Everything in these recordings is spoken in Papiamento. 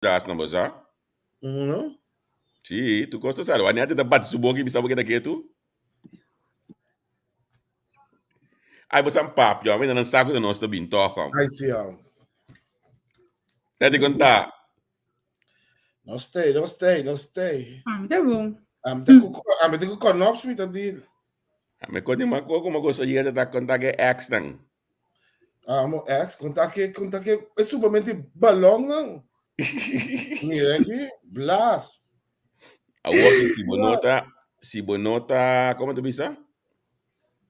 Das na bo sa? No. Sí, tu kos ta sa. Wanneer ta bati su boka i bisa bo keda ketu? Ai, bo san papia, mi nan sa ku nos ta bin tòg. Ai, sí, am. Neti konta. No stay, no stay, no stay. Am ta bon. Am ta ku am ta ku konops mi ta deal. Mi koti ma koko ma gosa yera ta konta ke ex nan. Amo ex, konta ke konta ke e supamente balon nan. Mira aquí, blas. Awor ki si bo no ta, si bo no ta, como ta bisa?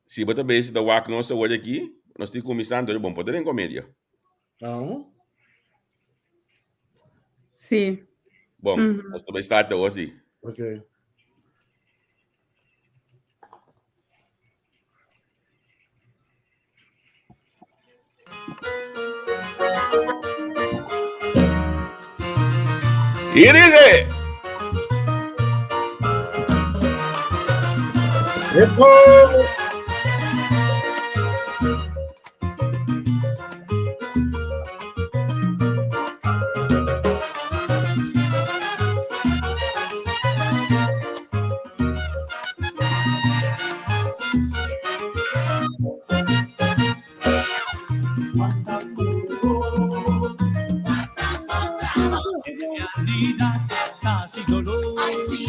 Si bo ta bezig ta wak nos awor aki, nos tin kuminsando, bon por ta den komedia. Amo. Sí. Bon, nos ta bai start awor si. Okay. Here is it. Let's go! Ay,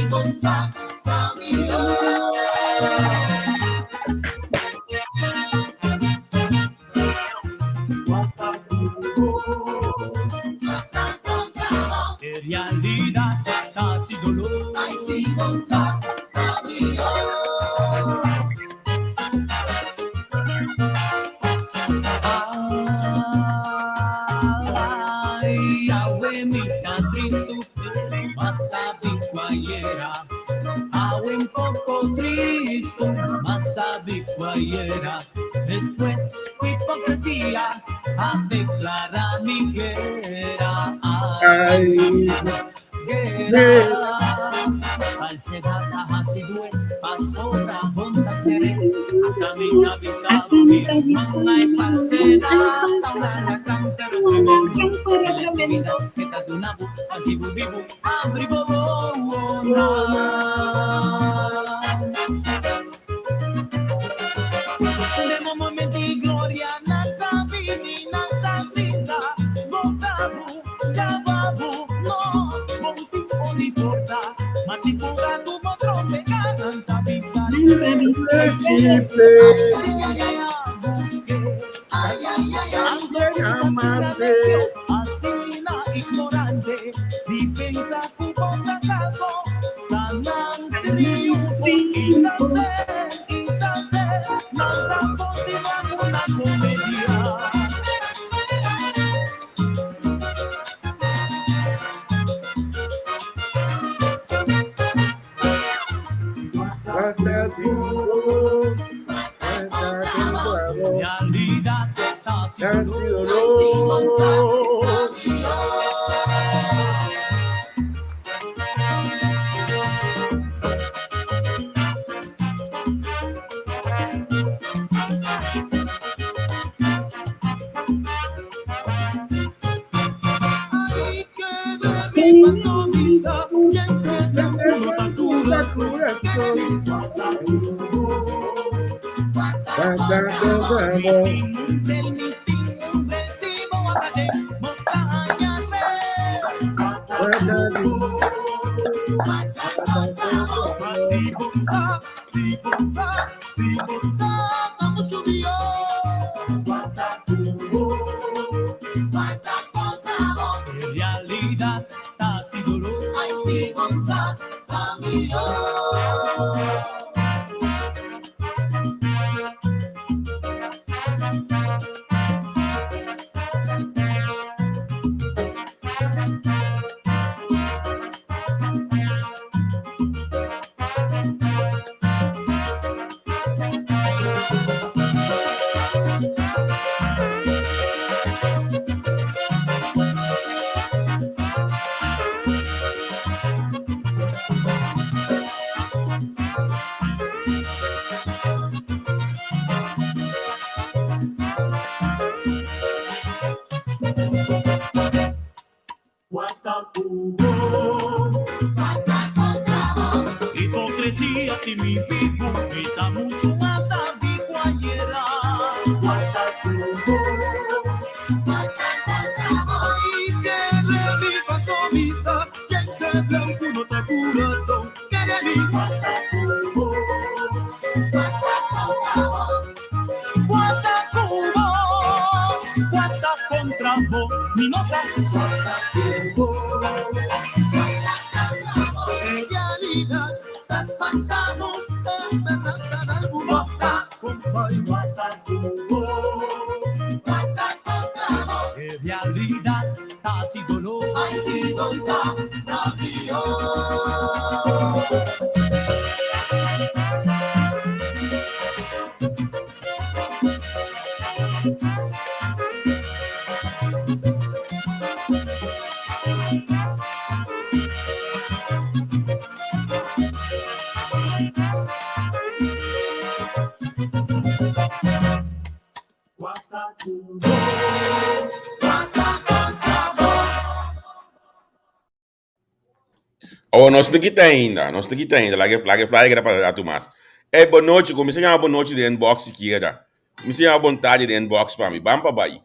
Oh, nos no kita ainda, nos no kita ainda. Laga laga flyer keda pa rato mas. Ey, bon nochi, kuminsa yama bon nochi den inbox sikiera. Kuminsa yama bon tardi den inbox pa mi. Ban pa bai.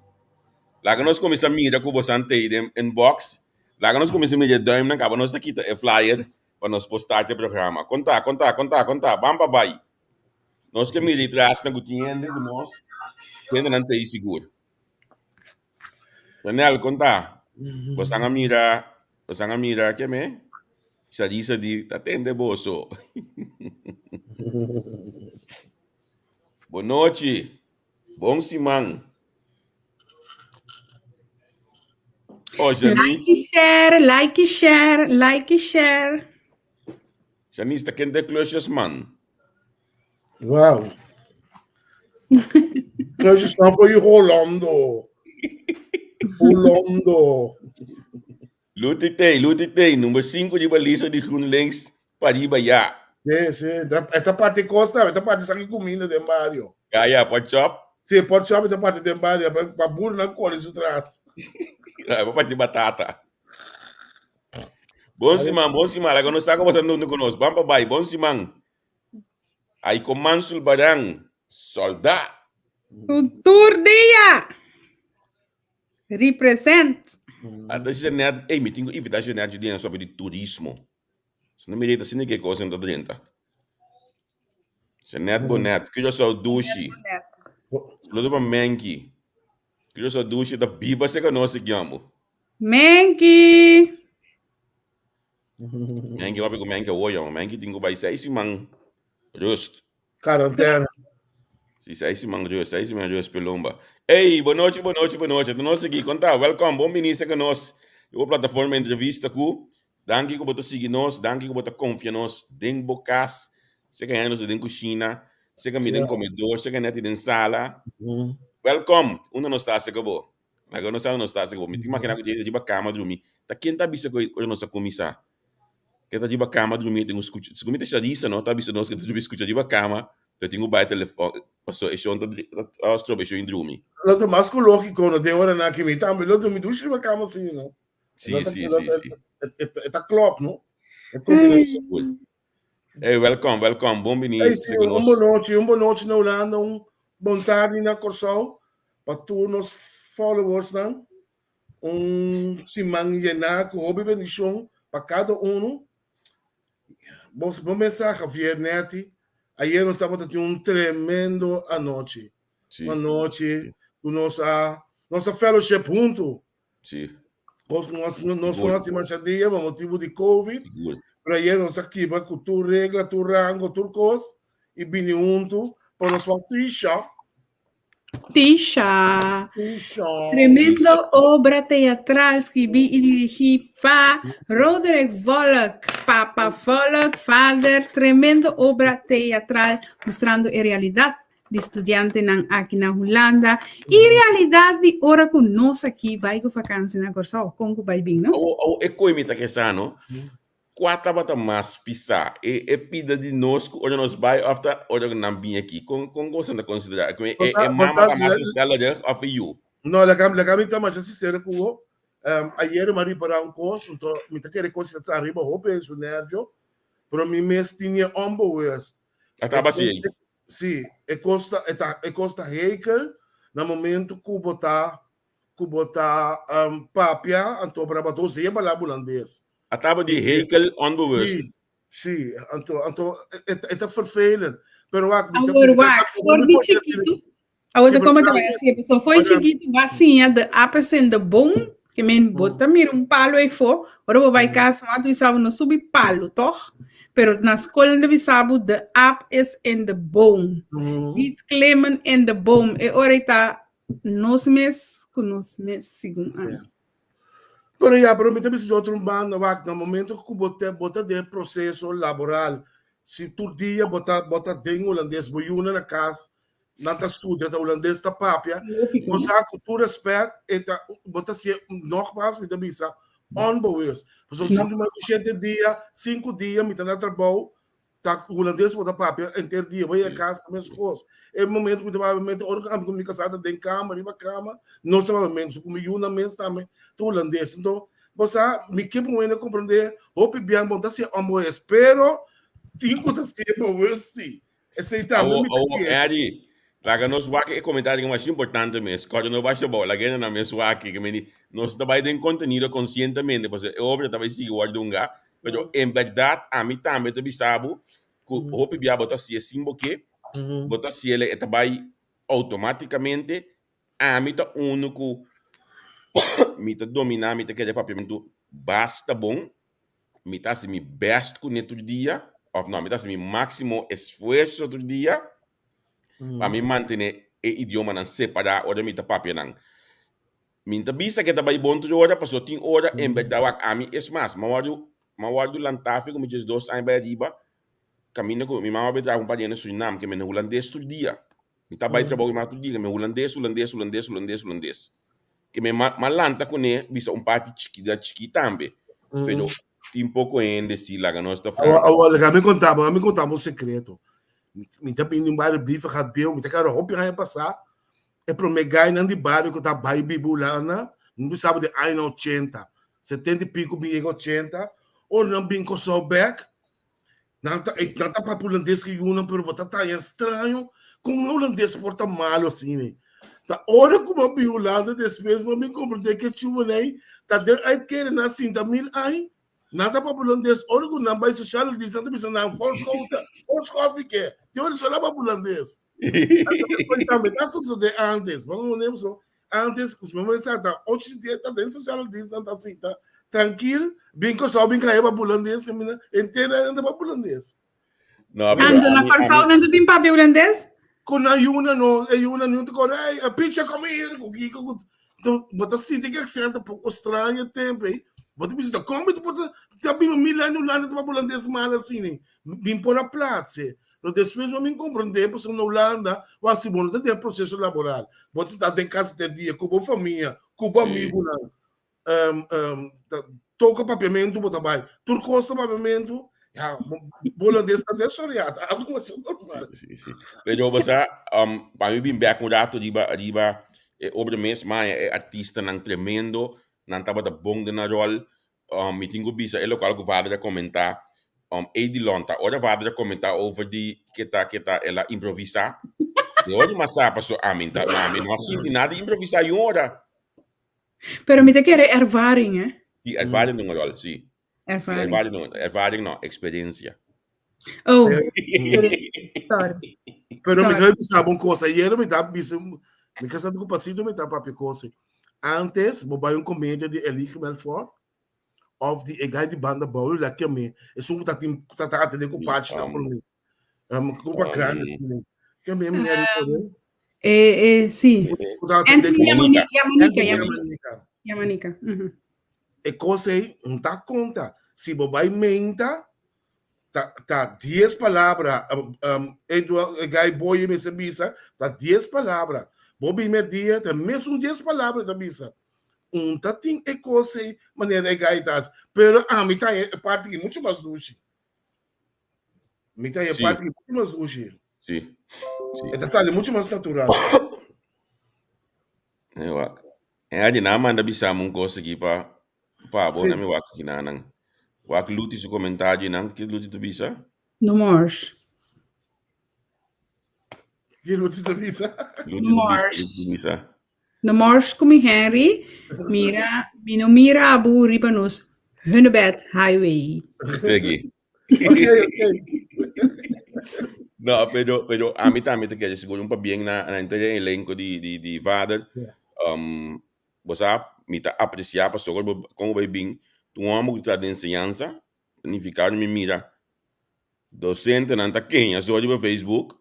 Laga nos kuminsa mira ku bosan tei den inbox. Laga nos kuminsa mira e duimnan kaba nos ta kita e flyer pa nos por start e programa. Konta, konta, konta, konta. Ban pa bai. Nos ke mira e trasnan ku tin hende ku nos. Hendenan tei sigur. Daniel, konta. Bosan a mira, bosan a mira ke me? Sharisa di, ta tende boso. Bon nochi. Bon siman. Oh, Like Janice. y share, like y share, like y share. Janice, ta kende klusjes, man. Wow. Klusjes man voor je Hollando. Hollando. Luti T, Luti T, nummer 5 riba lista di GroenLinks, pariba ya. Sí, sí. Esta parte costa, esta parte saki comida den barrio. Ya, ya, pork chop. Sí, pork chop esta parte den barrio, pa, pa burro nan corre su tras. Ja, pa parti batata. Bon siman, bon siman. Laga nos ta conversando hunto con nos. Ban pa bai. Bon siman. Ay con Mansul Barang. Solda. Tur dia. Represent. Ata Jeanette, ey, mi tin ku invita Jeanette Juliana sobre di turismo. Si no mi reta sin ke cosa ta drenta. Jeanette Bonet, Curaçao dushi. Saludo pa Menki. Curaçao dushi ta biba se conoce kiambo. Menki. Menki wapi ku Menki awo yong. Menki tin ku bai seis siman rust. Quarantena. Si, seis siman rust, seis siman rust pelomba. Ey, bon nochi, bon nochi, bon nochi. Nos aki, konta, welcome, bon bini serka nos. Riba plataforma entrevista ku. Danki ku bo ta sigui nos, danki ku bo ta konfia nos den bo kas. Serka hende nos den kushina, serka mi den komedor, serka neti den sala. Welcome, unda nos ta serka bo. Laga nos sa nos ta bo. Mi ta imagina ku dje riba kama drumi. Ta ken ta bisa ku ora nos a kuminsá? Ken ta riba kama drumi tin ku skucha. Segun mi ta Sharisa no ta bisa nos ku ta drumi skucha riba kama pero tin ku bai telefòn pasobra e shon ta ta stroba e shon drumi. Lo ta mas ku lógiko no den oranan aki mi tambe lo drumi dushi riba kama asina no. Si si si si. E ta klòp no. E kombinashon. Hey, welcome, welcome. Bon bini. Hey, sí, un bon nochi, un bon nochi na Hulanda, un bon tardi na Kòrsou. Pa tur nos followers nan. Un siman yená ku hopi bendishon pa kada unu. Bo, bo mensahe, Javier Netti. Ayer nos tabata tin un tremendo anochi. Sí. Un anochi ku nos a nos a fellowship huntu. Sí. Nos nos nos no hasi masha dia pa motibu di COVID. Sigur. Pero ayer nos a kibra ku tur regla, tur rango, tur kos i bini huntu pa nos wak Tisha. Tisha. Tisha. Tremendo obra teatral skribí i dirigí pa Roderick Volk, Papa Volk, Vader. Tremendo obra teatral mustrando e realidat di studiantenan aki na Hulanda i realidat di ora ku nos aki bai ku vakansi na Kòrsou, kon ku bai bin, no? Awo, awo, e koi mi ta ke sa, no? Kua tabata mas pisá? E, e pida di nos ku ora nos bai òf ta ora ku nan bin aki? Kon, kon boso ta konsiderá? Ku e, e mama ta mas gezellig òf e yu? No, laga, laga mi ta masha sinsero ku bo. Um, ayera mi a ripará un kos, anto mi ta kere kos ta riba hopi en su nervio, pero mi mes tin e onbewust. A taba si. Sí, e kos ta, e ta, e kos ta heikel na momento ku bo ta, ku bo ta um, papia, anto para bo ta bala hulandes. A taba di heikel onbewust. Sí, sí, anto, anto, e, e ta vervelend. Pero wak, mi ta, Awor wak, for di chikitu, Awor ta como ta bai así, so foi chiquito ba siña de apen in de boom, que men bota mira un palo aí fo, ora bo bai casa, ma tu sabe no subi palo, toch? Pero na school de bisabu de aap is in de boom. Niet klimmen in de boom. E ora ta nos mes ku nos mes segun an. Pero ya, pero mi ta bisa otro banda, wak, na momento ku bo te, bo ta den proceso laboral, si tur dia bo ta, bo ta den hulandes, bo yuna na kas, nan ta studia, ta hulandes ta papia, bo sa ku tur respet, e ta, bo ta sie, nogmaals mi ta bisa, onbewust. Pasobra si mi shete dia, sinku dia mi ta na trabou, ta hulandes bo ta papia enter dia, bo yega kas meskos. E momento ku mi ta papia mente, ora ku ami ku mi kasá ta den kama, riba kama, nos ta papia mente, so ku mi yunan mes tambe ta hulandes. Enton, bo sa, mi ke por hende komprendé hopi bian bo no ta siña onbewust, pero tin ku ta siña bewust si. Esei tambe Awo, mi ta awo, kere. Eddie, laga nos wak e komentario mas importante mes. Kòrda no basha bou, laga hende nan mes wak ke meni nos ta bai den kontenido konsientemente, pasobra e obra ta bai sigui wòrdu hunga, pero en bèrdat ami tambe ta bisa bo ku hopi bia bo ta hasié sin bo ke, bo ta hasié e ta bai outomátikamente. Ami ta unu ku mi ta dominá, mi ta kere papiamentu basta bon, mi ta hasi mi best kuné tur dia, òf no, mi ta hasi mi máksimo esfuerso tur dia pa mi mantené e idiomanan separá ora mi ta papia nan. Mi ta bisa ke ta bai bon tur ora, pasobra tin ora en bèrdat wak ami, es mas, mi a wòrdu, mi a wòrdu lantá fi ku mi diesdos aña bai ariba, kaminda ku mi mama a bai traha ku un pariente na Surinam, ke mi na hulandes tur dia. Mi ta bai trabou i mama tur dia, mi hulandes, hulandes, hulandes, hulandes, hulandes. Ke mi ma ma lanta kuné bisa un parti chiki da chiki tambe. Pero tin poko hende si laga nos ta Awo, franco. awo, laga mi konta bo, laga mi konta bo un sekreto. Mi ta bini di un bario Brievengat bieu, mi ta kere hopi aña pasá, e promé gainan di bario ku ta bai biba Hulanda, mi bisa bo den añanan ochenta, setenta i piko bin yega ochenta, ora nan bin Kòrsou bèk, Nan ta, eh, nan ta papia hulandes ku yunan, pero bo ta taña straño kon un hulandes por ta malo asina. Ta ora ku bo bin Hulanda despues bo bin komprendé ke chumanei ta den uitkering na sinta mil aña. Nan ta papia hulandes, ora ku nan bai sociale dienst nan ta bisa nan voorschoten, voorschot mi ke. Te ora so nan papia hulandes. Tambe ta sosodé antes, bo no so Antes, ku mi mester ta ocho dia ta den sociale dienst nan ta sinta trankil, bin Kòrsou bin kaya pa hulandes, kaminda henter nan ta papia hulandes. No, pero Ando na ami, Kòrsou ami, nan ta bin papia hulandes? Ku nan yuna no, e yuna no ta kore, ei, a picha kom hier, ku kiko ku to bo ta sinti ki aksento poko straño tempu ei. Bo ta bisa ta kon mi ta por ta ta biba mil aña Hulanda ta papia hulandes mal asina. Bin por a platse. Pero despues bo min comprende pasobra na Hulanda wak si bo no ta den proceso laboral bo ta sta den casa te dia cu bo famia cu bo amigonan ta toca papiamento bo ta bay tur cos ta papiamento ya bo holandes ta desoriado algo masha normal. Si, si. Pero bo sa pa mi bin bek un rato riba riba e obra mes maya e artistanan tremendo nan tabata bon den nan rol Um, mi tin ku bisa e lokual ku vader a komentá, um, Edilon ta ora vader a komentá over di ke ta ke ta el a improvisá. De ora mi a sa paso ami ta ami no a sinti nada di improvisá yun ora. Pero mi ta kere ervaring, eh? Si, ervaring ta un ròl, si. Si, Ervaring. ervaring ta un ervaring no, eksperensia. Oh, sorry. Pero mi Sorry. ta bisa bo un kos, ayer mi ta bisa, mi kasá ku Pasito mi ta papia kos. Antes bo bai un komedia di Eligio Belfort of di e gai di Banda Bou la ke mi esun ku ta tin ku ta atende ku Pachi na promé. Ku pa grandi asina. Ke mi meneer di promé. Eh, eh, sí. Ku ta atende Anthony ku Yamanika, Yamanika, Anthony Yamanika. Yamanika. Yamanika. mhm. E kos ei no ta konta. Si bo bai menta ta ta dies palabra um, Edward e guy boy mester bisa ta dies palabra. Bo bin merdia ta mesun dies palabra ta bisa. Un ta tin e kos ei manera e guy ta hasi. Pero ami ta e parti ki mucho mas dushi. Mi ta e Sí. parti ki mucho mas dushi. Sí. Sí. E ta sali mucho mas natural. Ewa. Henry, nan a manda bisa mi un kos aki pa pa bo, Sí. na mi wak aki nan. Wak Luti su komentario nan, ke Luti ta bisa? No mors. Ke Luti ta bisa? Luti No ta bisa, mors. Luti ta bisa. No mors ku mi Henry, mira, mi no mira bo riba nos Hunebed Highway. Peggy. Ok, ok. No, pero, pero a mi tambe te kere sigur un pabien na, na henter e elenco di, di, di Vader. Ja. Um, bo sa, mi ta aprecia pasobra bo, kon bo bai bin, un homber ku ta den enseñansa, significa mi mira docentenan ta keña so riba Facebook,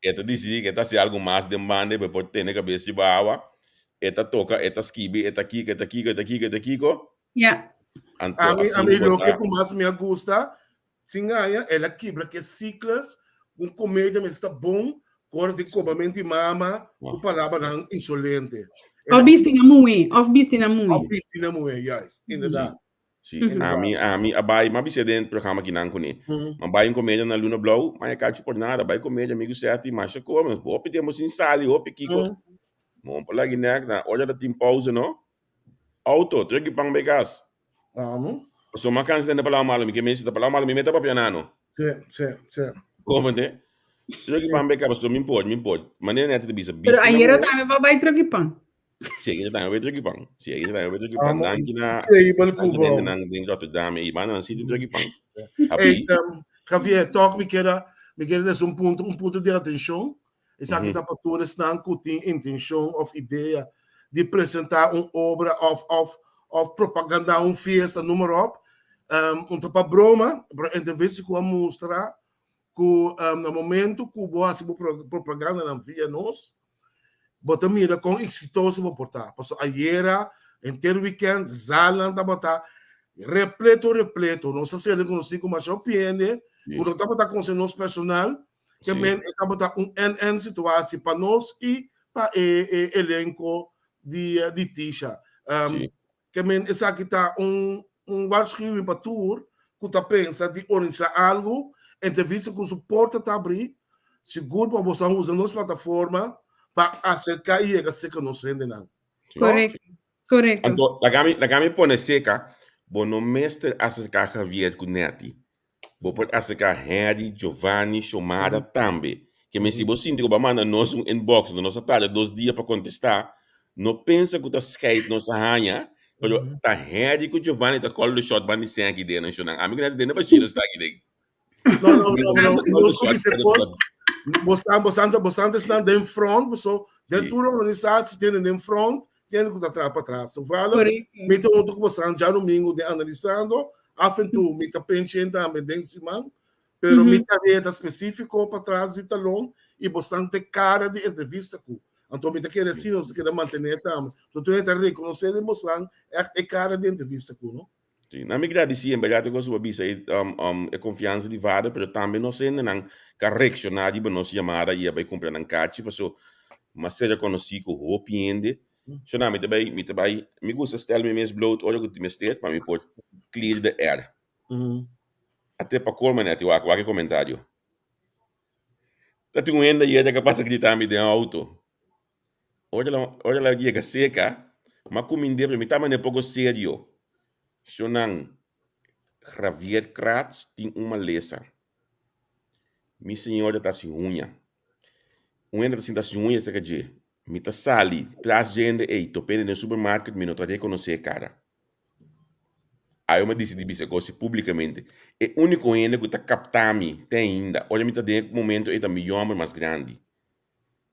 E ta disidí ku e ta hasi algu mas den banda pa e por tene kabes riba awa. E ta toka, e ta skibi, e ta kiko, e ta kiko, e ta kiko, e ta kiko. Ja. Anto Ami, asina ami bo loke ta. ku mas mi a gusta, sin aña, el a kibra ku e sikles, un komedia mester ta bon, ku ora di kobamento di mama, ku palabranan insolente. El Of a bisti na muhé, of bisti na muhé. Of bisti na muhé, juist, inderdaad. Sí, ami, ami a bai, m'a bis'é den programa kinan kuné. M'a bai un komedia na Luna Blou, ma e kachu por nada, bai komedia amigu Seti, masha kome, hopi tempu sin sali, hopi kiko. Mon por lagi nek na ora ta tin pausa no, auto, trek di pan bai kas. Amo. Pasobra m'a kansa tende palabra malu, mi ke mester ta palabra malu, mi mester papia nano. Sí, sí, sí. Komende? Trek di pan bai kas, pasobra mi por, mi por. Manera Neti ta bisa, Pero bisti na ayera muhé. tambe bo a bai trek di pan. Si, ayera tambe bai trek di pan. Si, ayera tambe bai trek di pan. Amo, Danki na increíble danki Cuba. na hendenan den Rotterdam ei banda nan si tin trek di pan. Hey, Happy. Javier, toch mi keda, mi keda des un punto, un punto di atencion. Esaki ta pa tur esnan ku tin intencion of idea di presenta un obra of, of, of propaganda un fiesta, noem maar op. Un ta pa broma, pero entrevista ku a mustra ku na momento ku bo hasi bo propagandanan via nos, bo ta mira kon eksitoso bo por ta. Pasobra ayera henter wikènt zalnan tabata repleto repleto. Nos a ser rekonosí ku masha hopi hende ku no tabata konosé nos personal, ke men e tabata un en-en situatie pa nos i pa e elenko di Tisha. Ke men esaki ta un un waarschuwing pa tur ku ta pensa di organisá algu, entrevista ku su porta ta abrí, sigur pa boso a usa nos plataforma pa aserká i yega serka nos hendenan. Korekto, korekto. Anto, laga mi, laga mi pone seka, bo no mester aserká Javier ku Netty. Bo por aserká Henry, Giovanni, Xiomara tambe. Ke men si bo sinti ku bo a manda nos un inbox, nos a tarda dos dia pa kontestá, no pensa ku ta scheid nos a haña, pero ta Henry ku Giovanni ta call the shot ban di sèn aki den nan shownan. Ami ku Netty den bashir sta aki den. No, no, no, no. Nos ku bisa kos, bosan, bosan, bosan ta esnan den front, boso den tur organisatie tienen den front, Kende ku ta traha patras. So valo, mi ta huntu ku bosan djadumingu den analisando, af en toe mi ta penchen tambe den siman, pero mi tarea ta spesífiko patras di talon i bosan ta e kara di entrevista ku. Anto mi ta kere asina, nos ta keda mantené tambe. So tur hende ta rekonosé den bosan ègt e kara di entrevista ku, no? Sí, na mi gradisí en berdad e kos ku bo a bisa ei, e konfiansa di vader, pero tambe nos hendenan ka reakshoná riba nos yamada i a bai kumpra nan kachi, paso mas ser rekonosí ku hopi hende. So na mi ta bai, mi ta bai, mi gusta stel mi mes bloot ora ku tin mester pa mi por clear the air. Ate pa colma nèt, wak, wak e komentario. Ta tin un hende ayera ka pasa grita mi den auto. Ora la, ora la yega seka, m'a kumind'é, pero mi ta manera poko serio. Shonnan, Javier Kratz tin un malesa. Mi señora ta hasi huña. Un hende ta sinta hasi huña serka dje. Mi ta sali tras dje hende ei, top'é den supermarket, mi no ta rekonosé e kara. Ayo mi a disidí bisa e kos públikamente. E úniko hende ku ta kaptá mi te ainda, ora mi ta den e momento ei ta mi yòmber mas grandi.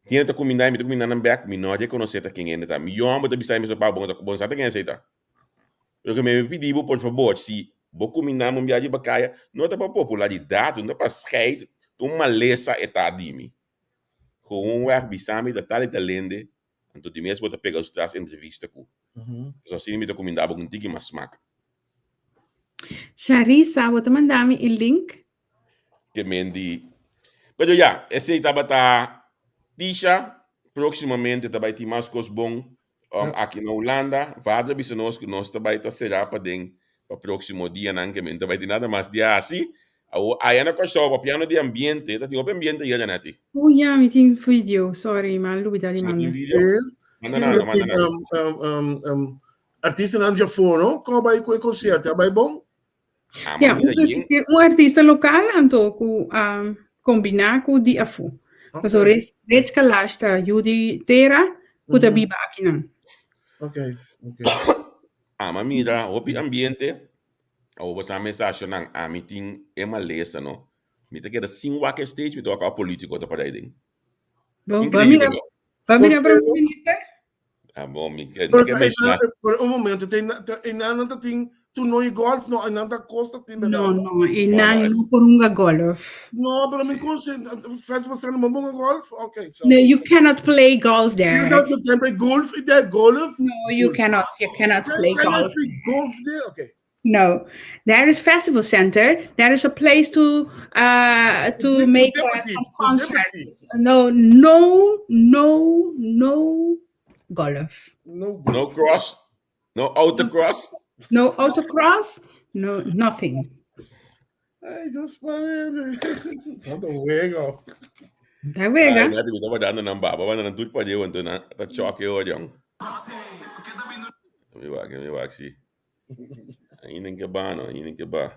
Hende ta kumindá i mi ta kumindá nan bèk, mi no a rekonosé ta ken hende ta. Mi yòmber ta bisa mi, Papá, bo no sa ta ken esei ta. Pero ke mi pidi bo, por fabor, si bo kumindá mi un biaha riba kaya, no ta pa popularidat, no ta pa scheid, ta un malesa e ta di mi. Gewoonweg bisa mi ta tal i tal hende, anto di mes bo ta pega su tras entrevista ku. Pasobra asina mi ta kumindá bo ku un tiki mas smak. Sharissa, bo ta manda mi e link? Te men di. Pero ya, esei tabata Tisha. Próximamente ta bai tin mas kos bon aki na Hulanda. Vader a bisa nos ku nos ta bai ta será paden pa próximo dianan ke men ta bai tin nada mas di hasi. Awor aya na Kòrsou papiando di ambiente, ta tin hopi ambiente ayera nèt. Oh ya, mi tin video, sorry, mi a lubida di Si no tin manda. video? Sí. Manda nada, manda nada. Artistanan di afó, no? Kon a bai ku e konsierto? A bai bon? Ah, Ja, mira, yen. un artista lokal anto ku kombiná ku di afó. Pasobra Rich Kalash ta yu di tera ku ta biba akinan. Ok, ok. Ah, ma mira, hopi ambiente. Awor bo sa mes ashonan, ami tin e malesa, no? Mi ta keda sin wak e stage, mi ta wak polítiko ta para aden. Bo, bo Increíble, mira, no? bo mira Conselho. prome minister? Ah, bon, mi ke, Pero mi ke mencionar. por un momento, tem, tem, nan ta tin toernooi golf, no, nan ta costa tin, No, verdad? no, e No, nan no, no por hunga golf. No, pero mi conse, fes pasando mo bunga golf? Okay, so. No, you cannot play golf You there. don't you play golf there, golf? No, you cannot. You cannot play Can golf. you play golf there? Okay. No, there is festival center. There is a place to With make deputies, some with concerts. deputies. No, no, no, no golf. No golf. No cross, no autocross. No autocross. No nothing. Ay, Dios padre. Santo juego. Ta wega. Ay, nati, mi taba dando nan baba, banda nan tur pa deu, anto nan ta choque hoor, jong. Mi wak, si. Ainda ke ba, no, ainda ke ba.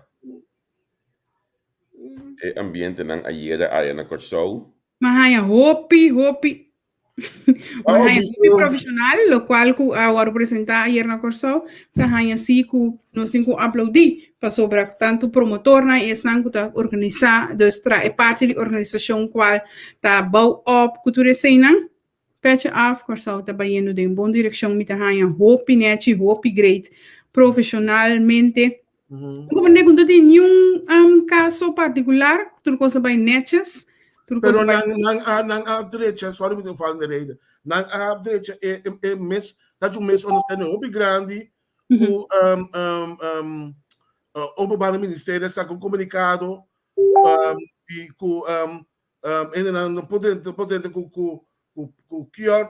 E ambiente nan ayera aya na Kòrsou. Ma haña hopi, hopi. Ma Oh, haña bisto. hopi profesional, lo cual ku a wòrdu presentá ayer na Kòrsou, ta haña si ku nos tin ku aplaudí pasobra tantu promotornan i esnan ku ta organisá, dus tra e parti di organisashon kual ta bou op ku tur eseinan. Petje af, Kòrsou ta bayendo den bon direkshon, mi ta haña hopi nèchi, hopi great, profeshonalmente. Como nego no tin niun kaso partikular, tur kos a bai nètjes, tur kos Pero a bai. nan a drecha, sorry mi tin fal de rede. Nan a drecha e mes, dat un mes ondersteuning hopi grandi ku openbare ministerie sa ku komunikado di ku hendenan no por drenta, por drenta ku QR,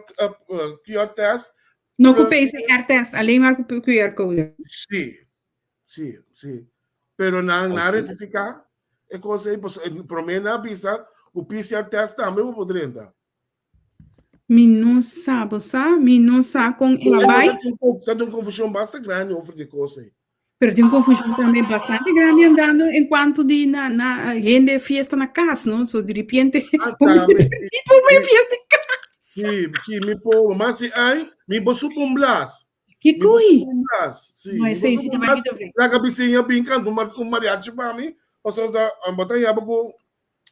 QR test. No ku PCR test, alleen maar ku QR code. Sí, sí, sí. Pero nan Oh, a sí. rectifica e cosa aí, pues, promé nan a bisa ku PCR test tambe bo por drenta. Mi no sa, bo sa, mi no sa kon el a bai. Ta un confusión basta grande over di cosa aí. Pero tin un confusión tambe bastante grande andando en cuanto di na hende fiesta na cas, no? So, di repente, Ah, bo tambe, sí. tipo mi fiesta in cas. Sí, sí, mi po, mas si ai, mi bo supo un blas. Ki Mi bo kui? supo un blas. Sí, No, mi bo esei supo sí un ta blas. bai mi Laga bisiña bin canta un mariachi pa mi. Paso da, bota yaba ku,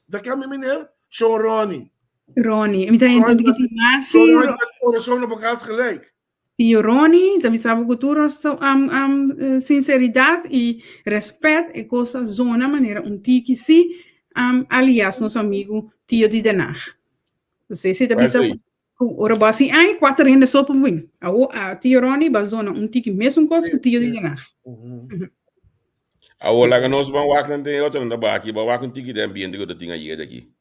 da ke mi meneer? Sean Ronnie. Ronnie, mi ta entende Ronnie, ki tin mas Sean sí, Ronnie, corazón no por gelijk. Tio Ronnie, ta bisa bo ku tur nos sinseridat i rèspèt e kos a zona manera un tiki sí, alias nos amigu Tio di Den Haag. Entonces esei ta bisa ku ora bo hasi ai, kuater hende so por bin. Awor Tio Ronnie ba zona un tiki mesun kos ku Tio di Den Haag. Awor laga nos ban wak nan den e otro nan ta baki, ban wak un tiki den ambiente ku ta tin ayer aki.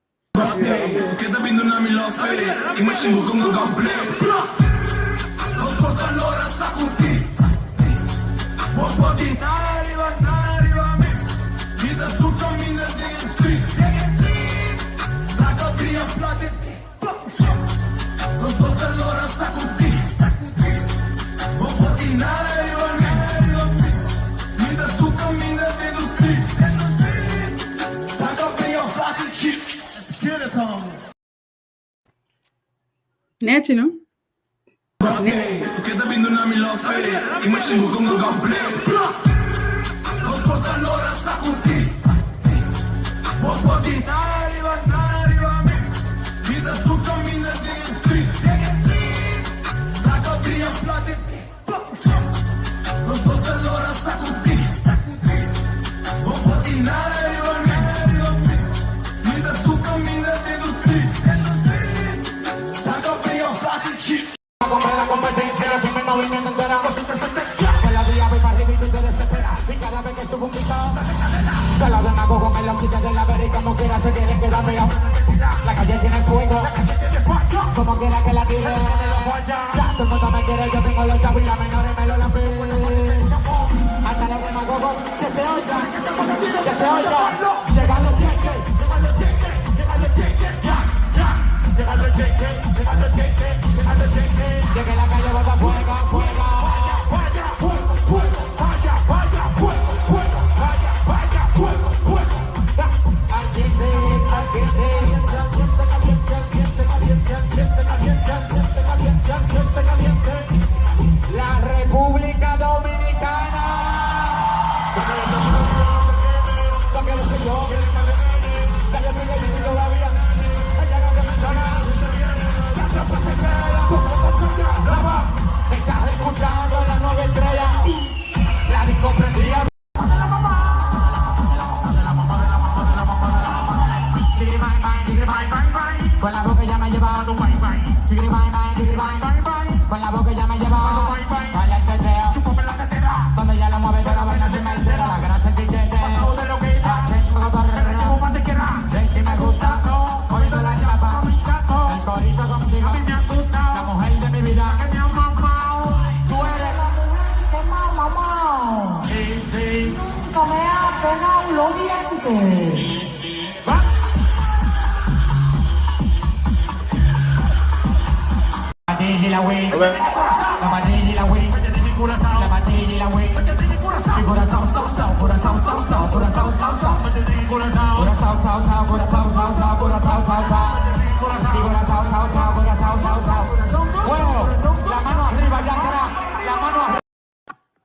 Nechi, no?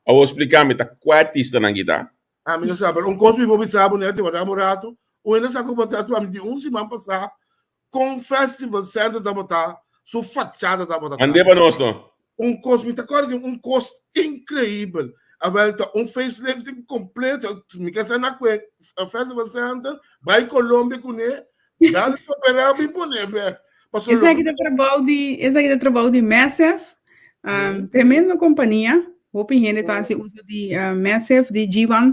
Awor splika mi ta kua artistanan ki ta? Ami no sa, pero un kos mi por bisa bo nèt, wardá un ratu, un hende sa ku bo ta mi di un siman pasá kon Festival Center tabata, su fachada tabata. And'é pa nos no. Un kos, mi ta kòrda di un kos inkreibel. Awèl ta un facelifting kompleto. Mi ke sa na kue Festival Center, bai Colombia kuné, dale su operá bin pone bèk. Pasobra Esaki ta trabou di, esaki ta trabou di Massive. Um, tremendo kompania. Hopi hende ta hasi uso di uh, Massive, di G1.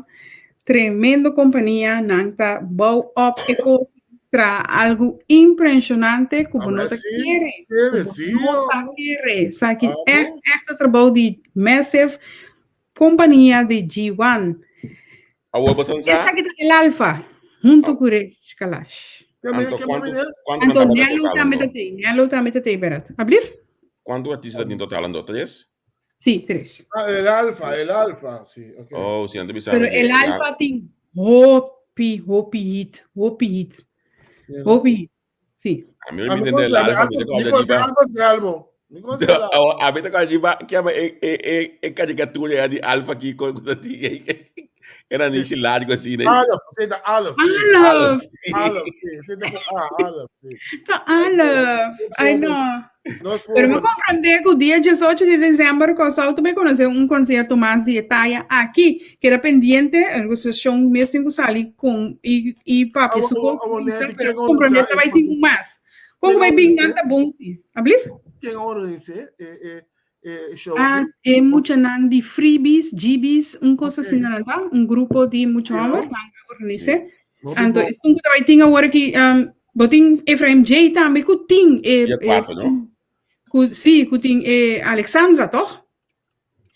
Tremendo kompania. Nan ta bou op e kos tra algo impresionante ku bo no ta kere. Kere, sí. No ta kere. Esaki echt, echt ta trabou di Massive kompania di G1. Awor bo san sa? Esaki ta el alfa, hunto ku Rich Kalash. Anto kuantu Anto nan tabata Nello total tambe ta anto? tei, Nello tambe ta tei, berat. Ablief? Kuantu artista tin total anto? Tres? Sí, tres. Ah, el alfa, el alfa, sí, ok. Oh, sí, anto bisa Pero mi el el alfa tin hopi, hopi hit, hopi hit, hopi hit. Sí. A mi mi entende el alfa, mi Mi conoce Alfa Selmo. Mi conoce el Alfa. A mi ta kòrda di kiama e e e e karikatura di Alfa ki ku ta tin era ni shi largo asina. Alf, sí, ta Alf. Alf. Alf, sí, sí, ta ku A, Alf, sí. Ta Alf. Ai no. Nos Pero mi pober. comprende ku dia 18 di december Kòrsou ta bai konosé un konsierto mas di e taya aki. Keda pendiente, organisashon mes tin ku sali kon i i papia Awo, su awo, kos awo, Neti, pero ken comprende organisa ta e bai tin un mas. Kon ku Ken bai bin organisa? nan ta bon si. Ablief? Ken organisa e e e show Ah, aki? e muchanan di Freebies, GB's, un kos Ok. asina nan ta, un grupo di mucha Sí, no? hòmber nan a organis'é. Hopi Anto bon. esun ku ta bai tin awor aki, um, bo tin Efraim J tambe ku tin e, Dia e 4, no? ku sí, ku tin e Alexandra toch?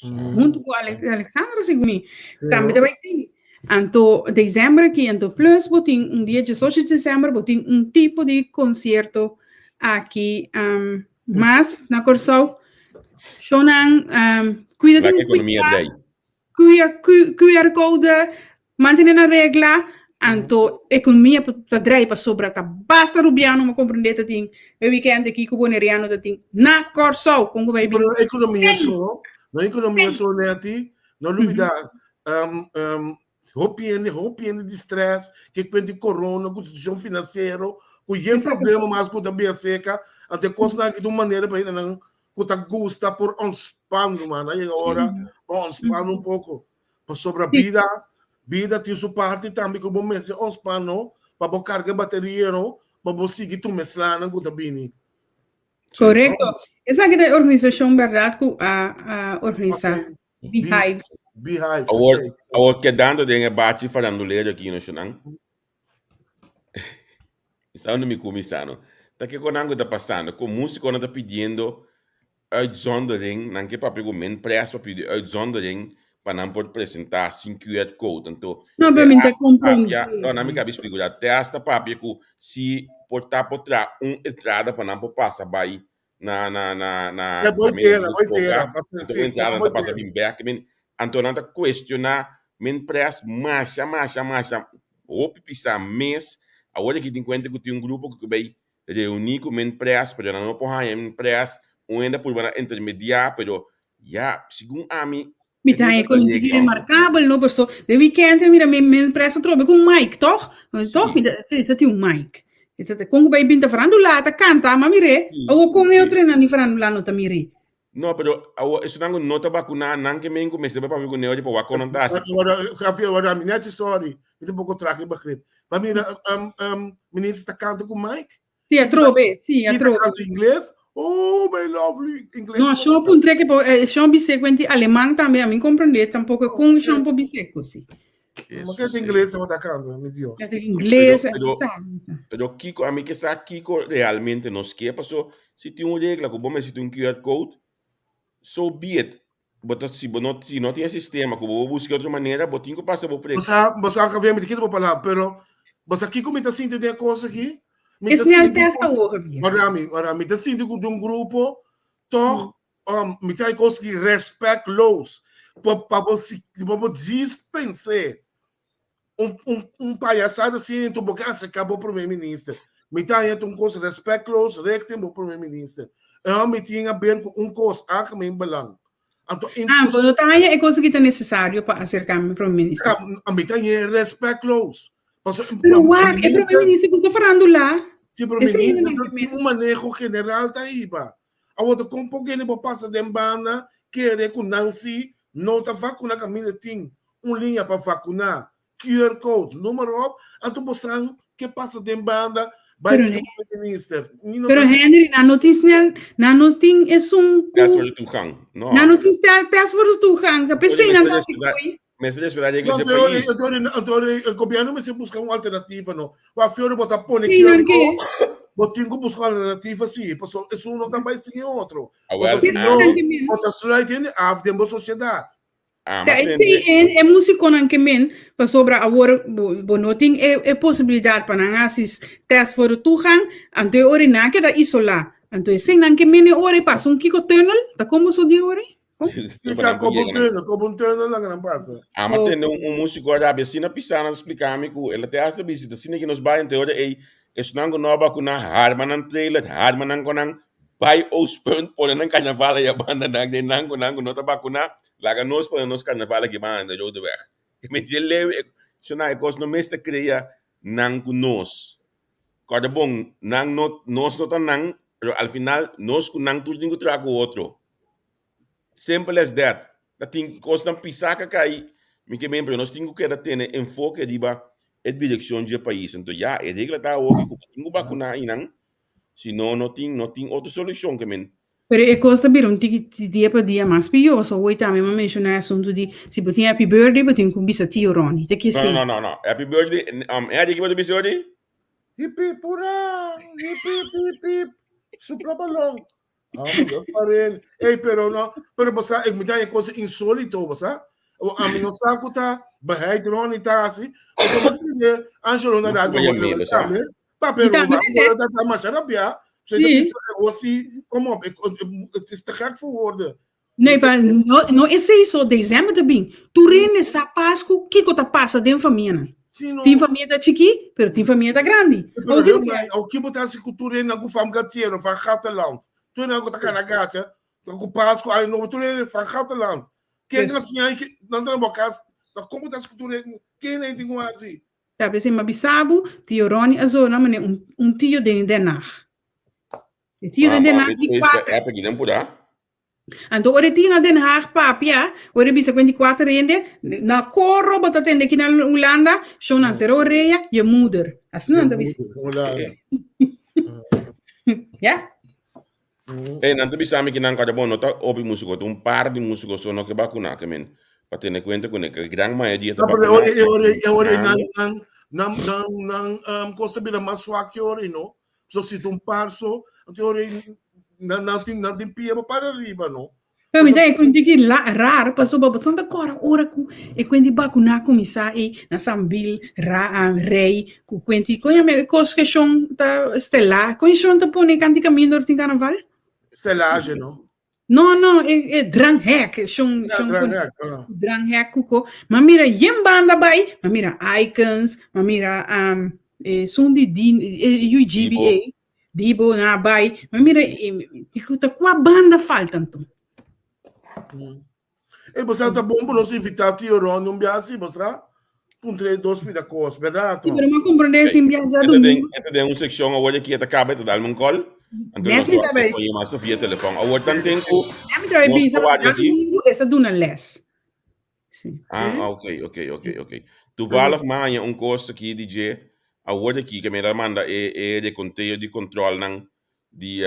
Mm. Hunto ku Ale Alexandra segun mi. Sí, Tambe no? ta bai tin. Anto december aki, anto plus bo tin un dia 18 di december bo tin un tipo di concierto aki um, mas na Kòrsou. Shownan um, kuida Laat tin ekonomia kuida drei. QR code, mantene na regla, anto ekonomia ta drei pasobra ta basta rubiano mo komprende ta tin e weekend aki ku boneriano ta tin na Kòrsou kon ku bai bin. Pero ekonomia so, no ekonomia so neti, no lubida um, um, hopi hende, hopi hende di stress, ke kuent di corona, ku situashon finansiero, ku yen problema mas ku ta bia seka, anto e kosnan aki ta un manera pa hendenan ku ta gusta por ontspan ruman a yega ora pa ontspan un poko pasobra bida bida tin su parti tambe ku bo mester ontspan no pa bo karga bateria no pa bo sigui tuma e slanan ku ta bini. Korekto. Esaki ta e organisashon bèrdat ku a a organisá Beehives. Beehives. Awor awor kedando den e bachi farandulero aki no shunan. Sa unda mi kuminsá no. Ta kiko nan ku ta pasando? Ku músikonan ta pidiendo uitzondering, nan ke papia ku men pres pa pidi uitzondering pa nan por presentá sin QR code. Anto, No, te pero mi ta hasta comprende. papia, no, nan mi kabi splika ya, te hasta papia ku si por ta por traha un entrada pa nan por pasa bai na na na na Ja, boy kaminda tera, di boy toka, tera. anto Sí, un entrada nan boy ta pasa tera. bin bèk. Men, anto nan ta kuestioná men pres masha masha masha hopi pisá mes. Awor aki tin kuenta ku tin un grupo ku bai reuní ku men pres, pero nan no por haña men pres. Un hende a purba na intermediá, pero ya, segun ami, Mi e ta no haña ta ku un regla. remarkabel, no? Paso den weekend mi mira mi mi presa trobe ku un mic, toch? Toch Sí. mi ta sí, ta tin un mic. E ta kon ku bai bin ta farandula ta kanta, ma mir'é. Sí, Awor kon e sí. otro nan di farandula no ta mir'é. No, pero awor esunnan ku no ta bakuná, nan ke men ku mester bai papia ku neo di pa wak kon nan ta hasi. Javier, wara mi net sorry, mi ta un poko traag e begrip. Maar mira, minister ta kanta ku Mike. Si, atrobe, si, atrobe. Ta kanta ingles. Oh, my lovely ingles. No, shon puntre ke po, eh, shon bisé kuenti aleman tambe, a mi komprendé tampoko kon shon po bisé ku si. Ma ke ingles ta kanta, mi Dios. Ya ingles, pero, pero kiko, a mi ke sa kiko realmente nos ke, paso si tin un regla ku bo mester tin un QR code, so be it. Bo ta, si bo no, si no tin e sistema ku bo buska otro manera, bo tin ku pasa bo prek. Bo sa, bo sa Javier, mi ta kita bo palabra, pero bo sa kiko mi ta sinti den e kos aki? Mi ta sinti test awor, Javier. Ora mi, ora mi ta sinti ku di un grupo toch mi ta e kos ki respectloos. Pa, pa bo si, pa bo djis pens'é un, un, un payasada asina enton bo ke aserká bo prome minister. Mi ta haña ta un kos respectloos richting bo prome minister. E mi tin a ber ku un kos algemeen belang. Anto Ah, bo no ta haña e kos aki ta nesesario pa aserká mi prome minister. Mi ta haña respectloos. Pero wak, e prome minister ku ta farandula. Si prome minister tin un maneho general ta hiba. Awor ta kon por kende por pasa den banda kere ku nan si no ta vakuna kaminda tin un liña pa vakuna, QR code, noem maar op, anto bo san ke pasa den banda bai Pero si e minister. Mi no Pero ta Henry, nan no tin snel, nan no tin esun Test ku voor de toegang. No. nan no tin stel test voor de toegang. Ta p'esei nan ta hasi koe. Mester respetá No, regla dje anto pais. anto anto e gobierno mester buska un alternativa no. Wa fiori bo ta pone Sí, QR nan ke. code, bo tin ku buska un alternativa sí, pasobra esun no ta bai sin e otro. Awel, Pasobra si Sí, no, nan ke men. bo ta sluit hende af den bo sosiedat. Ah, Ta ma esei tende. en e musikonan ke men, pasobra awor bo, bo no tin e, e posibilidat pa nan hasi test voor de toegang, anto e ora nan keda isolá. Anto esei nan ke men e ora e pasa un kiko tunnel, ta kon boso di ora? Kon? Sí, sa koba un tunnel, koba un tunnel laga nan pasa. Ah, ma tende un, un músiko a rabia asina pisá nan ta splika mi ku el a te hasta bisita asina ki nos bai anto e ora ei esnan ku no a bakuná harma nan trailer, harma nan ku nan bai Oostpunt pone nan karnaval aya banda nan den nan ku nan ku no ta bakuná laga nos pone nos karnaval aki banda den Rodeweg. Mi dje leu e shona e kos no mester krea nan ku nos. Kòrda bon nan no nos no ta nan pero al final nos ku nan tur tin ku traha ku otro. Simple as that. Ta tin kosnan pisá ka kai, mi ke men, pero nos tin ku keda tene enfoke riba e direkshon dje pais. Anto ya, e regla ta awoki ku bo tin ku bakuná einan, si no, no tin, no tin otro solushon ke men. Pero e kos ta bira un tiki dia pa dia mas pió. So hoy tambe mi a menshoná e asuntu di si bo tin happy birthday bo tin ku bisa tio Ronnie. Ta No, kesei. no, no, no. Happy birthday, Eddie, ki bo ta bisa hoy? Hip hip hurá! Hip hip hip hip! Supla balon! Ah, dat parel. Ey, pero no, pero basta, ik moet een cosa insólito, basta. A mi no sa ku ta beheid Ronnie ta así. Pasobra bo tende Angelo na radio Vaya hoor miedo, sa. tambe. Papi Mi tambe Roma, tende. dat ta masha rabia. So ik Sí. bisa sí, kom op, ik, het is te gek voor woorden. Nee, pa, no, no esei so december ta bin. Tur hende sa Pasku kiko ta pasa den famianan. Sí, no. Tin famia ta chikí, pero tin famia ta grandi. Pero Awor kiko heel ke mij, awor kiko ta hasi ku tur hende ku fam gatiero van Gatteland. Tur hende ku ta kana gacha, ku Pasku, aña nobo, tur hende van Gatteland. Ken a siña ke nan ta na bo kas, ta kon bo ta hasi ku tur hende, ken hende tin ku hasi? Ta p'esei mi a bisa bo, tio Ronnie a zona manera un, un tio den Den Haag. E tio den Den Haag di kuater. App aki den purá. Anto ora e tin na Den Haag papia, ora e bisa ku 24 hende, na koro bo ta tende aki na Hulanda, shon nan sera orea, je moeder. Asina nan ta bisa. Ya. Ey, nan ta bisa mi ki nan kòrda bon, no ta hopi músiko, ta un par di músiko so no ke bakuná ke men, pa tene kuenta kuné, ke gran mayoria ta No, pero bakuná. e ora, e ora, e ora nan, nan, nan, nan, nan, um, kos ta bira mas swak e ora, no? So si ta un par so, anto e ora nan, nan tin, nan tin pia pa para riba, no? Pero mi ta e kuenti ki la, rar, pasobra bo ta kòrda ora ku e kuenti bakuná kuminsá ei na Sambil, ra, ah, rei, ku kuenti, kon yama e kos ke shon ta stelá, kon shon ta pone kanti kaminda ora tin karnaval? Stelage, no? No, no, e, e dranghek, shon, Ja, shon pone dranghek, ah. dranghek ku ko. Ma mira yen banda bai, ma mira Icons, ma mira um, e, sun di, di e, UGBA, Dibo na bai, ma mira, e, digo, ta kua banda falta anto? E bosa ta bom pa nos invitá Tio Ron un biaha si, bosa? Puntra e dos pida kos, berdad? Sí, pero ma comprende Ok. sin viajar Esta den, domingo. esta den un seccion awor aki, e ta caba, e ta dalme un call. Anto nos Net mi ta ta hasi mas via telefòn. Awor tan ten ku Net mi ta nos bisa ta wak aki. djadumingu e sa duna les. Sí. Ah, ah, ok, ok, ok, ok. Toevallig maña un kos aki di dje, awor aki ke mi a manda e e rekonteo di kontrolnan di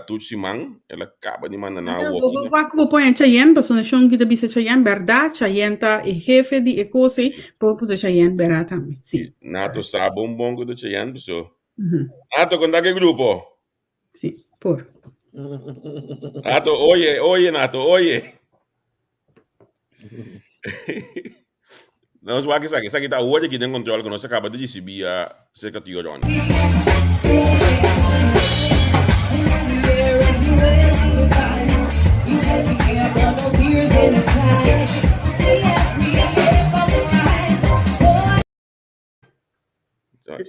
tur siman, el a kaba di manda nan awor aki. Wak ku bo pone Chayenne, pasobra shon ki ta bisa Chayenne, bèrdat, Chayenne ta e hefe di e kos ei, por puta Chayenne bèrdat tambe, sí. Nato sa bon bon ku ta Chayenne, paso. Nato, konta ku e grupo. Sí, por. Nato, oye, oye, Nato, oye. Nos wak esaki, esaki ta awor aki den control ku nos a kaba di risibí a serka Tio Ronnie.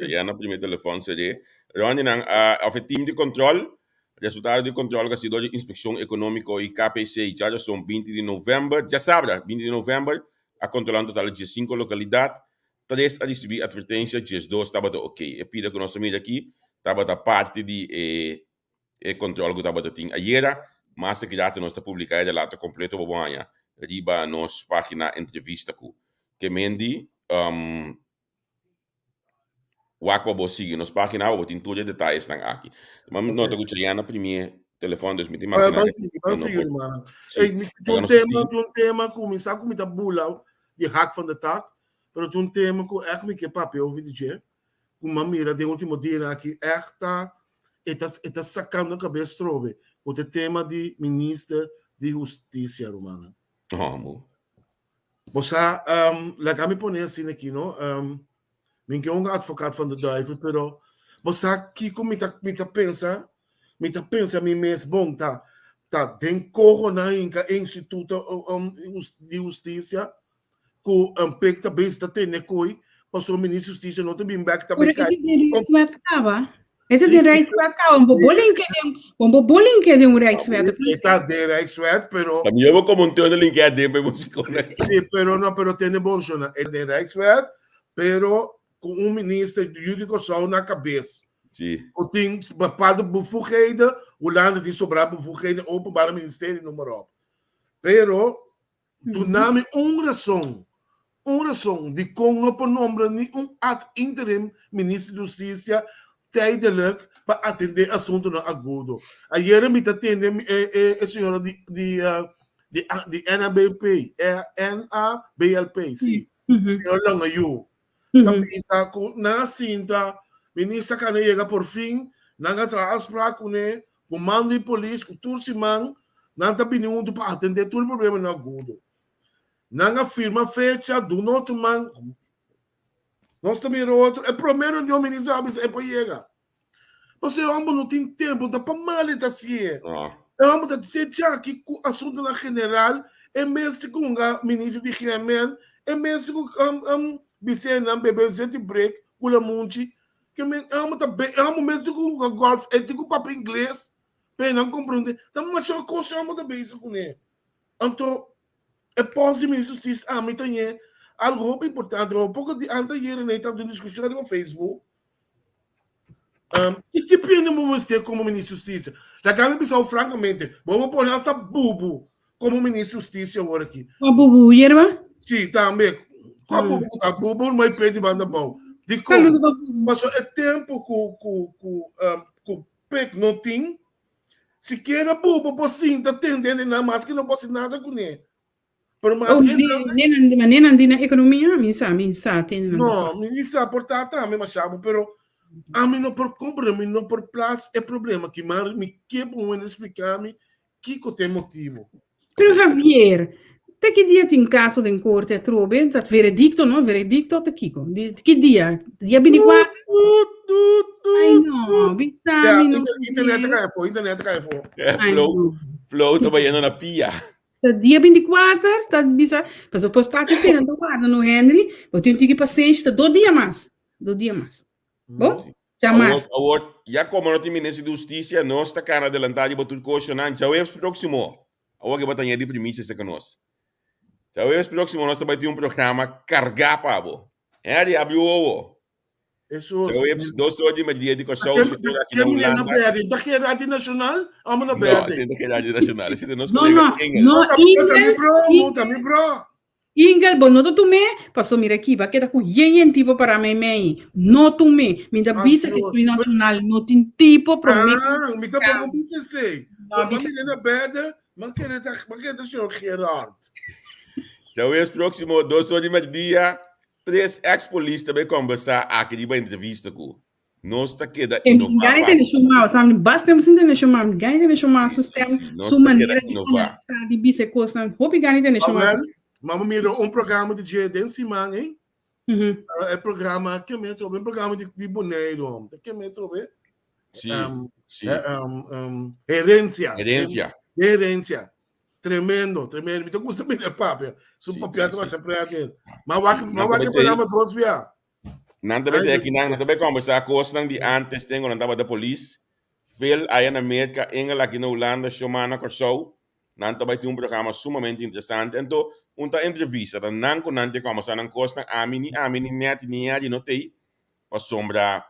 Ya na primer telefon seré. Ronnie nan a of e team di control, resultado di control ku a sido di Inspekshon Ekonómiko i KPC djaduason 20 di novèmber, djasabra 20 di novèmber, a kontrolá un total di diesinko lokalidat, tres a risibí atvertensia, diesdos tabata okey. E pida ku nos a mira aki tabata parti di e e control cu tabata tin ayera, mas aki rato nos ta publica e relato completo pa bo haña riba nos pagina entrevista cu Kemendi. Um, wak pa bo sigui nos pagina pa bo tin tur e detayesnan aki. Ma mi nota cu Chayana primie telefon, dus mi ta imagina Ban sigui, ban no sigui, por. hermano. Sí, Ey, mi laga un nos tema, sigui. un tema cu mi sa cu mi ta bula di hak van de tak, pero ta un tema cu echt mi ke papia over di dje. ku m'a mira den último dianan aki ègt ta e ta e ta sakando kabes trobe ku ta e tema di minister di hustisia rumannan. Amo. Bo sa laga mi pone asina aki no mi ke un advocaat van de duivel pero bo sa kiko mi ta mi ta pensa mi ta pensa mi mes bon ta ta den koho nan hinka e instituto di hustisia ku un pek ta bezig ta tene koi pasobra minister di hustisia no ta bin bek ta Pero bin kai ese den Rijkswet kaba. Ese Sí. den Rijkswet kaba. Un boboling ke den, un boboling ke den un Rijkswet. E ta den Rijkswet, pero Ta mihó bo komo un tunneling ke aden pa e musikona. Sí, pero no, pero tene bon shona. E den Rijkswet, pero ku un minister yu di Kòrsou na kabes. Sí. Ku tin bepaalde bevoegdheden, Hulanda tin sobrá bevoegdheden, openbare ministerie, noem maar op. Pero Duna mi un rason, un rason dikon no por nombra ni un ad interim minister di hustisia tijdelijk pa atendé asuntunan agudo. Ayera mi ta tende e e señora di di di di NABP, NABLP, si, señor Langayu, ta bisa ku nan a sinta, minister a kana yega por fin, nan a traha afspraak kuné, ku mando di polis, ku tur siman nan ta bini huntu pa atendé tur e problemanan agudo. Nan a firma fecha, duna otro man, nos ta mira otro, e promé reunion minister a bisa e por yega. Pasobra e hòmber no tin tempu, ta pa mal e ta hasié. E hòmber ta hasié djaki ku asuntunan general, e mes ku hunga minister di GMN, e mes ku bis'é nan bebe zeti brek ku lamunchi. Ke men e hòmber ta be, e hòmber mes tin ku hunga gòlf, e tin ku papia ingles pa e nan komprondé. Ta masha kos e hòmber ta bezig kuné. Anto e pòst di minister di hustisia ami ta ñe algu hopi importante. Poko di antes ayer Rene tabata un diskushon riba Facebook. Um, ki tipo hende bo mester como ministro di Justicia? Laga mi bisa bo francamente, bo bo pone hasta bubu como ministro di Justicia awor aki. Kua bubu yerba? Sí, tambe. Kua bubu ku ta bubu mai pedi banda bou. Dikon? Saludo pa bubu. Paso e tempo ku ku ku um, ku pek no tin, sikiera bubu por sinta tende nan maske no por hasi nada kuné. Pero mas Oh, que nada, nenan, ma nenan di na economia, mi sa, mi sa tende nan. No, mi sa por ta tambe mashabo, pero ami no por comprende, mi no por plaats e problema ki, maar mi ke pa un hende explica mi kiko ta e motibo. Pero Javier, te ki dia tin caso den corte atrobe? Ta veredicto, no? Veredicto ta kiko? Di, ki dia? Dia 24? Tut, tut, tut, Ai no, tut. bisa Ja, mi no. inter- internet ta cai afo, internet ta cai afo. Eh, Ai flow, no. flow ta bayendo na pia. Ta dia 24, ta bisa, paso pues pati sena ta warda no Henry, bo tin tiki pasenshi, ta do dia mas, do dia mas. Bo? Ja Awor, mas. awor, ya como no tin minister di Husticia, nos ta kana adelantá riba tur koshonan. Djaweps próximo, awor ke bo ta añadi primisia serka nos. Djaweps próximo nos ta bai tin un programa kargá pa bo. Henry, abri wowo. Eso. Djaweps, 2 or di merdia di Kòrsou, 7 or aki na Ke mira na Hulanda. berde? Ta geen Radio Nacional? Amo na No, berde. esei ta geen Radio Nacional. Esei ta nos No, kolega no, Engel. no, Ta mi Ingel, bro, Ingel, ta mi bro. Ingel, bo no ta tum'é, paso mira aki, bo a keda ku yen yen tipo para meimei. No tum'é. Mi ta Ah, bisa ke Dios. Tui Nacional no tin tipo promé ku Ah, mi ta pongo bisa esei. No, Pero bisa. mi na berde, man kere ta, man kere ta señor Gerard. Djaweps próksimo, 2 or di merdia, tres ex-polis ta bai kombersá aki riba entrevista ku Nos ta keda E inová gana pa. tene shuma, sa mi basta tempo sin tene shuma, mi gana tene shuma Sí, su sí, stem, sí. Nos su ta keda manera di inová. conversá, di bisa e kosnan. Hopi gana tene shuma Awel, su mama mira un programa di dje den siman, hein? Mhm. E programa, ke men trobe? Un programa di, di Boneiru, hom. Ke men trobe? Sí, sí. Herencia. Herencia. Herencia. Tremendo, tremendo. Mi ta gusta mira papia. Su Sí, papia sí, ta sí. masha prete. Ma wak, ma Nan wak tambe programa dos bia. Nan tambe Ay, te aki nan, nan tambe conversa cosnan di antes tengo nan tabata polis. Veel aya na Merca, Engel aki na Hulanda, Shoma na Kòrsou. Nan ta bai tin un programa sumamente interesante. Anto un ta entrevista, ta nan ku nan te conversa nan cosnan. Ami ni ami ni Netty ni Eddie no tei pasobra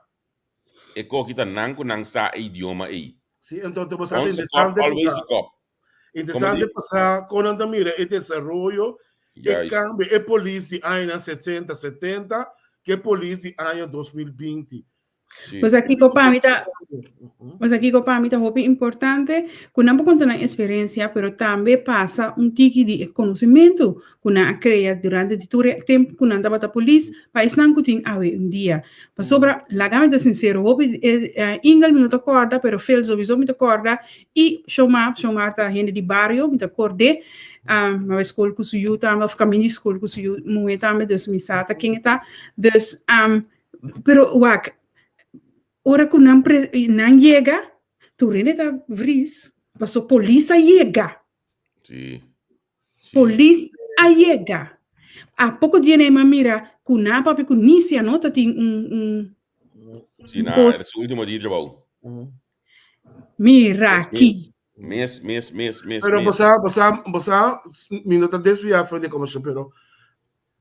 e koki ta nan ku nan sa e idioma ei. Sí, entonces bo sa Once a interesante cop, always pasá. a cop. Interesante pasá kon nan ta mira e desaroyo, e kambio, e polis di añanan 60, 70, ku e polis di aña 2020. Sí. Pues akiko pa mi ta, pues akiko pa mi ta hopi importante ku nan por konta nan eksperensia, pero tambe pasa un tiki di e konosementu ku nan a krea durante di tur e tempu ku nan tabata polis pa esnan ku tin awe un dia. Pasobra, laga mi ta sinsero, hopi Ingel mi no ta kòrda, pero Phil sowieso mi ta kòrda, i Shomar, Shomar ta hende di bario, mi ta kòrd'é, mi a bai skol ku su yu tambe, òf kaminda di skol ku su yu muhé tambe, dus mi sa ta ken e ta. Dus, pero wak, ora ku nan pre nan yega, tur hende ta vris, paso polis a yega. Sí. Sí. Polis a yega. A poko dia nan a mira ku nan a papia ku Nisia no ta tin un un Sí, na, kos. era su último dia di trabou. Mira Mes, aki. mes, mes, mes, mes, Pero mes. bosa, bosa, bosa, mi no ta desviá for di kombershon, pero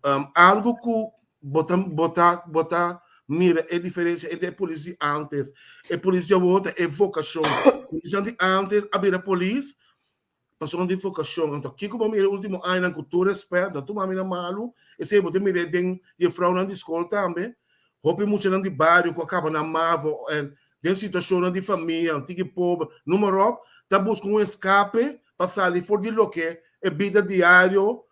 um, algo ku bota, bota, bota mira e diferensia entre e polis di antes, e polis di awor ta e vokashon. Polisnan di antes a bira polis Pasobra di vokashon. Anto kiko bo mira e ultimo añanan ku tur rèspèt, no tuma mi na malu, esei bo ta mira den jefrounan di skol tambe, hopi muchanan di bario ku a kaba na mavo en den situashonnan di famia, tiki pober, noem maar op, ta buska un eskape pa sali for di loke e bida diario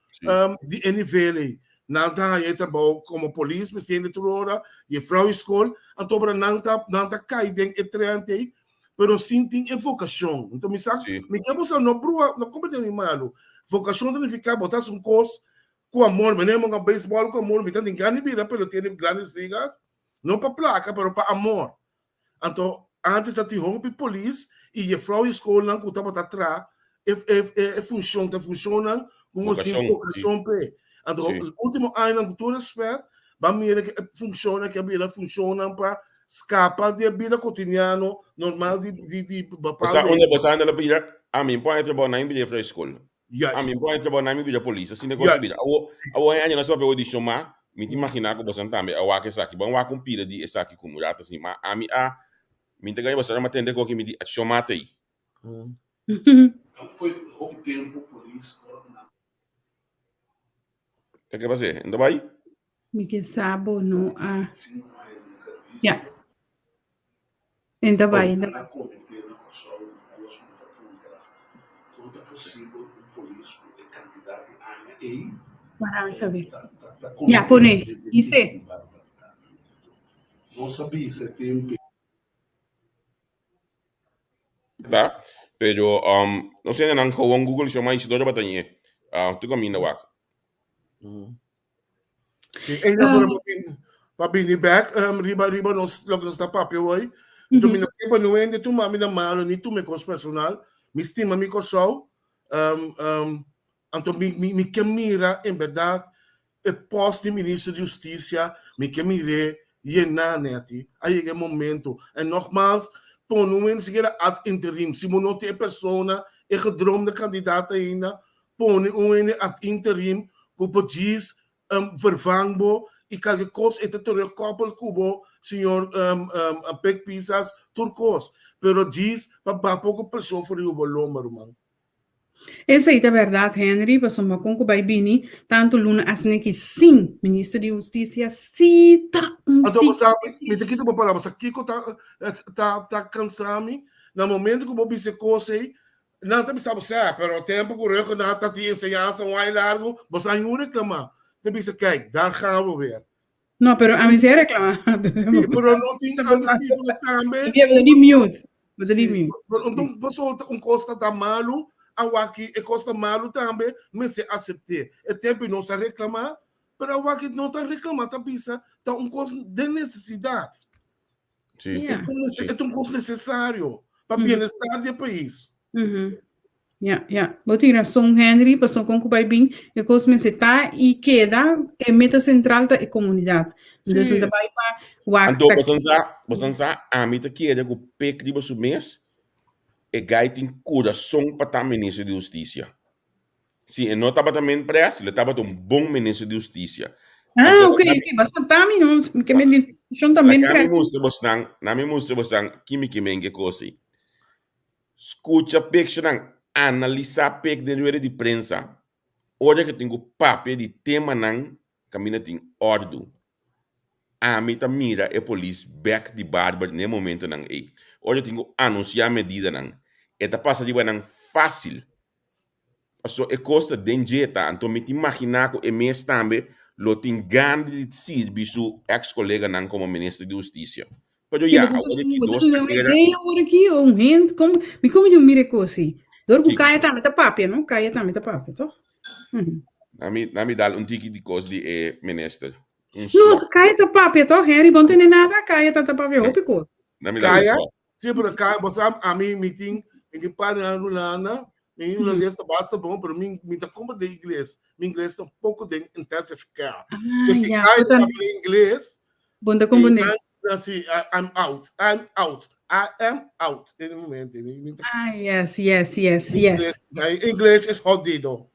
di e nivel ei. Nan ta haña e trabou komo polis, presidente tur ora, jefrou di skol, anto ora nan ta nan ta kai den e trend ei pero sin tin e vocacion. Enton mi sa, Sí. mi ke bosa no brua, no comprende mi malu. Vocacion ta nifica bo ta haci un cos cu amor, manera mi hunga baseball cu amor, mi ta tin gana di bira pelotero di Grandes Ligas, no pa placa, pero pa amor. Anto, antes ta tin hopi polis y jefrouw di scolnan cu tabata tra e, e, e, e funcion, ta funcionnan cu nos tin Vocacion, sí. vocacion p'e. Anto, Sí. ultimo añanan cu tur respet, Ban mira ku e funshonnan ke a bira funshonnan pa skapa di e bida kotidiano normal di di di Bosa bepaalde. unda bosa anda lo bira ami por a trabou na mi bira fra skol. Juist. Ami por a trabou na mi bira polis. Asina kos a Juist. bira. Awo awo e aña nos papia di shoma mi ta imagina ku bosan tambe a wak esaki. Ban wak un pida di esaki ku murata asina. Ma ami a mi ta gaña bosa a tende koki mi di a shoma ta ei. Foi hopi tempu polis ora ku nan. Ke ke pas'é? N ta bai? Mi ke sa bo no a. Ya. En ta bai, en ta bai. Para mi sabi. Ya, pone. Ise. Ta, pero um, no sé nan gewoon Google show maar Isidoro batañe. Ah, tu caminda wak. Sí, ei na por pa bini back um, riba riba nos loke nos ta papia hoy. Tu mi no ke pa no hende tuma mi na malo ni tuma kos personal. Mi stima mi Kòrsou. Um, um, anto mi, mi, mi ke mira en berdad E pòst di minister di hustisia mi ke mir'é yená nèti. A yega e momento. En nogmaals, pone un hende sikiera ad interim. Si bo no tin e persona, e gedroomde kandidaat ainda, pone un hende ad interim ku por djis vervang bo. i kalke kos e ta terugkoppel ku bo señor Pik Pisas tur kos pero djis pa baha poko preshon for riba bo lomba ruman. Esei ta bèrdat Henry, pasobra kon ku bai bini tantu luna asina ki sin minister di hustisia si ta un Anto bo tiki. sa mi ta kita bo palabra sa kiko ta ta ta kansa mi na momento ku bo bisa e kos ei Nan ta bisa bo, Sè, pero tempu ku Ruggenaath ta tin enseñansa un ai largu, bo sa niun reklamá. Ta bisa, Kijk, daar gaan we weer. No, pero ami si a reklamá. Sí, pero no tin amnistía tambe. Bo ta di mute. Bo ta di Sí, mute. pero anto pasobra ta un kos ta ta malu, awaki e kos ta malu tambe, mester asept'é. E tempu nos a reklamá, pero awaki no ta reklamá, ta bisa ta un kos den nesesidat. Sí. Ja. E ta un kos nesesario pa bienestar di e pais. Ja, ja. Bo tin rason, Henry, pasobra kon ku bai bin, e kos mester ta i keda, e meta sentral ta e komunidat. Dus Sí. no ta bai pa wak Anto, ta bosan sa, bosan sa, ami ta kere ku pek riba su mes, e gai tin kurason pa ta minister di hustisia. Si e no tabata men pres, lo tabata un bon minister di hustisia. Ah, Anto, ok, ok, basta tami, no? Ke men di, shon ta men Laga mi pres. mustra bosnan, na mi mustra bosnan kimi ki men ke kosi. Skucha pekshonnan, analisá pek den rueda di prensa, ora ke tin ku papia di temanan kaminda tin òrdu. Ami ta mira e polis bek di Barber n'e momentonan ei. Ora tin ku anunsiá medidanan, e ta pasa riba nan fásil. Paso e kos ta den dje ta, anto mi ta imaginá ku e mes tambe lo tin gana di sirbi su eks koleganan komo minister di hustisia. Pero ya, awor di ki dos karera. Idea awor aki o un hint, kom, mi komo di un mira e kos ei. Dor ku Kiko? Kaya tambe ta papia, no? Kaya tambe ta papia, toch? Na mi, na mi dal un tiki di kos di e minister. Un No, slok. Kaya ta papia, toch, Henry? Bon tene nada, Kaya ta ta papia hopi kos. Na mi dal un Kaya? slok. Sí, pero Kaya, bo sa, ami, mi tin, mi tin padre na Hulanda, mi hulandes ta basta bon, pero mi, mi ta comprende ingles. Mi ingles ta poco den intensive care. Ah, Dus si ja, Kaya bo ta ta papia ingles, bon ta e comprende. nan, nan si, I'm out, I'm out, I am out. In een moment, mi, mi ta Ah, yes, yes, yes, yes. Ingles, nee, Ingles is jodido.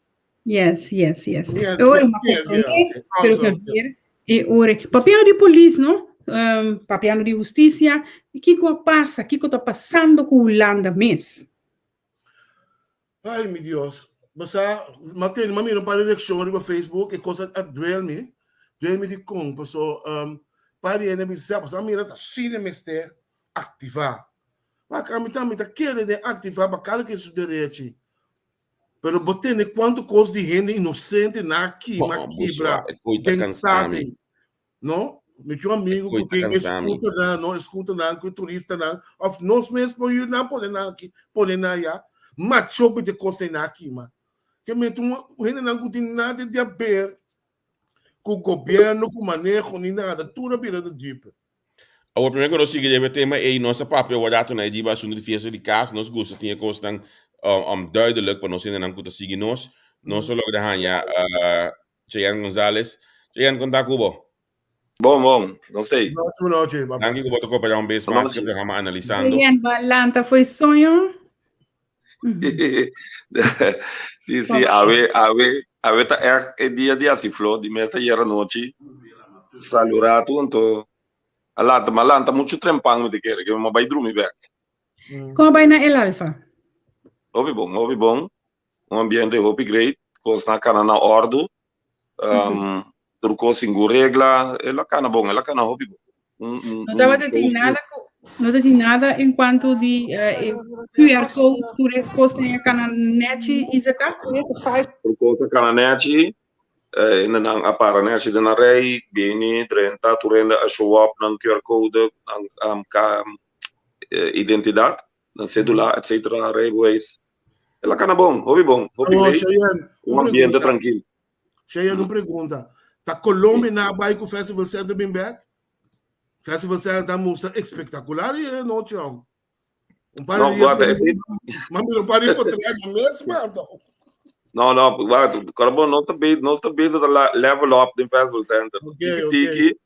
Yes, yes, yes. Yes, E ora yes, ma yes, comprende, yeah. pero Also, que yes. ver e ora papiando di polis, no? Papiando di husticia, kiko a pasa? Kiko ta pasando ku Hulanda mes? Ay, mi Dios. Bo sa, m'a tene, m'a mira un par di reaccion riba Facebook, e cosa a duel mi. Duel mi di con, paso, par di hende a bisa, paso a mira ta asina mester activa. Wak, ami tambe ta kere den activa pa cada ken su derechi. Pero bo tende cuanto cos di hende inocente na kima, Bo, bo kibra, swa, e coi ta den cansa mi. sabi. No? Mi tin un amigo E coi cu ta tin cansa mi. scooter nan, no? Scooter nan cu turista nan. Of nos mes por yuda nan pone nan aki, pone nan allá. Macho bi de cos na kima. Ke met un hende nan cu tin nada di haber cu gobierno, cu maneho ni nada. Tur a bira de dupe. Awor, primero ku nos sigui riba e tema ei, nos a papia awor rato na e riba asuntu di fiesta di kas. Nos gusta tin e kosnan duidelijk pa nos hendenan ku ta sigui nos. Nos a logra haña Cheyenne Gonzalez. Cheyenne, kon ta ku bo? Bon, bon. Nos ta ei. Nochi, nochi, papá. Danki ku bo ta koperá un bes mas ku e programa Analisando. Cheyenne, bo a lanta fo'i soño? Sí, sí, awe, awe, awe ta echt e dia di hasi flor, di mes ayer anochi. Sali un ratu, anto a lanta, ma lanta muchu trempan mi ta kere, ke mi bai drumi bek. Kon a bai na El Alfa? Hopi bon, hopi bon. Un ambiente hopi great, kosnan a kana na òrdu. Tur kos singun regla, el a kana bon, el a kana hopi bon. Un, un, No tabata un tin show nada ku, no ta tin nada en cuanto di eh, QR code, tur es kosnan a kana nechi i zeta? Tur kos a kana nechi, eh, hendenan a para nechi den nan rei, bini, drenta, tur hende a show up nan QR code, nan um, ka, eh, identidad, nan cedula, etcetera, rijbewijs. El a kana bon, hopi bon, hopi Oh, great, Cheyenne, un un ambiente pregunta. trankil. Cheyenne, un pregunta. Ta Colombia na bai ku Festival Center bin bek? Festival Center ta mustra espectacular e noche om. Un par No, di dia guarda, ese- Ma mira un par di potrek mes man. No, no, guarda, Carbon, nos ta be, nos ta bezig ta la- level up den Festival Center. Ok, Tiki ok. tiki.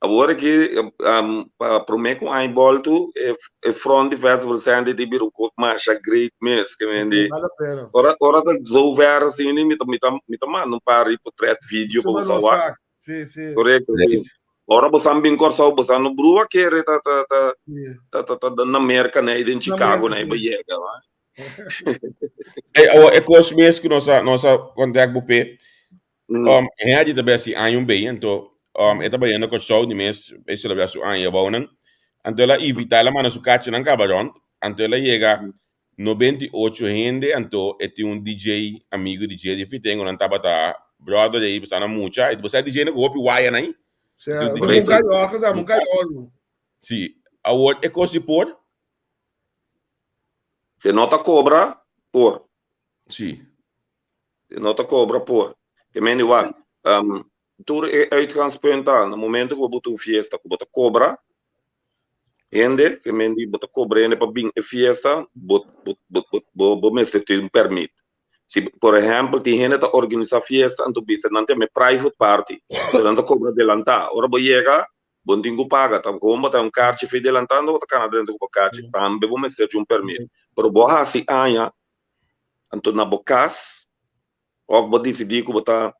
Awor aki, um, pa promé ku aña boltu, e, e front di Festival Center di bira un kos masha great mes, ke men di. Vale la pena. Ora, ora ta zover asina, mi ta, mi ta, mi ta manda un par di potret video pa Suma boso nos wak. wak. Si, si. Korekto, si. Ora bosan bin Kòrsou, bosan no brua kere ta ta ta ta ta ta na Merka nei, den Chicago nei bo yega. Ey, awo e kos mes ku nos a nos a kontak bo p'e. Um, hende ta besi aña un bei, anto um, e ta bayendo Kòrsou di mes, e selebrá su aña abounan. Anto el a invitá, el a manda su kachinan kaba rònt, anto el a yega 98 hende, anto e tin un DJ amigo di dje di Fitengo, nan tabata brother ei, pasobra nan mucha, i bo sa e DJ nan ku hopi waya nan ei. Sea, bo ta un kai òrdu ta, un kai òrdu. Si, awor e kos si por? Se no ta kobra, por. Si. Se no ta kobra, por. Ke men di wak, tur e uitgangspunt ta, na momento ku bo buta un fiesta ku bo ta kobra, Hende, ke men di bo ta kobra hende pa bin e fiesta, bo bo bo bo bo mester tin un permit. Si por ehèmpel tin hende ta organisá fiesta anto bisa nan ta yama e private party, pero nan ta kobra delantá. Ora bo yega bo no tin ku paga, ta kon bo ta un karchi fe delantá anto bo ta kana drenta ku bo karchi, tambe bo mester di un permit. Pero bo hasi aña anto na bo kas òf bo disidí ku bo ta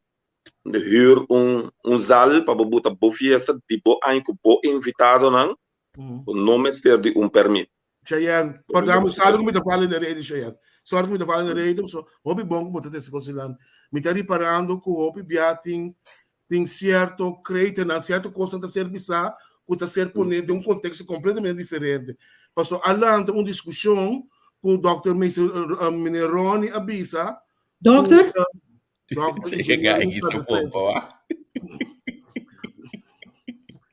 huur un un zal pa bo buta bo fiesta di bo aña ku bo invitadonan, bo no mester di un permit. Cheyenne, perdón, mi sabi ku mi ta fala den rede, Cheyenne. Sorry ku mi ta fala den rede, so hopi bon ku bo ta tese kos dilanti. Mi ta riparando ku hopi bia tin tin sierto kretenan, sierto kosnan ta ser bisá ku ta ser poné den un konteksto kompletamente diferente. Paso a lanta un diskushon ku Dòkter Meneer Ronnie a bisa Dokter? Dokter,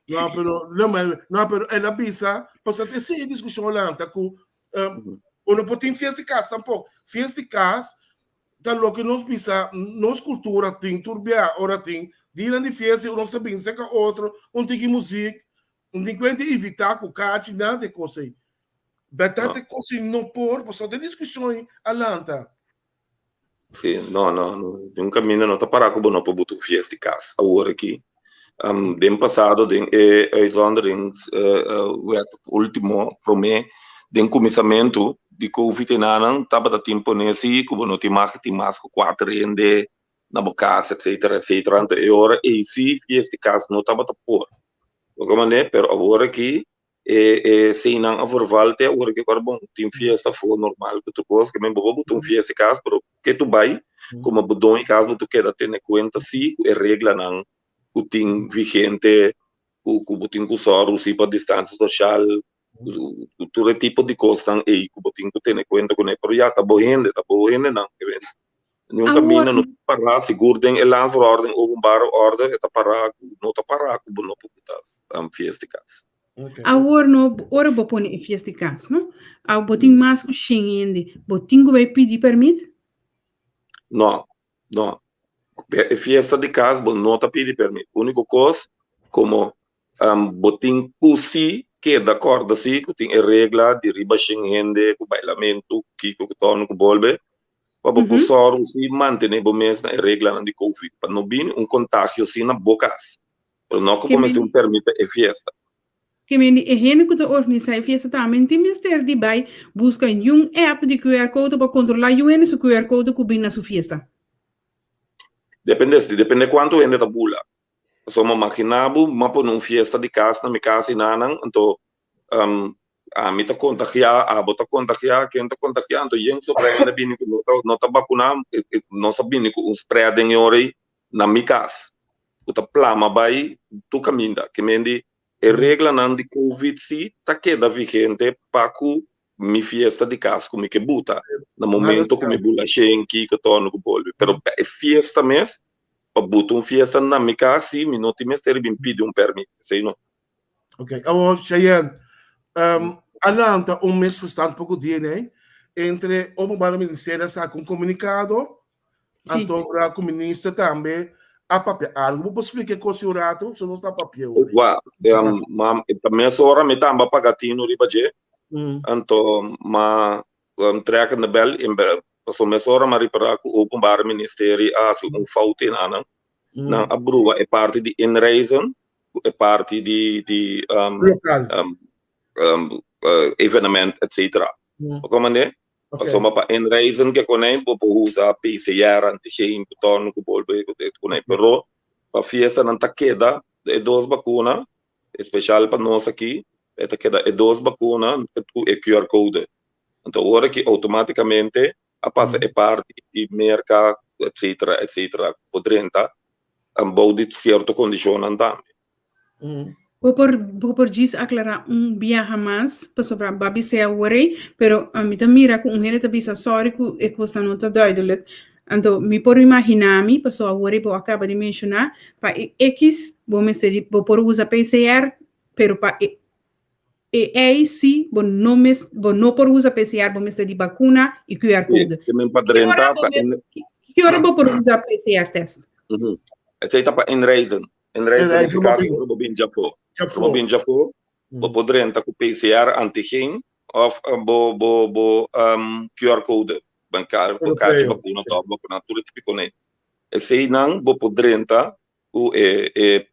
No, pero, no, maar, no, pero el a bisa, pasobra te sigue discusión lanta ku um, uno por tin fiesta di cas tampoco. Fiesta di cas ta loke nos bisa, nos cultura tin turbia, ora tin dianan di fiesta nos ta bin cerca otro, un tiki muziek, un tin cuenta evita ku kachi nada de cos ei. Berdad e cos ei no por, pasobra te discusión a lanta. Sí, no, no, no. Den un kaminda no ta pará ku bo no por buta un fiesta di kas awor aki. Um, den pasado, den e uitzonderingswet último, promé, den kuminsamentu di Covid enanan, tabata tin pone si ku bo no tin mag tin mas ku kuater hende na bo kas, etcetera, etcetera. Anto e ora ei sí fiesta di kas no tabata por. Bo ke manera? Pero awor aki E e seinan a verval te awor ke kor bon tin fiesta afó normal ku tur kos ke men bo por buta un fiesta e kas pero ke tu bai komo bo doño e kas bo tu keda tene kuenta si ku e reglanan ku tin vigente ku ku bo tin ku sòru si pa distansia sosial ku tur e tipo di kosnan ei ku bo tin ku tene kuenta kuné pero ya ta bo hende ta bo hendenan ke men niun kaminda no ta pará sigur den e landsverordening openbare orde e ta pará ku no ta pará ku bo no por buta fiesta di kas. Awor no, ora bo pone e fiesta di kas, no? Aw bo tin mas ku shen hende, bo tin ku bai pidi permit? No, no. E fiesta di kas bo no ta pidi permit. Úniko kos, komo bo tin ku si keda kòrda si ku tin e regla di riba shen hende, ku bailamentu, ku kiko, ku tòrnu, ku bolbe, pa bo por sòru si mantené bo mes na e reglanan di covid, pa no bini un kontagio si na bo kas. Pero no ku bo mester un permit pa e fiesta. Ke men di e hende ku ta organisá e fiesta tambe no tin mester di bai buska yun app di QR code pa kontrolá yun hende su QR code ku bin na su fiesta. Depende, depende kuantu hende ta bula. Pasobra maginá bo, mi a pone un fiesta di kas na mi kas i nanan, anto ami ta kontagiá, abo ta kontagiá, ken ta kontagiá, anto yen sobra hende a bini ku no ta no ta bakuná, nos a bini ku un spreading e ora ei na mi kas ku ta plama bai tur kaminda. Ke men di e reglanan di covid si ta keda vigente pa ku mi fiesta di kas ku mi ke buta na momento ku mi bula shenki ku torno ku bolbe. Pero pa e fiesta mes, pa buta un fiesta na mi kas si mi no tin mester di bin pidi un permit, esei no. Ok, awor Cheyenne, um, a lanta un misverstand poko DNA entre Openbare Ministerie a saka un komunikado Sí. Anto ora ku minister tambe a papia algo. Bo por splika e kos un rato? So nos ta papia hoor. Wa, um, ma ta mesora mi tamba paga tinu riba dje. Anto ma um, trekken de bel in paso mesora ma ripara ku Openbare Ministerie a hasi un fout in anan. Nan a brua e parti di inreizen ku e parti di di um, Lokaal. um, um, uh, evenement, etc. Mm. Oké, Pasobra pa inreizen ke konei bo por usa PCR, antigen, ku torno ku bolbe ku dit konei. Pero Pa fiestanan ta keda e dos bakuna, especial pa nos aki, e ta keda e dos bakuna ku e QR code. Anto ora ki automaticamente a pasa e parti di Merca etcetera etcetera por drenta bou di cierto condicionnan tambe. Bo por bo por djis aclara un biaha mas pasobra bo a bis'é awor ei, pero mi ta mira cu un hende ta bisa sorry cu e cosnan no ta duidelijk. Anto mi por imagina mi pasobra awor ei bo a caba di menciona pa e X bo mester di bo por usa PCR pero pa e e Y si bo no mes bo no por usa PCR bo mester di bacuna y QR code. Te men pa Ki ora drenta bo pa mes in ki ora bo por usa PCR test? Esei ta pa inreizen. Inreizen Inreizen significa bo bin ora bo bin djafó. Ora bo djafó. bin djafó, bo por drenta ku PCR antigen òf bo bo bo QR code. Bo ka bo kachi Europeo. bakuna tòg bakuna tur e tipo kuné. Eseinan bo por drenta ku e e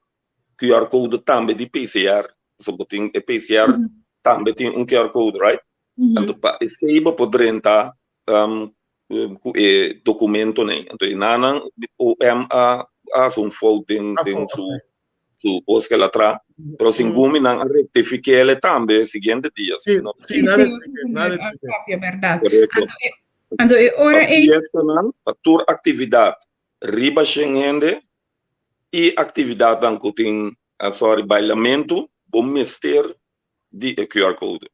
QR code tambe di PCR. So bo tin e PCR tambe tin un QR code, right? Anto pa esei bo por drenta ku e dokumentonan. Anto e nanan OM a hasi un fout den den su su kos ku el a traha, pero segun mi nan a rektifik'é tambe siguiente dia. Sí, sí, nan a rektifik'é, nan a rektifik'é. Bèrdat. Korekto. Anto e ora Pa ei. fiestanan, pa tur aktividat riba shen hende i aktividatnan ku tin, sorry, bailamentu, bo mester di e QR code.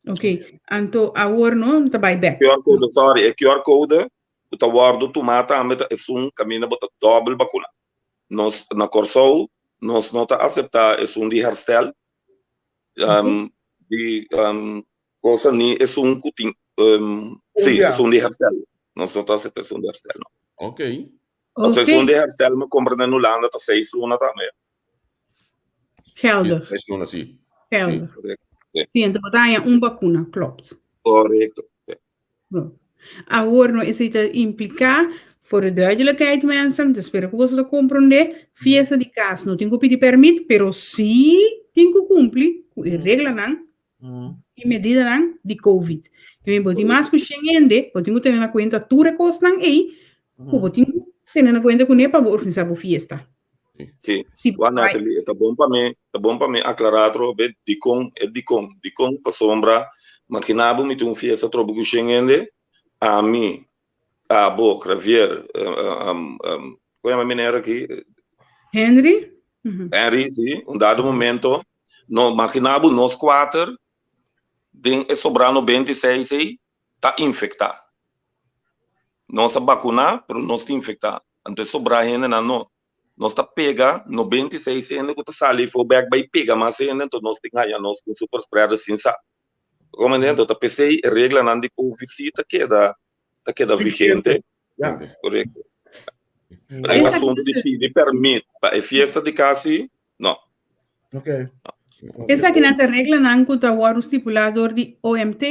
Ok, anto awor no ta bai bek. QR code, sorry, e QR code ku ta wòrdu tumá tambe ta esun kaminda bo ta dòbel bakuna. Nos na Kòrsou nos no ta aseptá esun di herstel di cosa ni esun ku tin sí, esun di herstel. Nos no ta aseptá esun di herstel no. Ok. Pasobra esun di herstel mi kompra na Hulanda ta seis luna tambe. Geldig. Seis luna, sí. Geldig. Sí, enton bo ta haña un bakuna, klopt. Korekto. Awor no esei ta impliká, voor de duidelijkheid mensen, te spera ku boso ta komprondé, fiesta di kas no tin ku pidi pèrmit, pero sí tin ku kumpli ku e reglanan i medidanan di covid. También bo tin mas ku shen hende, bo tin ku tene na kuenta tur e kosnan ei, ku bo tin ku tene na kuenta kuné pa bo organisá bo fiesta. Sí. Si Wak Natalie, e ta bon pa mi, ta bon pa mi aklará atrobe dikon, e dikon, dikon pasobra magina bo mi tin un fiesta atrobe ku shen hende, ami, abo, Javier, kon yama e meneer aki? Henry? Henry, sí, un dado momento, no, magina bo nos kuater den e sobrá 96 ei ta infektá. Nos a bakuná, pero nos ta infektá. Anto e sobrá hendenan no. Nos ta pega 96 hende ku ta sali afó bèk bai pega mas hende, anto nos tin haña nos ku un superspreader sin sa. Komprende? Anto ta p'esei e reglanan di covid sí ta keda ta keda vigente. Korekto. Pero e asuntu di pidi pèrmit pa e fiesta di kasi, no. Ok. Esakinan ta reglanan ku ta wòrdu stipulá dor di OMT?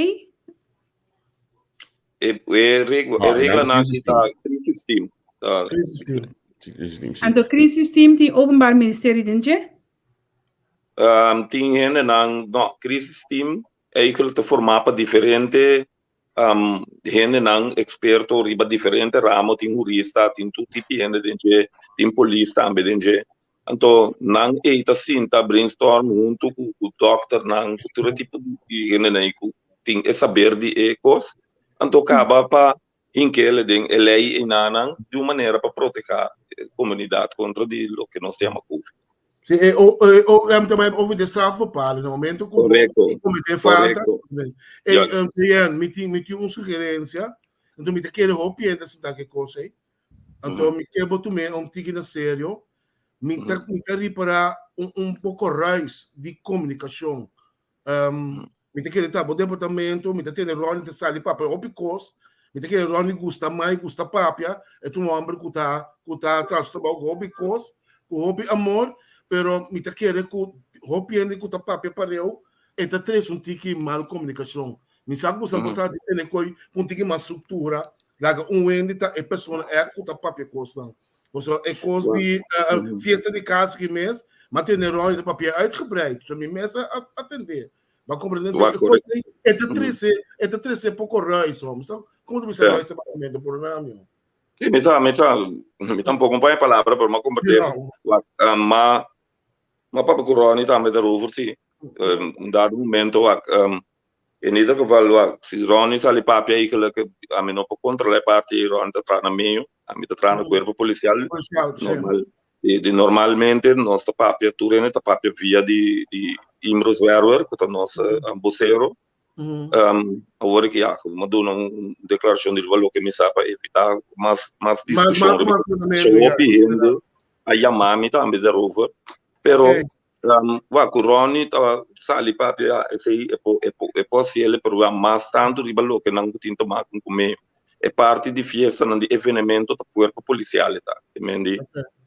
E, e, regla, e reglanan aki ta crisis team. Ta, Crisis team. Crisis team, sí. Anto crisis team tin openbaar ministerie den dje? Um, tin hendenan, no, crisis team eigenlijk ta formá pa diferente um, hendenan experto riba diferente ramo, tin hurista, tin tur tipo hende den dje, tin polis tambe den dje. Anto nan ei ta sinta brainstorm huntu ku ku dokternan, ku tur e tipo di hendenan ei ku tin e saber di e kos. Anto kaba pa hink'el den e lei einanan di un manera pa protehá e komunidat kontra di loke nos ta yama covid. Sí, e o e OM ta bai over de strafbepaling. Na momento ku bo Korekto, kometé falta. korekto. Ey, Juist. um, CN, mi tin, mi tin un sugerencia. Anto mi ta kere hopi hende sinta ke kos ei. Anto mi ke bo tum'é un tiki na serio. Mi ta, mi ta ripará un, un poko ruis di komunikashon. Um, mi ta kere ta bo departamento, mi ta tene Ronnie ta sali papia hopi kos. Mi ta kere Ronnie gusta mai, gusta papia. E ta un homber ku ta, ku ta traha su trabou ku hopi kos, ku hopi amor, pero mi ta kere ku hopi hende ku ta papia pareu, e ta trese un tiki mal komunikashon. Mi sa ku boso por trata di tene koi ku un tiki mas struktura, laga un hende ta e persona ègt ku ta papia kosnan. Pasobra e kos di fiesta di kas ki mes, m'a tene Ronnie ta papia uitgebreid. So mi mes a atendé. Bo a komprendé? Wak, E kos korekto. ei, e ta trese, e ta trese poko ruis, hoor. Mi sa, komo ta bisa ruis na papiamento? Perdona mi. Sí, mi sa, mi sa, mi tampoco no palabra, pero m'a comprende. Um, ma, ma papia ku Ronnie tambe daarover, sí. Um, un dado momento, wak, um, in ieder geval, wak, si Ronnie sali papia eigenlijk, ami no por controla e parti, Ronnie ta traha na medio, ami ta traha na cuerpo policial. Policial, sí. Normal, sí, di normalmente nos ta papia, tur hende ta papia via di, di Imro Zwerwer, ku ta nos uh, vocero. Um, awor ku ya, m'a duna un deklarashon di riba loke mi sa pa evitá mas mas diskushon riba so hopi hende a yama mi tambe daarover. Pero um, wak ku Ronnie ta sali papia esei e por e por e por hasiel pero wak mas tantu riba loke nan ku tin te maken ku mi e parti di fiestanan di evenemento ta kuerpo polisial e ta. Te men di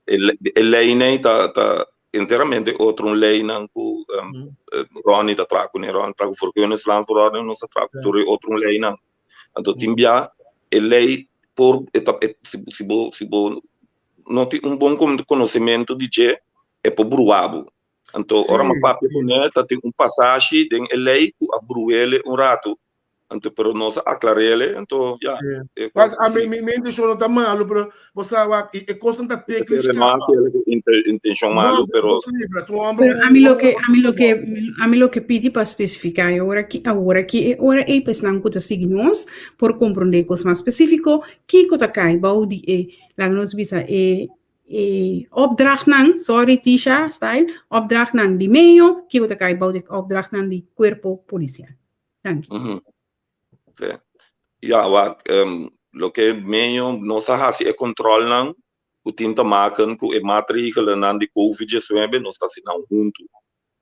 e leinan ta ta enteramente otro un leynan ku um, Ronnie ta traha kuné, Ronnie traha ku vergunningslandverordening, nos ta traha ku tur e otro un leynan. Anto tin bia e ley por e ta e si si bo si bo no tin un bon konosementu di dje e por bruha bo. Anto ora mi a papia kuné ta tin un pasashi den e ley ku a bruh'é un ratu. Anto, pero nos a aclarele, anto, ja. E cos a mi, mi, mi intención no ta malo, pero bo sa wak, e, e cosnan ta tekens Pero no hace intención malo, pero... Pero a mi lo ke, a mi lo ke, a mi lo ke pidi pa specifica e ora ki, awor aki e ora ei pa esnan ku ta sigui nos por comprende cos mas specifico, kiko ta kai bou di e, laga nos bisa e e opdrachtnan, sorry Tisha style, opdrachtnan di meio, kiko ta kai bou di opdrachtnan di cuerpo policial. Danki. Mm -hmm. Sí. Ja, wak, um, loke medio nos a hasi e controlnan ku tin te maken ku e maatregelennan di COVID-19, nos ta hasi nan huntu.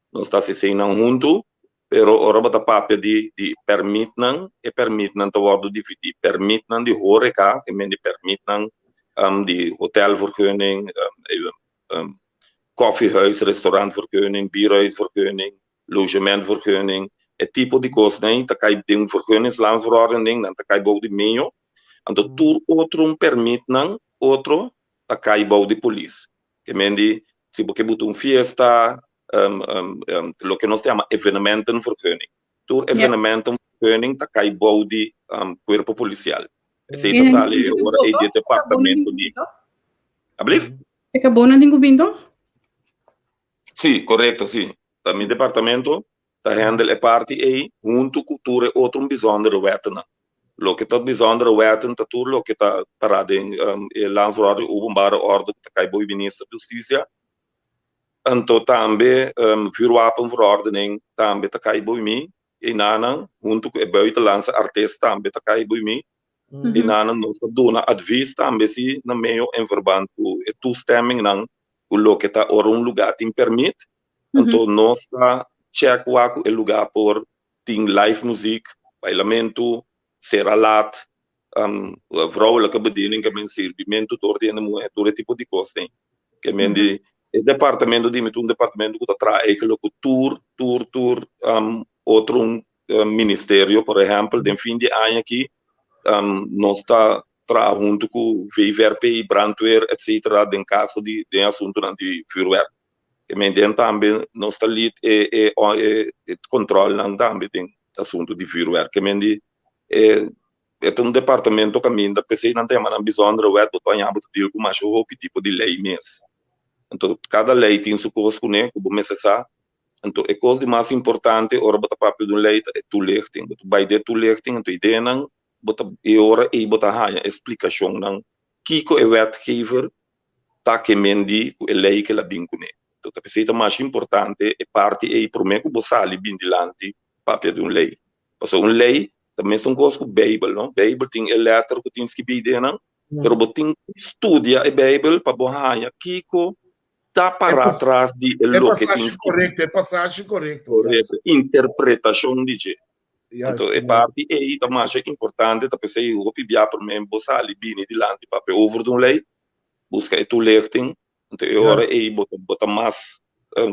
Nos ta hasi nan huntu, pero ora bo ta papia di, di permitnan, e permitnan ta wordo dividí. Permitnan di horeca, ke men di permitnan um, di hotelvergunning, um, um, koffiehuis, restaurantvergunning, bierhuisvergunning, logementvergunning, e tipo di kosnan ta kai den un vergunningslandsverordening, nan ta kai bou di meño, anto tur otro un permitnan otro ta kai bou di polis. Ke men di si bo ke buta un fiesta, loke nos ta yama evenementenvergunning. Tur evenementenvergunning ta kai bou di kuerpo polisial. Esei ta sali e ora ei di e departamento di. Ablief? E ka bo nan tin ku bin toch? Sí, korekto, sí. Ta mi departamento ta handle e parti ei huntu ku tur e otro bijzondere wettennan. Loke ta bijzondere wetten ta tur loke ta pará den e Landsverordening Openbare Orde ku ta kai bou di Minister di Hustisia. Anto tambe Vuurwapenverordening tambe ta kai bou mi. Einanan huntu ku e buitenlandse artist tambe ta kai bou mi. Einanan nos ta duna advis tambe si na medio en verband ku e toestemmingnan ku loke ta ora un lugá tin permit, anto nos ta check wak ku e lugá por tin live muziek, bailamentu, sera lat, vrouwelijke bediening ke men sirbimentu dor di hende muhé, tur e tipo di kos ei. Ke men di e departamento di mi ta un departamento ku ta traha eigenlijk ku tur tur tur otro ministerio, por ehèmpel den fin di aña aki nos ta traha huntu ku VVRP, brandweer etcetera den kaso di den asuntunan di vuurwerk. Ke men den tambe nos ta lead e e e kontrolnan tambe den asuntu di vuurwerk. Ke men di e e ta un departamento kaminda p'esei nan ta yama nan bijzondere wet bo ta haña bo ta deal ku masha hopi tipo di lei mes. Anto kada lei tin su kos kuné ku bo mester sa. Anto e kos di mas importante ora bo ta papia di un lei ta e toelichting. Bo ta bai den e toelichting anto ideanan bo ta e ora ei bo ta haña e splikashonnan kiko e wetgever ta ke men di ku e lei ke el a bin kuné. Enton ta p'esei ta masha importante e parti ei promé ku bo sali bin dilanti papia di un lei. Pasobra un lei ta mesun kos ku beibel no, beibel tin e lèter ku tin skibí den nan, pero bo tin ku studia e beibel pa bo haña kiko ta pará tras di e loke tin skibí. E pasashi korekto. Korekto, interpretashon di dje. Anto e parti ei ta masha importante, ta p'esei hopi bia promé bo sali bini dilanti papia over di un lei, buska e toelichting, anto e ora ei bo ta bo ta mas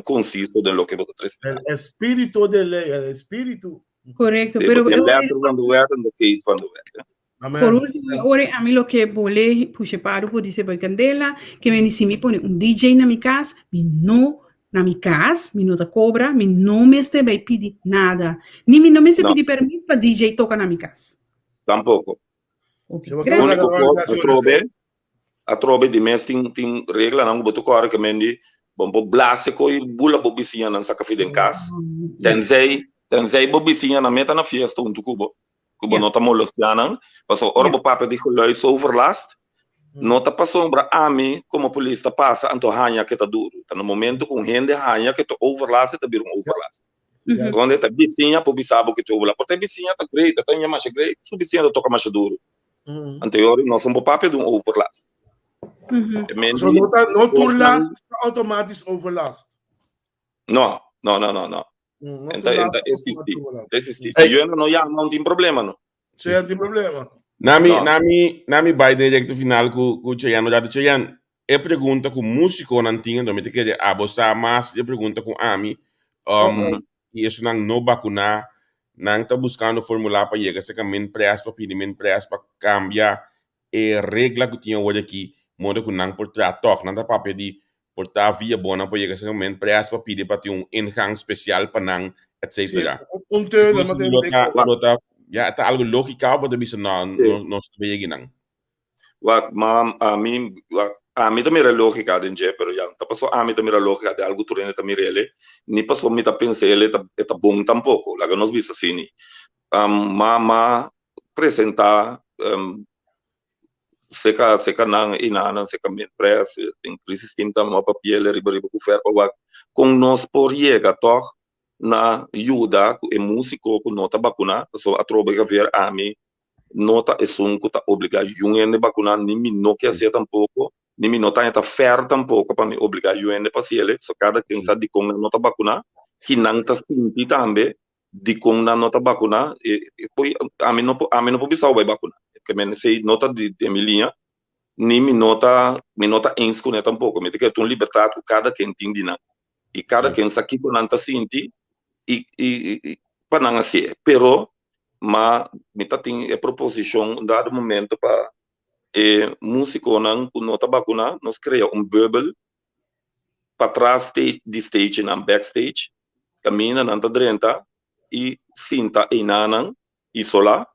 konsiso den loke bo ta trese dilanti. El espíritu de lei, el espíritu. Korekto, Sí, pero bo tin letter van de wet en de geest van de wet, hè. Amen. Por último, e ora ami lo ke bole pushe paru por dice boy candela, ke mi si mi pone un DJ na mi cas, mi no na mi cas, mi no ta cobra, mi no mester bay pidi nada. Ni mi no mester No. pidi permit pa DJ toca na mi cas. Tampoco. Ok, Yo gracias. Único cos, atrobe. Atrobe di mes tin tin reglanan ku bo ta kòrè ke men di bo no por blase koi bula bo bisiñanan saka fi den kas. Tenzij tenzij bo bisiñanan meta na fiesta huntu ku bo, ku bo no ta molestiá nan. Pasobra ora bo papia di geluidsoverlast, no ta pasobra ami komo polis ta pasa anto haña ke ta duru. Ta na momento ku un hende haña ke ta overlast e ta bira un overlast. Donde ta bisiña por bisa bo ke ta overlast. Por ta e bisiña ta great, ta haña masha great, su bisiña ta toka masha duru. Anto yori nos no por papia di un overlast. So no ta no tur last ta automatisch overlast. No, no, no, no, no. Enta enta existi. Existi. Si yo no yama no tin problema no. Si no tin problema. Nami nami nami bai den recta final ku ku Cheyenne rato Cheyenne e pregunta ku músikonan tin anto mi ta kere abo sa mas e pregunta ku ami um, i esunnan no bakuná nan ta buskando formula pa yega serka Minpres pa pidi Minpres pa kambia e regla ku tin awor aki modo ku nan por traha tòg. Nan ta papia di por ta via bo nan por yega serka Minpres pa pidi pa tin un ingang spesial pa nan etsetera. Un teuner ma tin Lo ta lo ta ya ta algu lógika òf bo ta bisa no nos ta yega nan? Wak, ma ami, wak, ami ta mira lógika den dje, pero ya, ta paso ami ta mira lógika den algu tur hende ta mira ele, ni paso mi ta pensa ele ta, e ta bon tampoko, laga nos bisa asini. Ma, ma presentá seka, seka nan enanan, seka Midpress, den crisis team tambe a papia ele riba riba ku Fer pa wak kon nos por yega tòg na yuda ku e músiko ku no ta bakuná, pasobra atrobe Javier ami no ta esun ku ta obligá yun hende bakuná, ni mi no ke hasié tampoko, ni mi no ta haña ta fèr tampoko pa mi obligá yun hende pa hasiel, so kada ken sa dikon nan no ta bakuná, ki nan ta sinti tambe dikon nan no ta bakuná, e por ami no por ami no por bisa bo bai bakuná, ke men esei no ta di den mi liña, ni mi no ta mi no ta eens kuné tampoko, mi ta kere ta un libertat ku kada ken tin di nan. i kada ken sa kiko nan ta sinti i i pa nan hasié. Pero ma mi ta tin e proposishon un dado momento pa e musikonan ku no ta bakuná nos krea un bùbel patras di stagenan, backstage, kaminda nan ta drenta i sinta einanan isolá.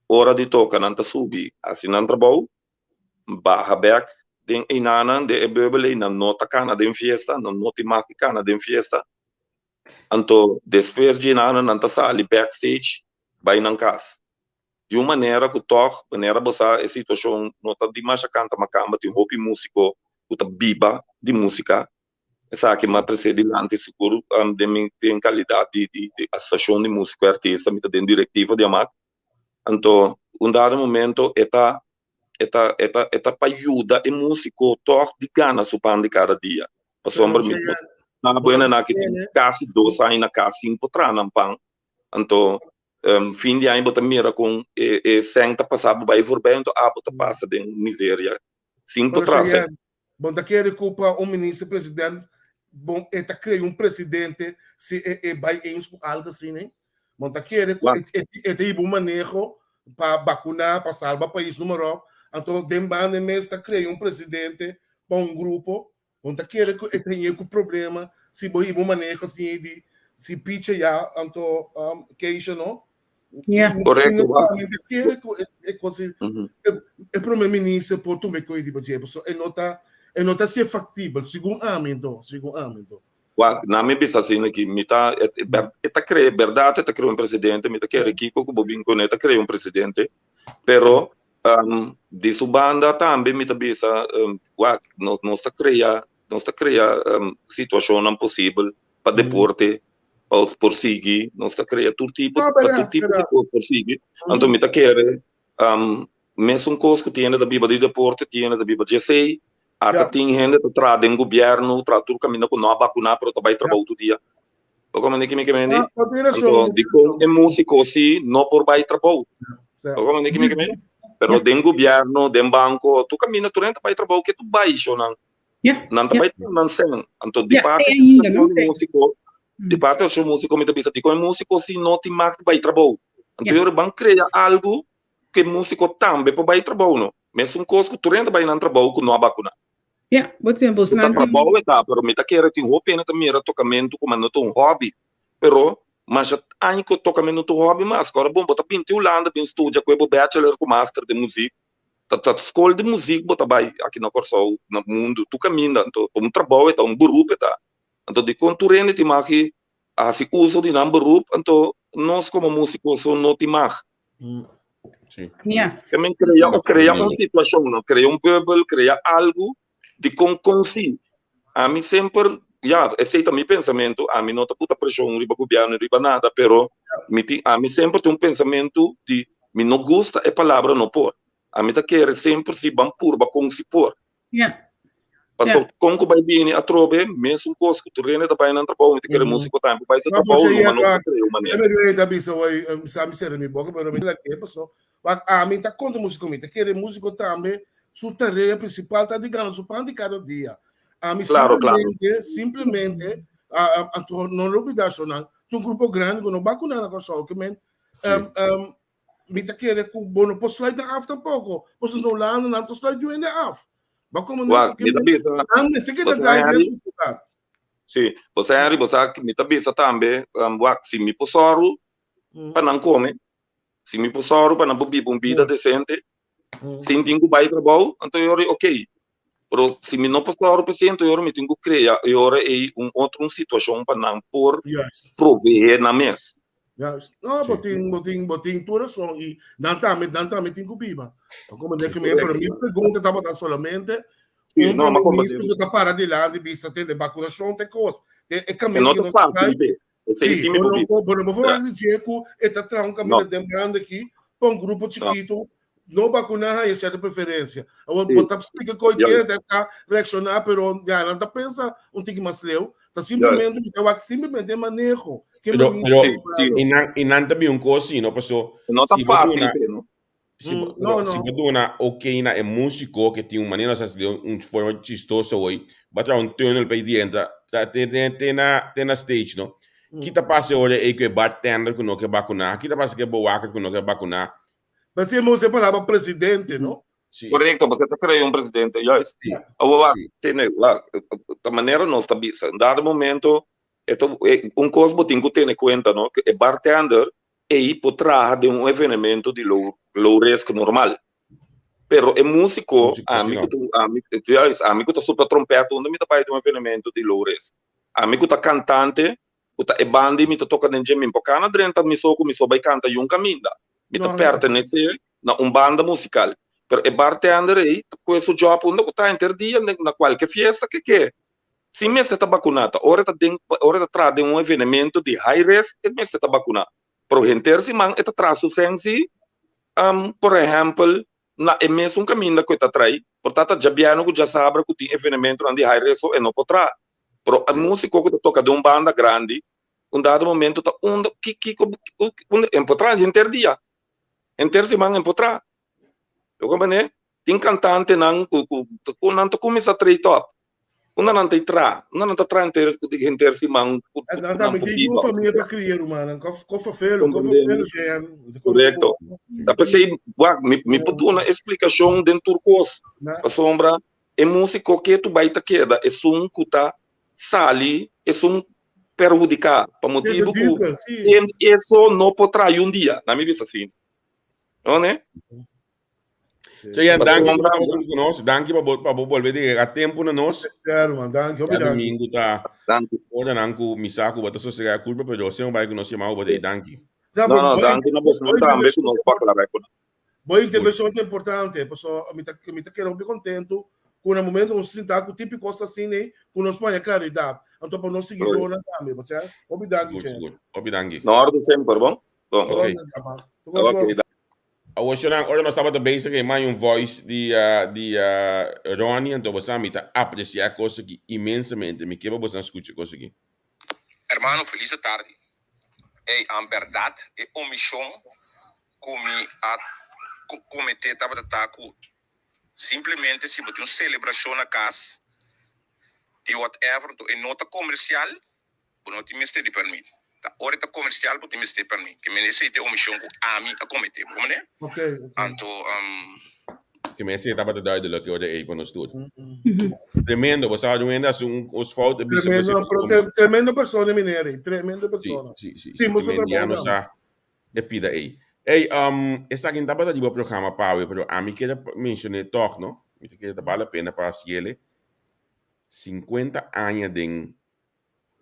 Ora di toka nan ta subi hasi nan trabou baha bek den einanan den e bubel ei nan no ta kana den fiesta nan no tin mag di kana den fiesta anto despues di einanan nan ta sali backstage bai nan kas di un manera ku tog manera bo sa e situashon no ta di masha kanta makamba tin hopi musiko ku ta biba di musika esaki mi a trese dilanti sigur den mi den kalidat di di asosiashon di musiko i artista mi ta den direktiva di amak Anto un dado momento e ta e ta e ta e ta pa yuda e músiko tòg di gana su pan di kada dia. Pasobra mi na buena na ki tin kasi dos aña na kas sin por traha nan pan. Anto fin di aña bo ta mira kon e e sèn ta pasa bo bai voorbij anto abo ta pasa den miseria sin por traha sèn. Bo ta kere ku pa un minister president bo e ta krea un presidente si e e bai eens ku algo asina? Bo ta kere ku e e ta hiba un maneho pa bakuna pa salba pais numero anto den banda e mes ta krea un presidente pa un grupo bo ta kere ku e ta haya ku problema si bo hiba un maneho asina di si picha ya anto keisha no? Yeah. Correcto. Kere ku e e kosi e prome minister por tuma e koe riba dje pasobra e no ta e no ta ser factibel segun ami anto segun ami anto. Wak, na mi bisa asina ki mi ta e ta krea berdad e ta krea un presidente mi ta kere kiko ku bo bin kuné ta krea un presidente pero di su banda tambe mi ta bisa wak nos ta krea nos ta krea situashonnan posibel pa deporte pa por sigui, nos ta krea tur tipo, pa tur tipo di kos por sigui. Anto mi ta kere mesun kos ku tin hende ta biba di deporte, tin hende ta biba di esei, ata tin hende ta traha den gobièrnu, traha tur kaminda ku no a bakuná pero ta bai trabou tur dia. Bo komprende ki mi ke mende? Anto dikon e músiko si no por bai trabou? Bo komprende ki mi ke mende? Pero den gobièrnu, den banko, tur kaminda tur hende ta bai trabou, ke tur bai shownan? Ja, Nan ta ja. bai nan sen. Anto di Ja, parte te di ainda, asociacion no? di músico, di parte di asociacion músico mi ta bisa di con e músico si no tin mag di bai trabou. Anto Ja. yora ban crea algo cu e músico tambe por bai trabou no. Mesun cos cu tur hende bai nan trabou cu no a bacuna. Ja, bo tin bos Cu ta nan tin. trabou e ta, pero mi ta kere tin hopi hende ta mira tocamento como no ta un hobby. Pero masha aña cu tocamento no ta un hobby mas. Ora bon bo ta binti Hulanda bin studia cu e bo bachelor cu master den muziek. Ta ta skol di muzik bo ta bai aki na Kòrsou, na mundu, tur kaminda. Anto ta un trabou e ta, un beroep e ta. Anto dikon tur hende tin mag di hasi uso di nan beroep, anto nos komo músiko so no tin mag. Sí. Ja. Ke men krea, krea un situashon, no? Krea un bubble, krea algu dikon kon si. Ami semper, ya, esei ta mi pensamentu, ami no ta puta preshon riba gobièrnu, riba nada, pero mi tin, ami semper tin un pensamentu di mi no gusta e palabra no por. Ami ta kere semper si ban purba kon si por. Ja. Paso Ja. kon ku bai bini atrobe, mesun kos ku tur hende ta bai nan trabou, mi ta kere músiko tambe bai su No, trabou, pues, numa nos ja, ta krea un manera. Mi rei ta bisa hoy, sa mi sera mi boca, pero mi la ke paso. Wak ami ta kontra músiko, mi ta kere músiko tambe su tarea principal ta di gana su pan di kada dia. Ami Claro, claro. simplemente, simplemente, anto no lubida shonan, ta un grupo grandi ku no bakuna na Kòrsou, ke men, mi ta kere ku bo no por sluit nan af tampoko, pasobra na Hulanda nan ta sluit yu hende af. Ba komo nan Wak, mi ta bisa, nan mester keda bo sa drai den Henry, sosiedat. si, bo sa Henry, bo sa, mi ta bisa tambe, wak, si mi por sòru pa nan kome, si mi por sòru pa nan por biba un bida desente, sin tin ku bai trabou, anto e ora ei okey. Pero si mi no por sòru p'esei, anto e ora mi tin ku krea e ora ei un otro un situashon pa nan por proveé nan mes. Juist. No, bo tin, bo tin, bo tin tur rason i nan tambe, nan tambe tin ku biba. Como de que me, pero mi pregunta tabata solamente Sí, un no, ma primer ministro comprende. ku ta para dilanti bisa tende vacunacion te kos. Te e E kaminda no ku ta nos ta fácil kai. be. Esei Sí, sí mi bo por no biba. por, bo no por Ja. verwacht di dje ku e ta traha un kaminda No. den banda aki pa un grupo No. chikitu no vacuná haña sierto preferencia. Awor Sí. bo ta splika koe tiene Juist. ta ta reakshoná pero ya nan ta pensa un tiki mas leu. Ta Juist. simplemente mi ta wak simplemente e maneho ke Pero, minister pero, Sí, sí. Prado. i nan, i nan ta bin un kos sí, no? Paso No ta si bo fácil duna, pe, no? si bo, No, pero si no. bo duna ok na e músiko ke tin un manera, osea, di un forma chistoso hoy, bo a traha un tunnel pa e drenta, ta te, te, te na, te na stage, no? Ki ta pasa e ora ei ku e bartender ku no ke bakuná? Ki ta pasa ku e bowaker ku no ke bakuná? P'esei mi usa e palabra presidente, no? Sí. Korekto, bo ta krea un presidente, juist. Sí. Awor wak, Sí. tene, wak, ta manera nos ta bisa, un dado momento, e ta, e, un kos bo tin ku tene kuenta, no, ku e bartender ei por traha den un evenemento di low, low risk normal. Pero e músiko, Músiko, sí, ami ku no. tu, ami, juist, ami ku ta supla trompèt, unda mi ta bai den un evenemento di low risk? Ami ku ta kantante, ku ta e banda i mi ta toka den dje, mi por kana drenta mi so ku mi so bai kanta yun kaminda. Mi ta No, no. pertenesé na un banda musikal. Pero e bartender ei ta kue su job unda ku ta henter dia na kualke fiesta ke ke. Si mester ta bakuná ta ora e ta den ora e ta traha den un evenemento di high risk e mester ta bakuná. Pero henter siman e ta traha su sensi por ehèmpel na e mesun kaminda ku e ta trai. Por ta ta djabièrnè ku djasabra ku tin evenementonan di high risk so e no por traha. Pero e músiko ku ta toka den un banda grandi un dado momento ta unda ki kiko unda e por traha henter dia, henter siman e por traha. Bo comprende? Tin kantantenan ku ku ku nan ta kuminsá trei tòp. Unda nan ta traha? Unda nan ta traha henter henter siman ku En ku dan nan tambe por tin biba? un famia pa kria, rumannan. Ko ko fafelo, ko Comprende? fafelo, Jean. Korekto. Ta p'esei wak mi mi por duna e splikashon den tur kos. Na. Pasobra e músiko ke tu bai ta keda esun ku ta sali esun perhudiká pa motibu ku Perhudica, sí. eso no por traha un dia. Na mi bisa asina. No ne? So, Jan, danki Pasobra pa bo ku nos, danki pa bo pa bo bolbe di a tempu na nos. Claro, man, danki, hopi Ya danki. domingo ta Danki. ora nan ku mi sa ku bo ta sosegá e kulpa, pero José bai ku nos yama bo ta ei danki. Ja, No, pero no, bo danki na boso bo tambe ku intervenshon nos pa aklará ku nan. Bo intervenshon ta importante, pasobra mi ta mi ta keda hopi kontentu ku na momento nos sinta ku tipo kos asina ei, ku nos por haña klaridat. Anto pa nos siguidornan tambe, bo sa. Hopi danki, Sigur, Chen. sigur. Hopi danki. Na orde semper, bon? Bon. Ok. Orde, Ok, bon. Awor shonan, ora nos tabata bezig e manda un voice di di Ronnie, anto bosan mi ta aprecia e cos aki inmensamente. Mi ke pa bosan scucha e cos aki. Hermano felis atardi. Ey an berdad e omision cu mi a comete tabata ta cu simplemente si bo tin un celebracion na cas di whatever anto e no ta comercial Bo no tin mester di pèrmit. Ta ora e ta komersial bo tin mester pèrmit. Ke men esei ta e omishon ku ami a kometé. Bo komprendé? Ok, ok. Anto, Ke men esei tabata duidelijk e ora ei pa nos tur. Tremendo, bo sa un hende hasi un kos fout e bisa ku Tremendo, esei pero ta tremendo persona meneer ei, tremendo Sí, persona. sí, sí, Sí, sí. mucho Ke men ya trabou no dan. sa e pida ei. Ey, um, esaki no tabata riba programa pawe, pero ami kier a mencion'é tog, no? Mi ta kere ta bale la pena pa haciele. 50 aña den,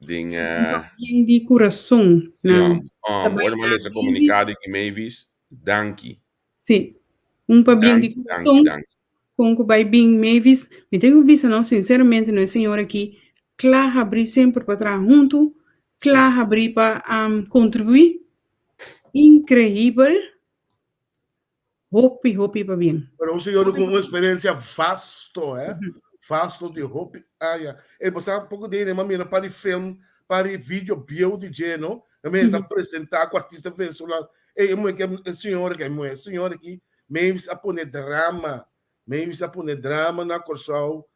den, Sí, eh, pabien di kurason ja, nan ta um, bai ora mi a na lesa Mavis. comunicado di Mavis, danki. Sí, un pabien di Danki, danki, kurason danki. kon ku bai bin Mavis. Mi tin ku bisa no, sinceramente no e señora aki kla habrí semper pa traha huntu, kla habrí pa um, kontribuí. Increíbel. Hopi, hopi pabien. Pero un señor con una experiencia vasto, eh? Vasto de hopi aña. E bosa poco de ma mira pari film, pari video bieu di lleno. E me ta presenta cu artista venezolano. E e que e señor que e señor aqui, Mavis a pone drama. Mavis a pone drama na Corsou,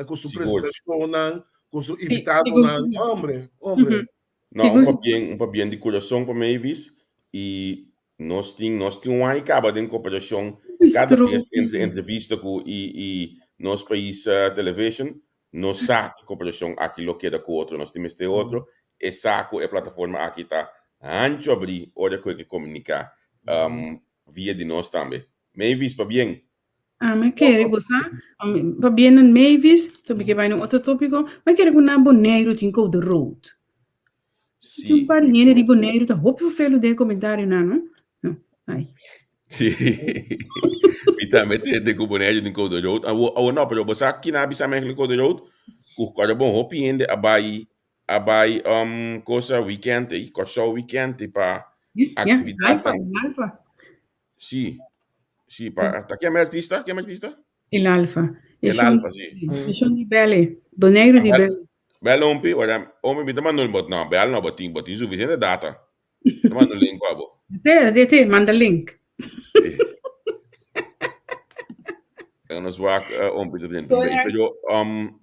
cu su Sigur. presentacionnan, cu su Sí, invitadonan. sigur. Hombre, hombre. No, un pabien, un pabien di kurason pa Mavis i nos tin nos tin un aña kaba den koperashon kada bes entre entrevista ku i i Nos Pais Television nos sa ku koperashon aki lo keda ku otro nos tin mester otro e sa ku e plataforma aki ta hanchu abrí ora ku e ke komuniká via di nos tambe. Mavis pabien. Ah, mi kere bo sa, pabien nan Mavis, to mi ke bai na otro tópiko, mi kere ku na Boneiru tin code rood. Sí. Tin un par di hende di Boneiru ta hopi vervelu den komentarionan, no? No, ai. Sí. Mi tambe tende ku Boneiru tin code rood. Awo, awo no, pero bo sa kina a bisa mi eigenlijk code rood? Ku kòrda bon hopi hende a bai a bai um, kosa weekend ei, Kòrsou weekend ei pa Ja, aktividat. Alfa, Alfa. Sí, sí, pa, ta ken artista? Ken artista? El Alfa. El Alfa, sí. Shon di Belle. Boneiru di Belle. Bel ompi, ora, ompi mi ta manda un bot, no, bel no, botin, botin suficiente data. Ta manda un link pa bo. Te, te, te, manda link. Sí. En nos wak uh, ompi te dentro. Pero, um,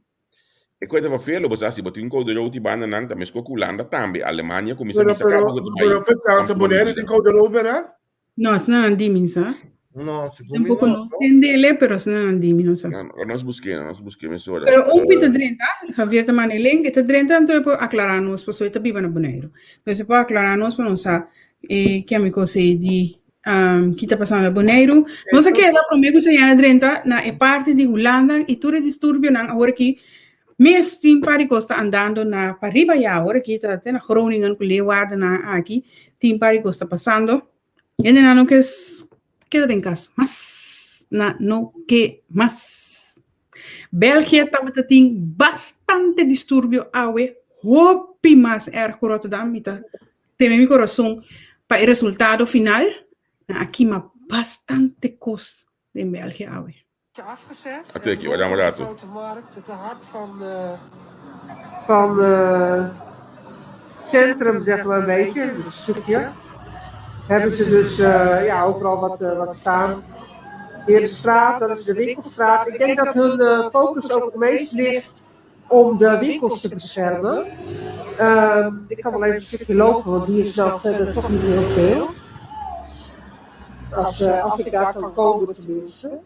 E koe ta vervelo, bo sa si bo tin koude rood di banda nan ta mesko ku Hulanda tambe, Alemania kuminsa Pero, bisa pero, kaba ku ta bai pero Fetkansa, Boneiru tin koude rood, verdad? No, asina nan di mi, sa. No, segun mi Tampoco no, no no. tendele, pero asina nan di mi, no sa. No, no, nos busk'é, nos busk'é mesora. Pero un pita drenta, Javier ta manda e link, e ta drenta anto e por aklará nos pasobra e ta biba na Boneiru. Entonces e por aklará nos pa nos sa e ke mi kos ei di um, ki ta pasando na Boneiru. Nos a keda promé ku Chayana drenta na e parti di Hulanda i tur e disturbionan awor aki mes tin par di kos ta andando na pariba ya awor aki ta te na Groningen ku Leeuwarden nan aki tin par di kos ta pasando. Hendenan no ke keda den kas mas. Na no ke mas. Belgia tabata tin bastante disturbio awe, hopi mas erg ku Rotterdam. Mi ta teme mi corazon pa e resultado final. Nan a kima bastante kos den Belgia awe. Afgezet. Ate aki, wak un rato. De grote markt, het hart van, van het centrum, zeg maar een beetje, een stukje. Hebben ze dus ja, overal wat, wat staan. Hier de straat, dat is de winkelstraat. Ik denk dat hun focus ook het meest ligt om de winkels te beschermen. Ehm, ik kan wel even een stukje lopen, want hier is nou verder toch niet heel veel. Als, als ik daar kan komen tenminste.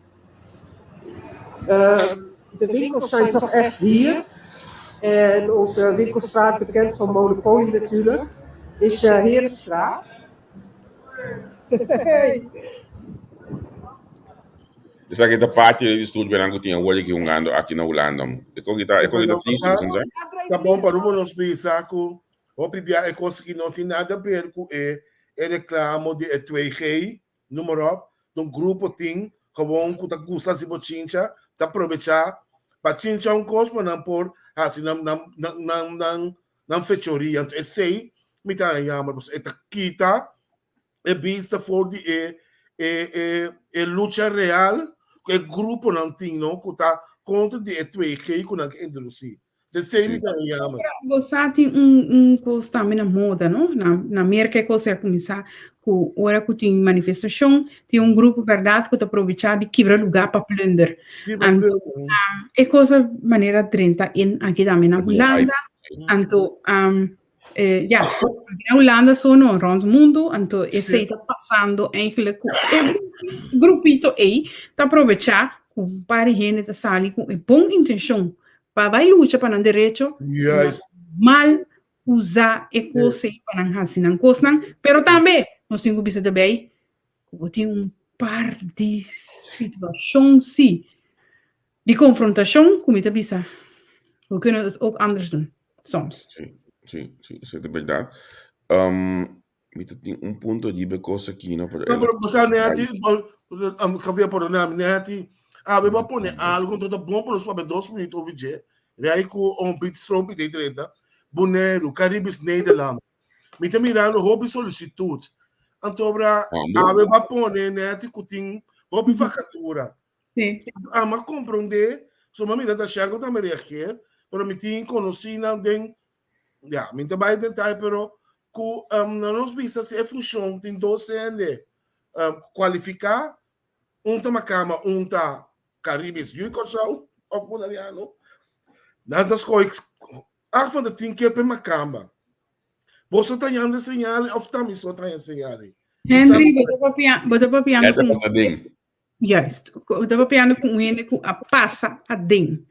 Ehm, de winkels zijn toch echt hier. En onze winkelstraat, bekend van Monopoly natuurlijk, is uh, Herenstraat. Hey. Esaki ta parti di disturbionan ku tin awor aki hungando aki na Hulanda. E koki ta, e koki ta tristu, Ta sin sa? ta bon pa rubo nos bisa ku hopi bia e kos ki no tin nada ber ku e e reklamo di e 2G, noem maar op. Un grupo tin gewoon ku ta gusta hasi bochincha, ta probechá pa chincha un kos pa nan por hasi nan nan nan nan nan nan fechoria. Anto esei mi ta haña jammer pasobra e ta kita e bista for di e e e e lucha real ku e gruponan tin no ku ta kontra di e 2G ku nan ke introdusí. De same Sí. ta yama. Bo sa tin un un kos tambe na moda, no? Na na Merka e kos a kuminsá ku ora ku tin manifestashon, tin un grupo bèrdat ku ta probechá di kibra lugá pa plunder. Kibra Anto plunder. e kos a manera drenta in aki tambe na Bon, ai. Hulanda. Anto um, Eh, ja, na Hulanda so no, rond mundo, anto esei ta pasando eigenlijk ku e grupito ei ta aprovechá ku un par di hende ta sali ku e bon intenshon pa bai lucha pa nan derecho, Juist. mal usa e kos ei pa nan hasi nan kosnan, pero tambe nos tin ku bisa daarbij. Ku bo tin un par di situashon si, di konfrontashon ku mi ta bisa, we kunnen het ook anders doen, soms. Si, si, si, esei ta bèrdat. Mi ta tin un punto riba e kos aki, no, pero No, pero bo sa Neti, Javier, perdona mi, Neti, awe bo a pone algo, enton ta bon pa nos papia dos minuut over dje, rei ku un bit strompi den drenta, Boneiru, Caribisch Nederland. Mi ta mirando hopi solicitud. Anto bra, awe bo a pone Neti ku tin hopi vakatura. Sí. Ama comprende, so ma mira ta Shango tambe reageer, pero mi tin conocinan den Ya, mi ta bai detaye, pero ku um, na nos bista si e funshon tin dos hende um, kualifiká, un ta makama, un ta Caribisch yu Kòrsou òf Boneriano, nan ta skohe acht van de tien keer pe makamba. Boso ta hañando e señal òf ta mi so ta haña e señal? Henry, bo ta papia, bo ta papiando Ya ta ku pasa den. Juist. Bo ta papiando ku un hende ku a pasa aden.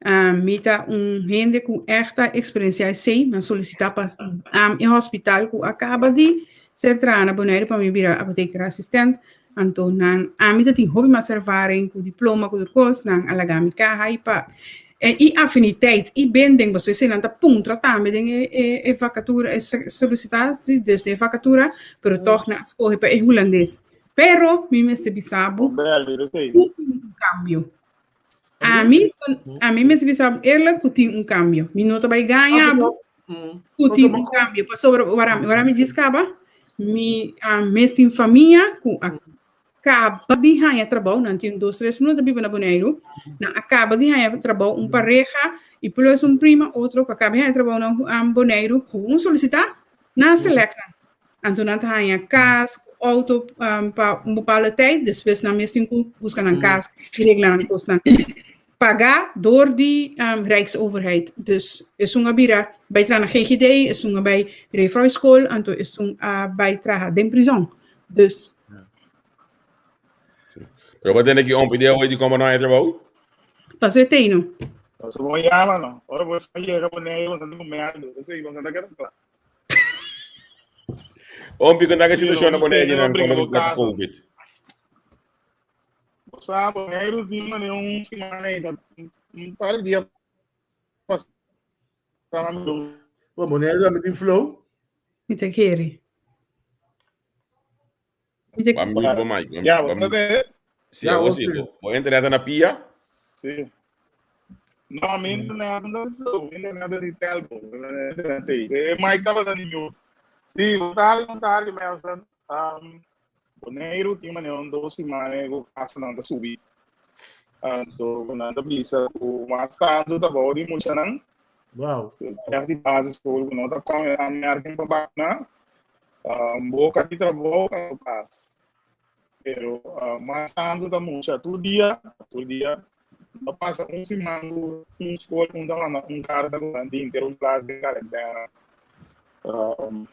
Ah, mi ta un hende ku ègt a eksperensiá esei. Mi a solisitá pa um, e hospital ku a kaba di ser traha na Boneiru pa mi bira apoteker asistent. Anto nan, ami ta tin hopi mas ervaring ku diploma ku tur kos, nan a laga mi kaha i pa i afiniteit i binding, pasobra esei nan ta puntra tambe den e e e vakatura e solisitatie, dus den e vakatura, pero tòg nan a skohe pa e hulandes. Pero mi mester bisa bo ku tin un kambio. Ami, ami mester bisa bo eerlijk ku tin un kambio. Mi no ta bai gaña bo ku tin un kambio. Pasobra ora ora mi djis kaba, mi mes tin famia ku a kaba di haña trabou, nan tin dos tres luna ta biba na Boneiru, nan a kaba di haña trabou, un pareha i plus un prima otro ku a kaba di haña trabou na Boneiru, gewoon solisitá, nan a select nan. Anto nan ta haña kas, outo pa un bepaalde tijd, despues nan mes tin ku buska nan kas i regla nan kosnan. Pagá dor di Rijksoverheid. Dus esun a bira bai traha na GGD, esun a bai Refroiskol, anto esun a bai traha den prizòn. Dus. Pero bo tende ki ompi dia hoy di komo no haña trabou? Paso e teino. Paso bo yama no. Ora bo sa yega Boneiru, bo sa tin ku mèldu. Esei bo sa ta keda kla. Ompi con daga situacion na Boneiru nan cuando ta trata COVID. Bo sa Boneiru tin mane un semana y ta un par di dia pasá Bo Boneiru tambe tin flow? Mi ta kere. Mi ta Ba mute bo mic. Ya, bo sa te? Si, awor si. Bo internet na pia? Si. No, mi internet no ta flow, mi internet ta di telco. Internet ei. E mic tabata di mute. Si, bo ta hari, bo ta hari, mensen. Um, Boneiru tin manera un dos siman ku kasonan ta subi. Anto nan ta bisa ku mas tantu ta bou di muchanan. Wow. Echt di basisschool ku no ta kom in aanmerking pa bakuna. Um, boka di trabou a pas. Pero uh, mas tantu ta mucha tur dia, tur dia. No pasa un siman ku un skol un ta manda un karta ku nan tin henter un klas den karentena. Um,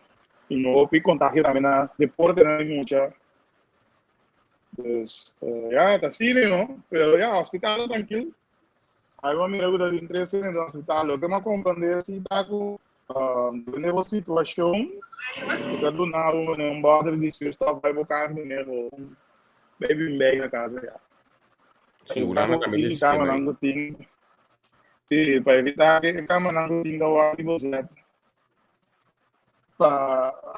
i no hopi kontagio tambe na deportenan di mucha. Dus, uh, ja, ta serio, no? Pero ja, hospital ta trankil. Ai bo mira ku ta tin tres hende den hospital. Loke mi a komprendé si ta ku Den e bo situashon, ku ta duna bo manera un bòter di zuurstof bai bo kas manera bo bai bin bèk na kas ya. Sí, Hulanda tambe tin sistema ahí. Ku tin, sí, pa evitá ku e kamanan ku tin ta wòrdu di bo zet pa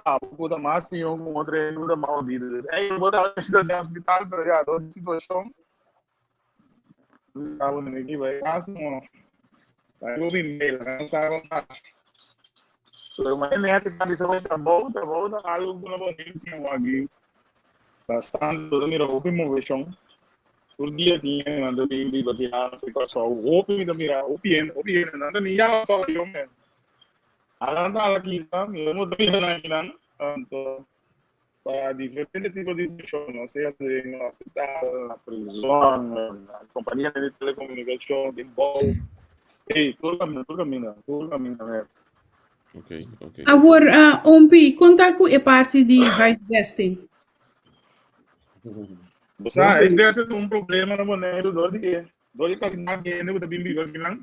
abo ku ta mas pió ku otro hende ku ta mas hodido. Ei, bo ta den hospital, pero ya, dor di situashon. Pa diferente tipo di funcion, no sea den hospital, na prison, na compania de telecomunicacion, den bouw. Hey, tur caminda, tur caminda, tur caminda mes. Ok, ok. Awor, uh, Ompi, konta ku e parti di huisvesting. Bo sa, huisvesting ta un problema na Boneiru dor di e, dor di kantidat di hende ku ta bin biba akinan,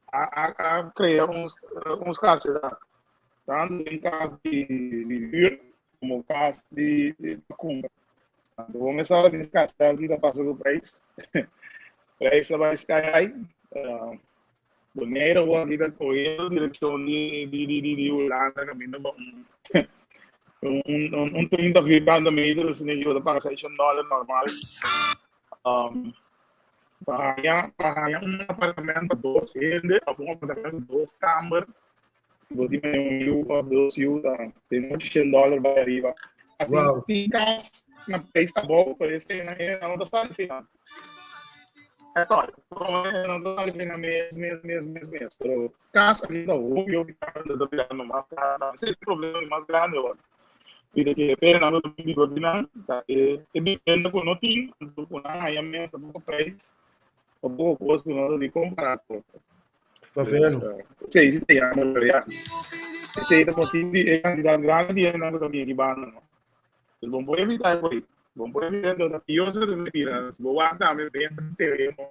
a, a, a krea un, un skarsedat. Tantu den kas di, di huur. komo kas di pa kumpra. Anto bo mes ora tin skarsedat di ta pasa ku preis. Preis ta bai sky high. Bonaire awor aki ta kohiendo direkshon di di di di di Hulanda kaminda pa un un un un 30 vierkante meter asina ki bo ta paga seishon dòler normal. Um, pa haña pa haña un apartamento pa dos hende òf un apartamento dos kamber Si bo tin un yu of dos yu, ta tin ocho dòler bai ariba. Wow. Tin kas na preis abou, pero esei na e no ta sali final. E tòg, e no ta sali final mes, mes, mes, mes, mes. Pero kas aki ta hopi, hopi karo, ta birando mas karo. Esei ta e problema di mas grandi awor. I de ke pena nan ta biba binan, ta e e bibienda ku no tin, anto ku nan haña mes ta poko preis, ta poko kos ku no ta di kompará ku otro. Está vendo? Esei si ta yama pero ya. Esei ta motibu di e kantidat grandi di hendenan ku ta bini banda no. Dus bo por evitá e por ei. Bo por evitá enton ta pió si bo ta bira. Si bo wak tambe benta di tereno,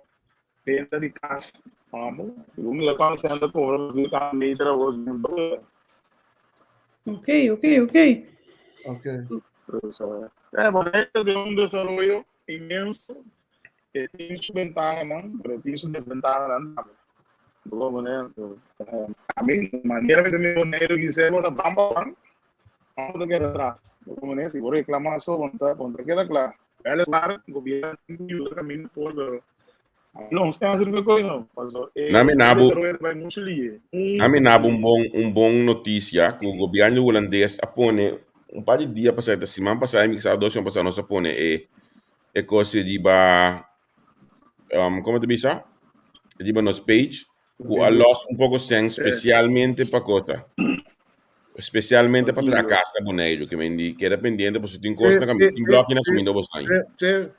benta di kas. Amo, si bo mira kuantu sèn ta kobra pa bir kada meter awor, Ok, ok, ok. Ok. Dus, eh, Bonaire ta den un desaroyo inmenso. E tin su bentahanan, pero e tin su desbentahanan tambe. Bo manera, ami, manera mi ta mira Boneiru kisé bo ta ban pa ban, bo ta keda atras. Bo manera, si bo reklamá so, bo ta, bo ta keda kla. Weliswaar, gobierno tin ku yuda kaminda por, pero lo no sta haciendo koe no. Paso e Nami nabu, desaroyo ta bai muchu lihe. nami nabu un bon, un bon notisia ku gobierno hulandes a pone un par di dia pasá, ta siman pasá, mi kisas dos siman pasá nos a pone e e kos riba um, como te bisa? Riba nos page ku a los un poko sen spesialmente pa cosa. Spesialmente pa traha kas na Boneiru, ke men di keda pendiente pasobra tin kos na kaminda, tin blòki na kaminda bo saña. Sí, sí,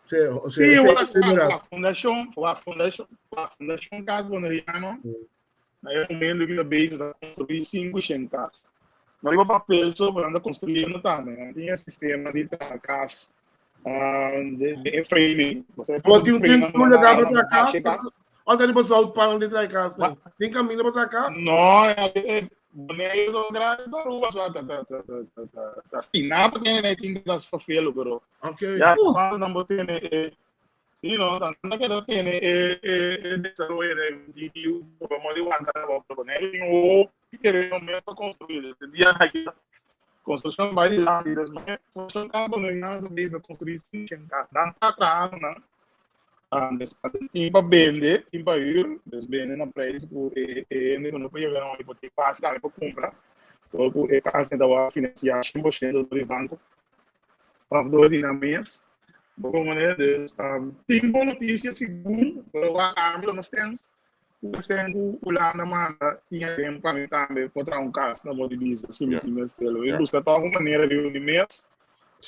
Sí, sí, wak, sí, wak, mira. wak, Fundashon, wak, Fundashon, wak, Fundashon Kas Boneriano, na e momento ku ta bezig ta konstruí 500 kas. No riba papel so, pero nan ta konstruyendo tambe. Nan tin e sistema di traha kas de, de e framing. Bo tin tin un lugar pa traha kas? Ota riba Zoutpaal di traha kas? Tin kaminda pa traha kas? No, Boneiru ta grandi pa Aruba, so ta ta ta ta ta ta stinado tene tin ta vervelo, pero Okay. ya cuando nan bo tene e Sí, no, nan ta keda tene e e e desaroyo de di di como di wanta na bo Boneiru tin hopi tereno mes pa construir. Desde dia aki construccion bai dilanti, dus me construccion ka Boneiru ta bezig construir sin kas. Nan ta trahando nan. Dus tin pa bende, tin pa huur, dus bende na prijs ku e e hende ku no por yega na un hipotek fácil tambe por kumpra, por ku e kas ta wòrdu finansiá 100% dor di banko òf dor di nan mes. Bo por manera dus tin bon notisia sigur, pero wak ami lo no stens ku esten ku Hulanda manda tin aden pa mi tambe por traha un kas na bo di bisa si mi tin mester. Lo mi buska tòg un manera riba mi mes.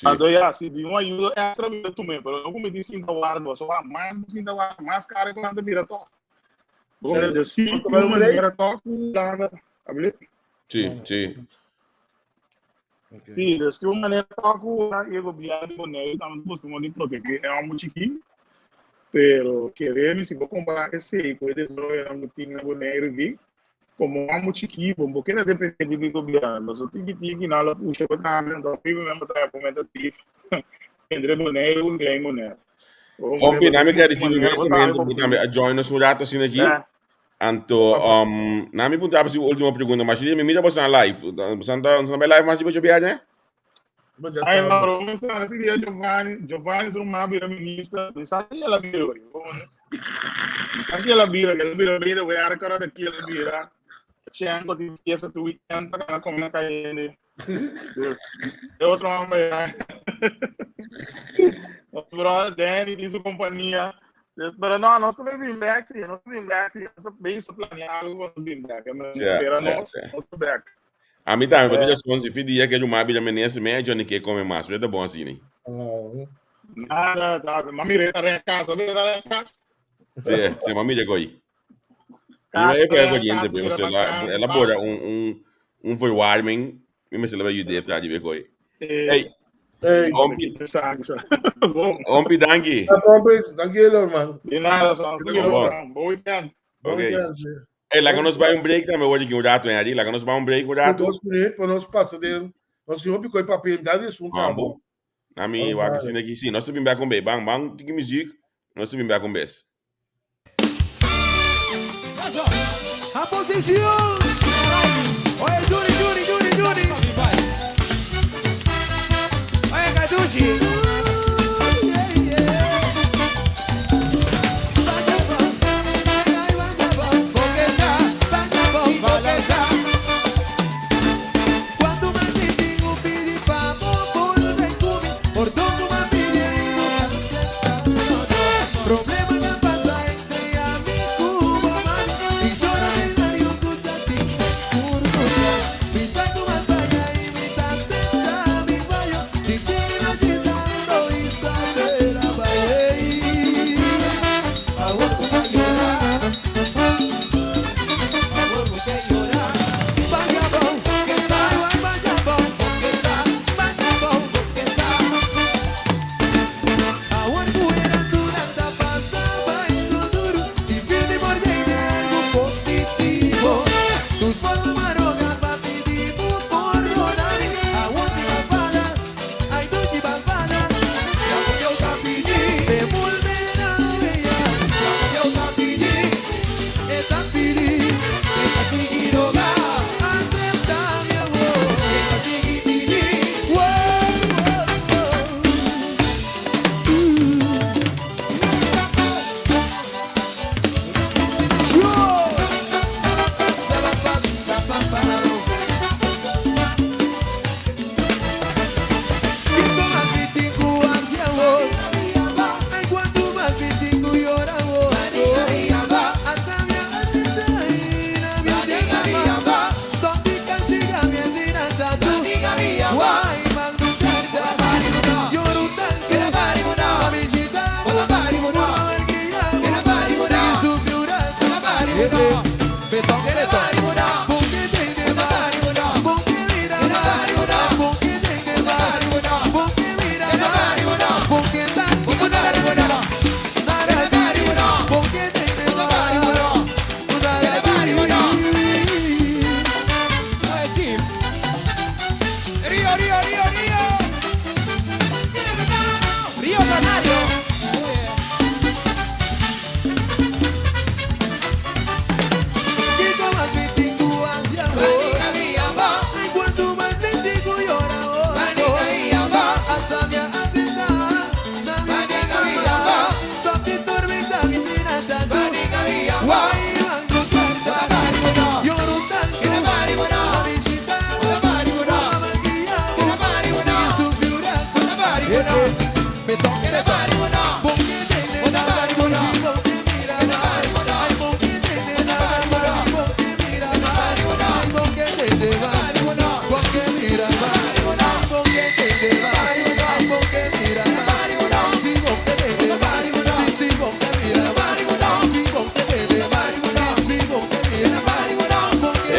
Anto ya, si bin un ayudo extra mi ta tum'é, pero no ku mi tin sinta warda, pasobra mas mi sinta warda mas karo ku nan ta bira tòg. Bo por manera dus si tin un manera tòg ku Hulanda, abli? Sí, sí. Okay. Sí, dus tin un manera tòg ku e gobièrnu di Boneiru tambe ta buska modo di protegé e hòmber chikí. Pero kere mi si bo kompará esei ku e desaroyonan ku tin na Boneiru aki, komo hòmber chikí bo bo keda dependé di gobièrnu. Pasobra tiki tiki nan lo pusha bo tambe, anto riba men bo ta bo meta beef entre Boneiru ku Klein Bonaire. Hompi, nami gradisí inmensamente bo tambe a join nos un rato asina aki. Anto, um, na mi punta si último pregunta, mas mi mira bosan live. Bosan ta, bosan bai live mas di bocho viaje? Ay, Mauro, me sa pidi a Giovanni, Giovanni su ma bira minister, mi sa que ela bira, mi sa que ela bira, que ela bira bira, we ara cara de que ela bira. Chenko di fiesta tu weekend ta kana come na cayende. De otro hombre ya. Brother Danny di su compañía. Pero no, nos también bin back, sí, nos bin back, sí, nos bezig planear algo, nos bin back. Espera nos, nos back. A mi tambe, porque ya son si dia que yo ma bila menester, me Johnny que come mas, pero bom assim, né? Nada, nada, mami reta re casa, reta re casa. Sí, sí, mami llegó ahí. E e corriente, pero se la elabora un un un verwarming, mi me se la ayude tra di bekoi. Hey. Hey. Ompi. Ompi, danki. Ompi, danki man. De nada, Bon weekend. Okay. Hey, laga nos bai un break tambe, hoor ik un rato, Henry. Laga nos bai un break un rato. Dos minuut, pa nos pasa den. Nos tin hopi koi papia, mi ta di esun kabo. Na mi wak asina aki. Si, nos ta bin bek un bes. Ban, ban tiki muziek, nos ta bin bek un bes. A posicion! Oye, duri, duri, duri, duri. Oye, Kadushi.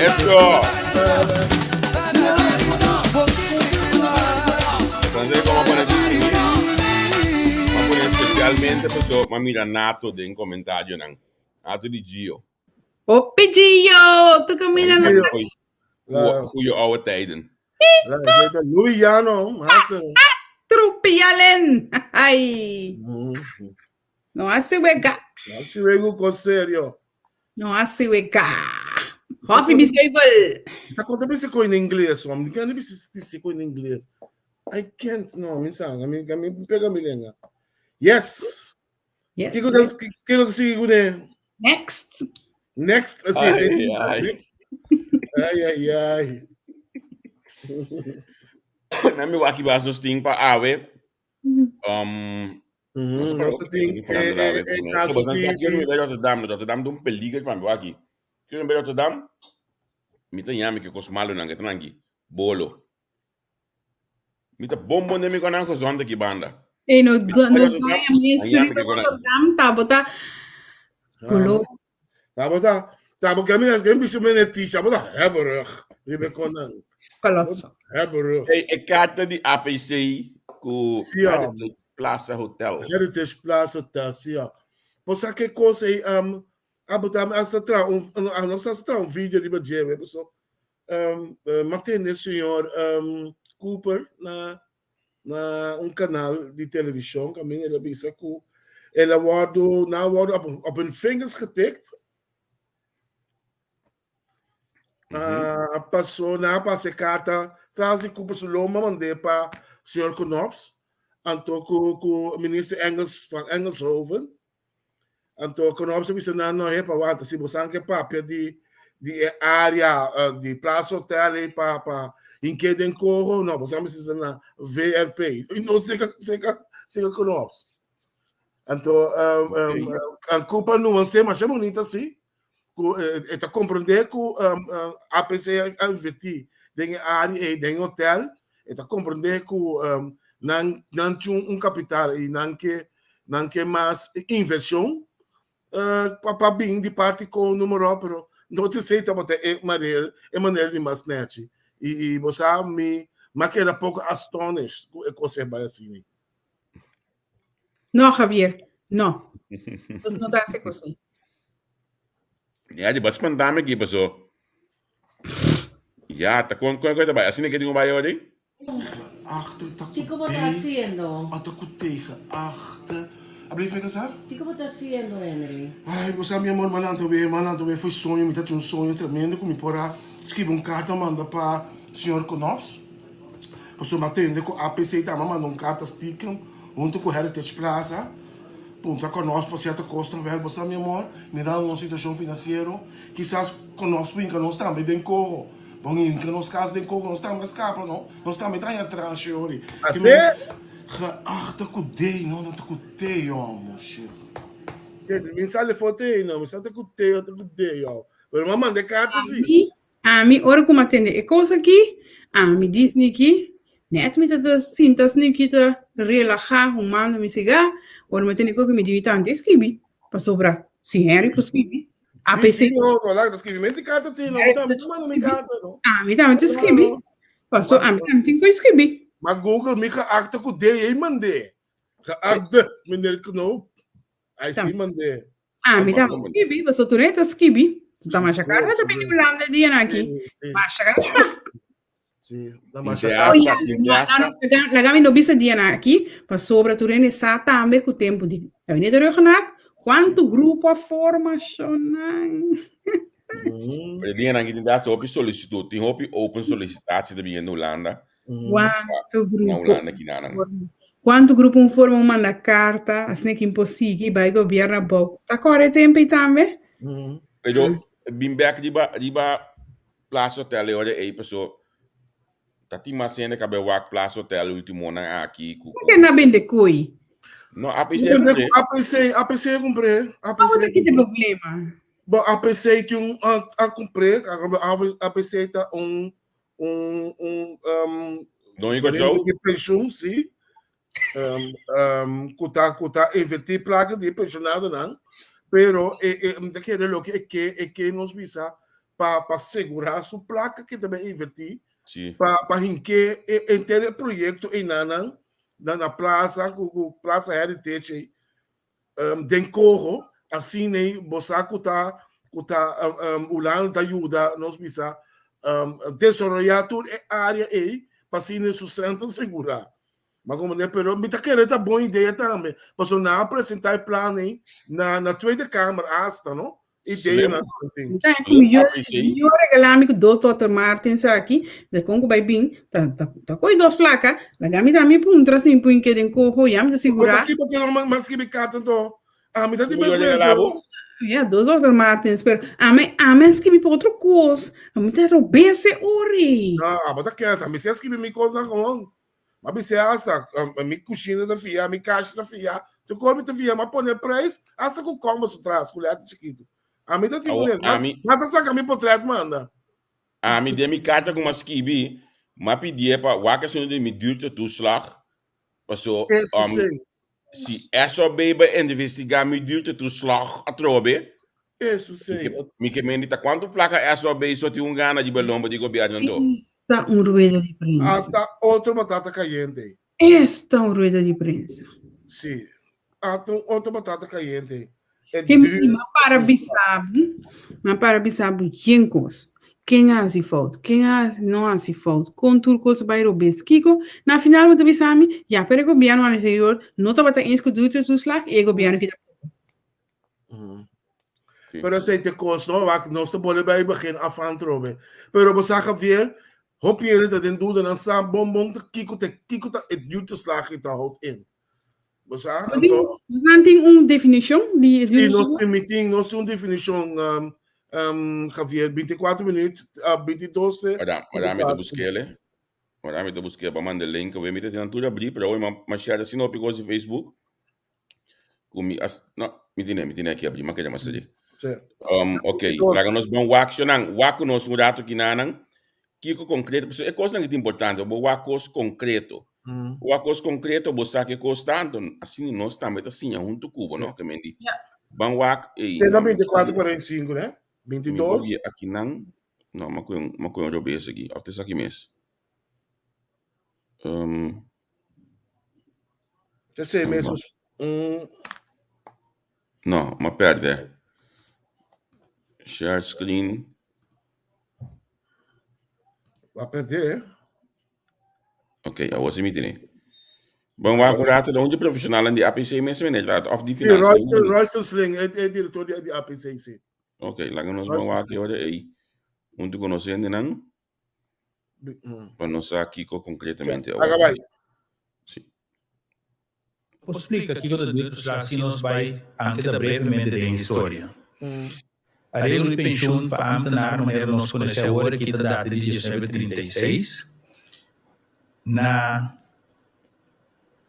Eso! Entonces, como pone aquí, ma pone especialmente paso ma mira Nato den comentario nan. Nato di Gio. Hopi Gio, tu camina na Goeie, goeie oude tijden. Louis Jano. Trupialen. Ai. No hasi wega. No hasi wega con serio. No hasi wega. Koffie biscable. Ta conta bisa ko in inglês, homem. Ninguém bisa bisa ko in inglês. I can't, no, mi sa, mi mi pega mi lenga. Yes. Yes. Kiko que nos sigue com Next. Next, assim, Ai, assim. ai. Ai, ai, ai. Na mi waki bas nos ting pa awe. Um, Mhm, Nos tin e caso Quiero di ir a Rotterdam, Rotterdam ta un peliger pa mi waki. Quiero ir a Rotterdam. Mi ta yami que kos malo nan tranqui. Bolo. Mi ta bombo ne mi konan gezond ki banda. E no, Mi no, ta no, Rotterdam, mi yami que konan. Rotterdam, tabota. Kulo. Tabota, tabo que mi as que bicho mene tisha, bota hebberig. Ribe konan. Kolosso. Hebberig. Hey, e carta di APC ku Sí, ja. Heritage Plaza Hotel. Heritage Plaza Hotel, sí, ja. Posa que cosa aí, um, abotam hasta tra um, a nós hasta tra um vídeo de Bajeme, so, um, uh, Martin, senhor, um, Cooper na na un kanal di televishon kaminda el a bisa ku el a wòrdu nan a wòrdu op op hun vingers getikt. Uh, pasó nan a pasa e karta tras di Cooper su lomba mand'é pa señor Knops anto ku ku minister Engels van Engelshoven. Anto Knops a bisa nan no he pa wanta si bosan ke papia di di e área uh, di Plaza Hotel ei pa pa hinke den koho no bosan mester sa na VRP. I no seka seka seka Knops. Anto um, um, um, Cooper nuanse masha bonita si ku e ta komprendé ku um, um, APC a invertí den e área ei den hotel e ta komprendé ku um, nan nan tin un kapital i nan ke nan ke mas invershon uh, pa pa bin di parti ko numero pero no te sei tabata e manera e manera di mas nechi i i bo sa mi m'a keda poko astonished ku e kos e bai asina. No, Javier, no. Nos no ta hasi kos ei. Ya, di bas contame aquí paso. Ya, ta con con ta bai. Asina ke tin bai ori? Geachte ta ku Kiko bo ta T. hasiendo? A ta ku T. Geachte. A bleef even sa? Kiko bo ta hasiendo, Henry? Ay, bo sa mi amor, m'a lanta wee, m'a lanta wee fo'i soño. Mi ta tin un soño tremendo ku mi por a skibi un karta manda pa señor Knops. Pasobra mi a tende ku APC tambe a manda un karta stiekem huntu ku Heritage Plaza puntra Knops pa sierto kosnan. Wèl, bo sa mi amor, mirando nos situashon finansiero, kisas Knops por hinka nos tambe den koho. Bon hinka nos kas den koho, nos tambe a skapa, no? Nos tambe ta haña transhi ori. Ki men geachte ku D, no, no ta ku T, yòmber, shit. Mi sali for T, no, mi sa ta ku T o ta ku D, yò. Pero mi a manda e karta si. Ami, ora ku mi a tende e kos aki, ami di Niki, nèt mi ta ta sinta Niki ta relahá humando mi sigá, ora mi a tende e kos aki mi di mi tante skibi, pasobra si Henry por skibi, Sí, sí, no, no, la, skibi mente karta ti, no, mi tambe ta manda mi karta, no. Ami tambe ta skibi, paso ami tambe tin ku skibi. Ma Google mi geachte ku D ei mand'é. Geachte, meneer Knoop. Ai sí mand'é. Ami ta skibi, paso tur ta skibi. Ta masha kara ta bini Hulanda e dianan aki. Masha kara ta. Sí, ta masha kara. Laga mi no bisa dianan aki, pasobra tur hende sa tambe ku tempu di Gabinete Rhuggenaath, kuantu grupo a forma shonnan. E dianan aki tin ta hasi hopi solisitud, tin hopi open solicitatie ta bini na Hulanda. Kuantu Na grupo Hulanda kinanan. Kuantu grupo un forma un manda karta, asina ki por sigui bai gobierno abou. Ta kore tempu ei tambe? Pero bin bek riba riba Plaza Hotel e ora ei paso ta tin mas hende ka bai wak Plaza Hotel ultimonan aki ku Por ke na bende koi? No APC a kumpr'é. APC APC a kumpr'é. Awo ta kita problema? Bon APC tin un a kumpr'é APC ta un un un um, Doña Kòrsou? di pensioen, sí. Um, um, ku ta ku ta invertí plaka di pensionadonan, pero e e mi ta kere loke e ke e ke nos bisa pa pa segurá su plaka ke ta ben invertí Sí. pa pa hinke e enter e proyekto einanan na na plaza ku ku Plaza Heritage ei um, den koho, asina ei bo sa ku ta ku ta um, um, Hulanda ta yuda nos bisa um, desaroyá tur e área ei pa asina su sèn ta segurá. Ma como ne, pero mi ta kere ta bon idea tambe. Pasobra nan a presentá e plan ei na na Tweede Kamer hasta, no? Idea nan tin. Ta ku mi yo yo regalá mi ku dos Dr. Martens aki, de kon ku bai bin, ta ta ta koi dos plaka, laga mi tambe puntra si mi pun ke den koho, ya mi ta sigurá. Bo ta kiba ke no mas skibi karta anto? Ami ta di Yo regalá bo? Ya, dos Dr. Martens, pero ami ami a skibi pa otro kos, ami ta robes e ori. No, abo ta kens, ami si a skibi mi kosnan gewoon. Ma bis'é hasta, mi kushina ta fia, mi kashi ta fia, tur kos mi ta fia, m'a pone preis hasta ku komba su tras, ku lèter chikitu. Ami ta tin kuné, mas a saka mi potret manda. Ami den mi karta ku m'a skibi, m'a pidié pa wak asuntu di mi duurtetoeslag, paso si SOB bai investigá mi duurtetoeslag atrobe, Eso sí. Mi ke mende ta kuantu plaka SOB so tin un gana di balomba di gobièrnu anto? Esta un rueda di prensa. Hasta otro batata cayente. Esta un rueda di prensa. Sí. Hasta un otro batata cayente. E Ke mi ma para bisa bo, ma para bisa bo yen kos. Ken a hasi fout? Ken a no hasi fout? Kon tur kos a bai robes? Kiko? Na final bo ta bisa mi, ya, pero e gobièrnu anterior no tabata eens ku duurtetoeslag i e gobièrnu kita poko. Pero esei te kos, no? Wak, nos ta bolbe bai begin af aan trobe. Pero bo sa, Javier, hopi hende ta den duda, nan sa bon bon ta kiko te kiko ta e duurtoeslag ta houdt in. Bo sa? Anto, Nos tin un definishon di Sí, nos tin, mi tin, nos tin un definishon, um, um, Javier, 24 minuut, uh, 22 te. Madam, madam, mi ta buskele. Madam, mi ta buskele pa manda link. We mi ta tin tur abri, pero hoy ma, ma share asina hopi kos di Facebook. Ku mi as, no, mi tine, mi tine aki abri, ma keda mas seri. Sí. Um, ok, laga nos ban wak shonan, wak ku nos un rato kinanan. Kiko konkreto, pasobra e kosnan ki ta importante, bo wak kos konkreto. Wak kos konkreto, bo sa ke kos ta, anto asina nos tambe ta siña huntu ku bo, no? Ke men di, ban wak, ey, Te na 24, 45, ne? Mi 22. por akinan, no, m'a kohe un, m'a kohe un robes aki, of ta esaki mes? Um, Te sei mes, un, No, m'a pèrdè. Share screen. Ba perdé. Ok, awor si mi tene. Bon, wak un rato, un di profesional di APC mes meneer, dat of di Sí, finanzas. Royce, Royce Sling, e, e director di, di APC, sí. Ok, laga nos bon wak ora ei. Un te conocendo nan, pa nos sa kiko concretamente Laga bai. Sí. Por splika kiko ta duurtoeslag si nos bai anke ta brevemente den historia. Areglo di penshun pa ámtenar manera nos konosé awor aki ta data di 1936. Na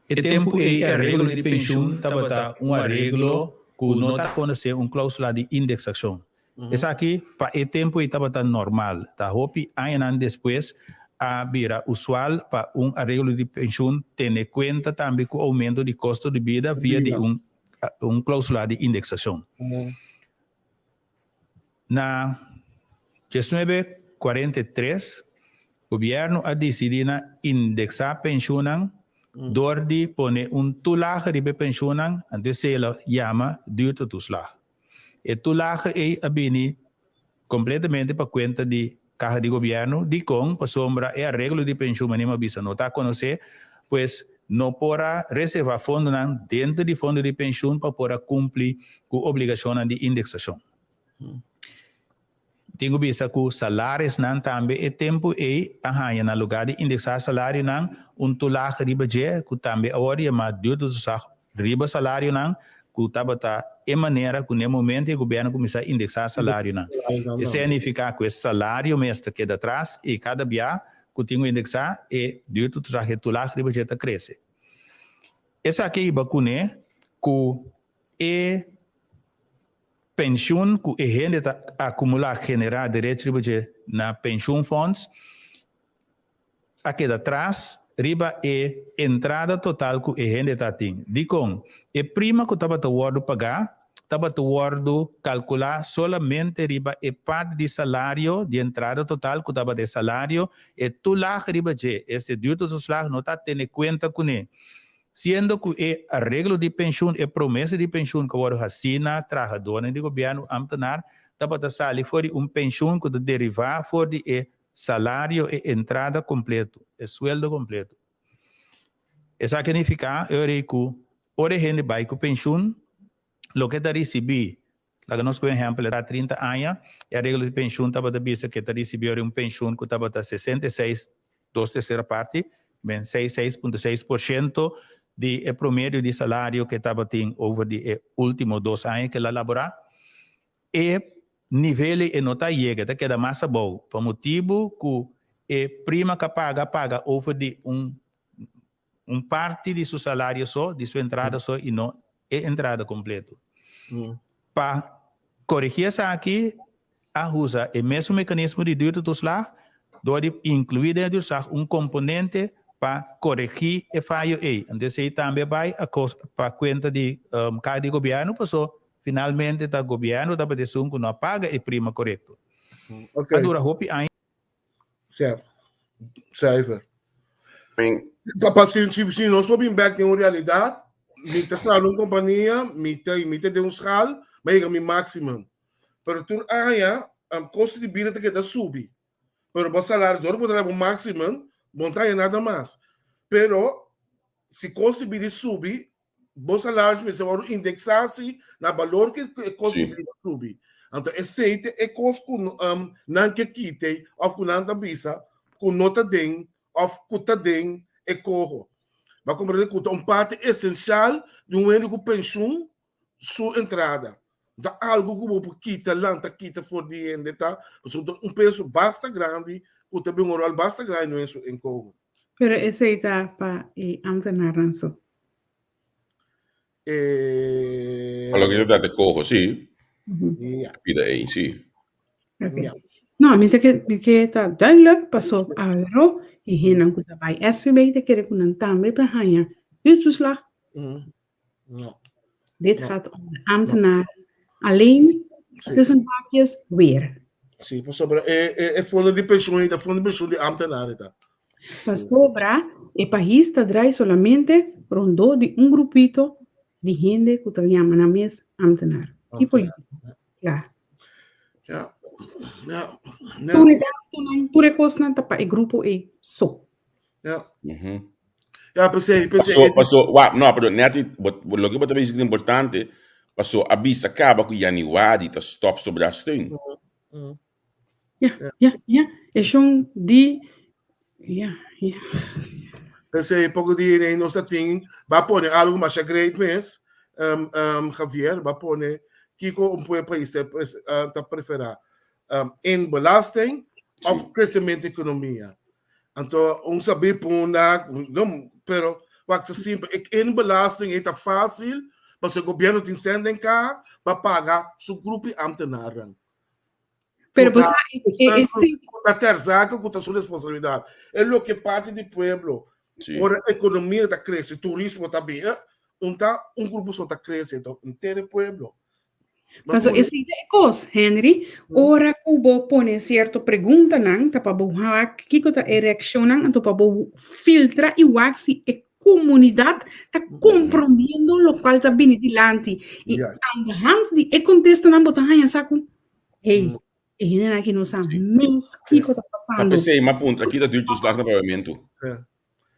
e tempu ei e areglo di penshun tabata un areglo ku no ta konosé un klausula di indeksashon. Esaki pa e tempu ei tabata normal. Ta hopi añanan despues a bira usual pa un areglo di penshun tene kuenta tambe ku oumento di kosto di bida via di un un klausula di indeksashon. Na 1943 gobièrnu a disidí na indeksá penshunnan dor di pone un toelage riba e penshunnan, anto esei lo yama duurtetoeslag. E toelage ei a bini completamente pa cuenta di caha di gobierno. Dicon? Pasobra e areglo di pensioen manera mi a bisa no ta conoce, pues no por a reserva fondonan dentro di fondo di pensioen pa por a cumpli cu obligacionnan di indexacion. Tin ku bisa ku salarisnan tambe e tempu ei a haña na lugá di indeksá salarionan un tulahe riba dje ku tambe awor yamá duurtoeslag riba salarionan ku tabata e manera ku n'e momento e gobièrnu kuminsá indeksá salarionan. Esei a nifiká ku e salario mes ta keda atras i kada bia ku tin ku indeksá e duurtoeslag e tulahe riba dje ta krese. Esaki a hiba kuné ku e Penshun ku e hende ta akumulá, generá derecho riba dje na penshunfonds, a keda tras riba e entrada total ku e hende ta tin. Dikon? E prima ku tabata wòrdu pagá tabata wòrdu kalkulá solamente riba e parti di salario di entrada total ku tabata e salario, e toelage riba dje, este duurtoeslag, no ta tene kuenta kuné. Siendo ku e areglo di penshun, e promesa di penshun ku a wòrdu hasí na trahadónan di gobièrnu, ámtenar, tabata sali for di un penshun ku ta derivá for di e salario, e entrada kompletu, e sueldo kompletu. Esaki a nifiká e ora ei ku ora e hende bai ku penshun, loke e ta risibí, laga nos ku un ehèmpel, e ta 30 aña, e areglo di penshun tabata bisa ku e ta risibí ora un penshun ku tabata 66 dos tersera parti, ben seis 6.6% di e promedio di salario ku e tabatin over di e último dos aña ku el a laborá. E nivel ei e no ta yega, e ta keda mas abou pa motibu ku e prima ku a paga a paga over di un un parti di su salario so, di su entrada so i no e entrada kompleto. Pa korigí esaki a usa e mesun mekanismo di duurtoeslag dor di inkluí den e duurtoeslag un komponente pa koregí e fayo ei. Anto esei tambe a bai a kos pa kuenta di kaha di gobièrnu paso finalmente ta gobièrnu tabata esun ku no a paga e prima korekto. A dura hopi aña. Sef, cijfer. Pa, si, si, si nos por bin back den un realidad, mi ta traha un kompania, mi ta, mi ta den un schaal, ma yega mi maximum. Pero tur aña, um, kosto di bida ta keda subi. Pero bo salario, ora bo traha bo maximum, bo no ta haña nada mas. Pero si kosto di bida subi, bo salario mester wòrdu indeksá si na balor ku e kosto di bida subi. Anto esei ta e kos ku um, nan ke kite òf ku nan ta bisa ku no ta den òf ku ta den e koho. Bo a komprendé ku ta un parti esensial di un hende ku penshun su entrada. Ta algo ku bo por kita, lanta kita for di hende ta, pasobra ta un peso basta grandi ku ta bin un ròl basta grandi den su inkomen. Pero esei ta pa e ambtenarnan so. E. Pa loke ta trata e koho, si. Ja. Pida ei, si. Oké. Ja. No, mi ta ke mi ke ta duidelijk paso awero e hendenan ku ta bai SVB ta kere ku nan tambe ta haña huurtoeslag. No. Dit No. gaat om de ambtenaar alleen, Sí. tussen haakjes, weer. Sí, pasobra e, e, e fondo di pensioen, e fondo di pensioen di ambtenaar ta. Pasobra e pais ta draai solamente rondó di un grupito di hende ku ta yama nan mes ambtenaar i polítiko. Klaar. Ja. Ja. Ja. Tur e gastunan, tur e kosnan ta pa e grupo ei so. Ja. Mhm. Ja, p'esei, p'esei. Paso, paso, wa, no, pero net i, bo, bo, loke bo ta bisa ta importante, paso a bisa kaba ku januari ta stop sobra steun. Mm. Ja, ja, ja. E shon di, ja, ja. P'esei poko di nei nos ta tin, ba pone algo masha great mes, um, um, Javier, ba pone kiko un pue pais ta, uh, ta prefera, um, in belasting of crecimiento economia. Anto un sabí punda, no, pero wak ta simpel, e in belasting e ta fácil, pasobra gobierno tin sèn den kaha pa paga su grupo di ambtenaren. Pero Ku bo ta sa, e, e, e, sí. ku ta ter zake ku ta su responsabilidat. E loke parti di pueblo. Sí. Ora ekonomia ta krese, turismo ta bin, eh, un ta un grupo so ta krese, ta henter e pueblo. Paso esei ta e kos, Henry. Ora ku bo pone sierto preguntanan, ta pa bo wak kiko ta e reakshonnan, anto pa bo filtra i wak si e komunidat ta komprondiendo lokual ta bini dilanti. I aan de hand di e kontestanan bo ta haña sa ku, hey, e hendenan aki no sa mes kiko ta Ta pasando. p'esei mi a puntra ki ta duurtoeslag na papiamentu.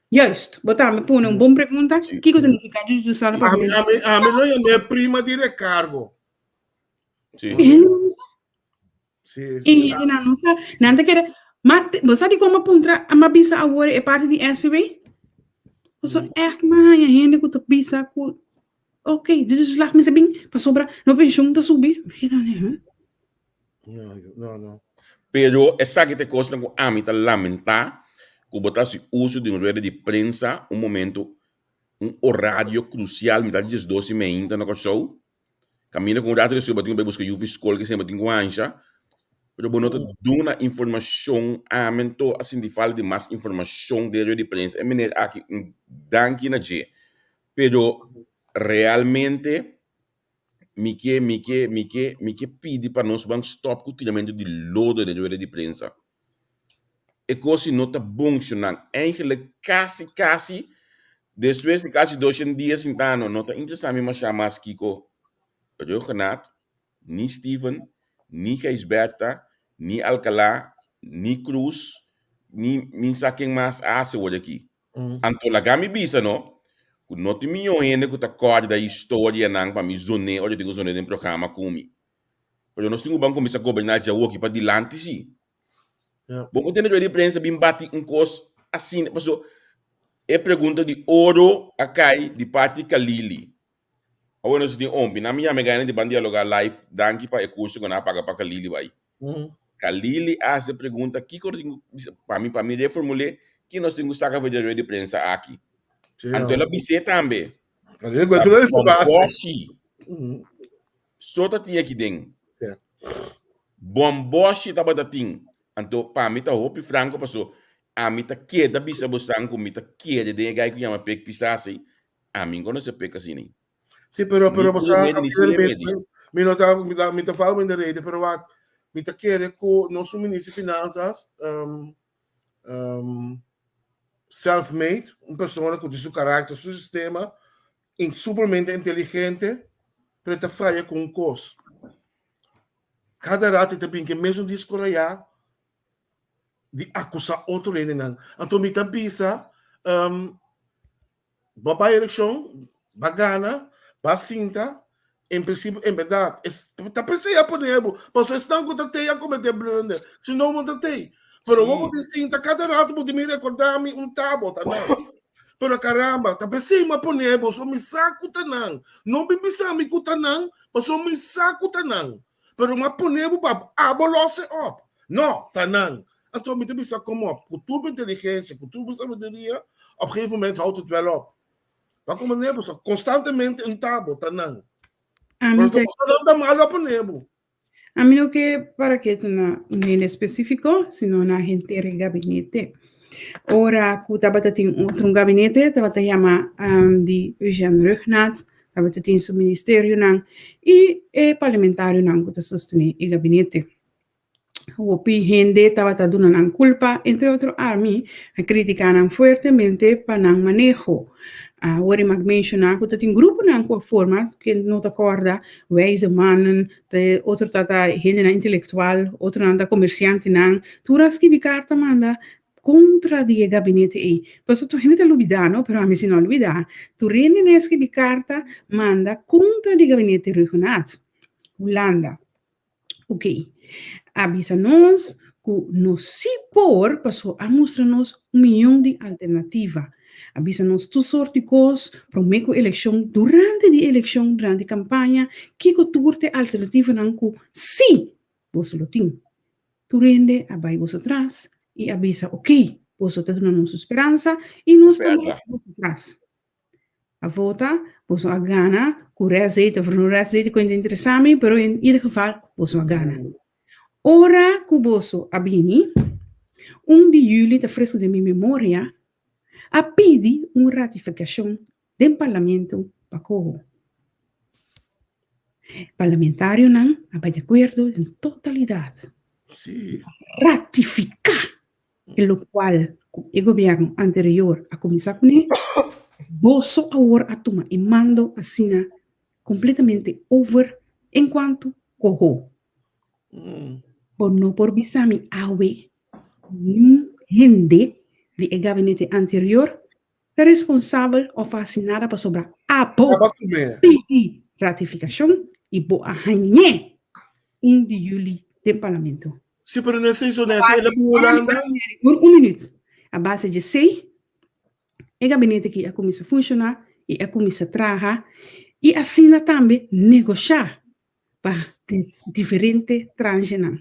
Juist, bo tambe pone un bon pregunta. Sí. Kiko ta nifiká duurtoeslag na Ami, papiamentu? ami, ami lo yam'é prima di rekargo. Sí. E hende no sa. Sí. E hendenan no sa. Nan ta kere, ma te, bo sa dikon mi a puntra, mi a bisa awor e parti di SVB? Pasobra ègt mi a haña hende ku ta bisa ku, ok, duurtoeslag mester bin pasobra no penshon ta subi. Mi keda, huh? No, no, no. Pero esaki ta e kosnan ku ami ta lamentá ku bo ta hasi uso di un rueda di prensa un momento, un orario krusial, mitad di diesdos i meinta na Kòrsou, kaminda ku un rato despues bo tin ku bai buska yufi skol ke semper tin ku hansha, pero bo no ta duna informashon, ami anto a sinti falta di mas informashon den rueda di prensa. E meneer aki un danki na dje, pero realmente Mi ke, mi ke, mi ke, mi ke pidi pa nos ban stop ku tiramentu di lodo den rueda di prensa. E kos si no ta bon shonnan. Eigenlijk kasi kasi despues di kasi doshen dia sintano no ta interesa mi masha mas kiko Rhuggenaath, ni Steven, ni Gijsbertha, ni Alcala, ni Cruz, ni mi sa ken mas a hasi awor aki. Anto laga mi bisa no, ku no tin mion hende ku ta kòrda historianan pa mi zoné ora tin ku zoné den programa ku mi. Pero nos tin ku ban kuminsá goberná djawoki pa dilanti sí. Bo por tende rueda di prensa bin bati un kos asina, paso e pregunta di oro a kai di parti Kalili. Awor nos tin ompi. Nan mi yama e gana di ban dialoga live. Danki pa e curso ku nan a paga pa Kalili bai. Kalili a hasi e pregunta kiko nos tin ku bisa pa mi pa mi reformul'é ki nos tin ku saka for di e rueda di prensa aki. Anto el a bis'é tambe. Ta bòmboshi so ta tin aki den. Bòmboshi tabata tin. Anto pa mi ta hopi franko paso ami ta keda bisa bosan ku mi ta kere den e gai ku yama Pek Pisasi Ami n conoce pek asina. Sí, pero Ni pero por bosa remedi, ni sin remedi. mi no ta mi ta mi ta fala mi rede, pero wak mi ta kere ku nos minister di finanzas um, um, self-made, un persona ku tin su karakter, su sistema, in supermente inteligente, pero ta falla ku un kos. Kada rato e ta bin ku e mesun disko rayá di akusá otro hendenan. Anto mi ta bisa, um, bo bai elekshon, ba gana, ba sinta, en prinsipio, en bèrdat, es ta p'esei a pone bo, pasobra esnan ku ta tei a kometé blunder, si no bo no ta tei. Pero bo bo tin sinta kada rato bo tin mi rekordá mi un ta bo ta nan. Pero caramba, ta p'esei mi a pone bo, so mi sa ku ta nan. No bin bisa mi ku ta nan, pasobra mi sa ku ta nan. Pero mi a pone bo pa abo los e op. No, ta nan. Anto mi ta bisa kom op, ku tur bo inteligensia, ku tur bo sabiduria, op gegeven moment houdt het wel op. Pa komprende bo, so konstantemente un ta bo, ta nan. Ami Pero ta ta ta malo a pone bo. Ami no ke para ketu na un hende específico, sino na henter e gabinete. Ora ku tabata tin otro un gabinete, tabata yama um, di Eugène Rhuggenaath, tabata tin su ministerionan i e parlamentarionan ku ta sostené e gabinete. Hopi hende tabata duna nan kulpa, entre otro ami a kritiká nan fuertemente pa nan maneho. Awor e mag menshoná ku ta tin gruponan ku a forma, ken no ta kòrda, wijze mannen, te otro ta ta hendenan intelektual, otronan ta komersiantenan, tur a skibi karta manda kontra di e gabinete ei. Pasobra tur hende ta lubidá no, pero ami si no a lubidá. Tur hende nan a skibi karta manda kontra di gabinete Rhuggenaath, Hulanda. Ok, a bisa nos ku nos sí por, paso a mustra nos un miyon di alternativa. A bisa nos tur sort di kos promé ku elekshon, durante di elekshon, durante kampaña, kiko tur t'e alternativanan ku sí boso lo tin. Tur hende a bai boso tras i a bisa, ok, boso ta duna nos un speransa i nos ta bai boso tras. A vota, boso a gana ku rèsdate of no rèsdate ku no ta interesá mi, pero en ieder geval boso a gana. Ora ku boso a bini, un di yüli ta fresku den mi memoria, a pidi un ratifikashon den parlamento pa koho. Parlamentarionan a bai di akuerdo den totalidat. Ratifiká e lokual ku e gobièrnu anterior a kuminsá kuné, boso awor a tuma e mando asina kompletamente over enkuanto koho. Bo no por bisa mi awe niun hende di e gabinete anterior ta responsabel òf a hasi nada pasobra abo pidi ratifikashon i bo a hañ'é un di yüli den parlamento. Sí, pero no es eso, Nettie. El a bin Hulanda. Un minuut. A base di esei, e gabinete aki a kuminsá funshoná i a kuminsá traha i asina tambe negoshá pa diferente tranchenan.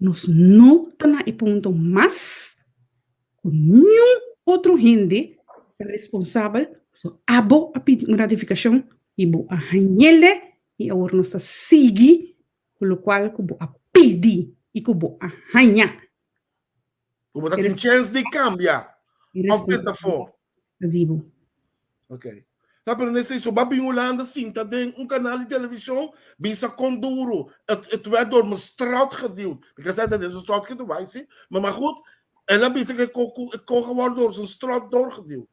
Nos no ta na e punto mas ku niun otro hende ta responsabel, so abo a pidi un ratifikashon i bo a hañ'ele i awor nos ta sigui ku lokual ku bo a pidi i ku bo a haña. Ku bo ta tin chèns di kambia òf bes afó. Ta di bo. Ok. No, pero nesei so ba bin Hulanda sinta den un kanal di televishon bisa kon duru het het werd door mijn strot geduwd. Mi ka sa ta den zijn strot geduwd, bai si. Maar maar goed, el a bisa ku e koge wordt door zijn strot doorgeduwd.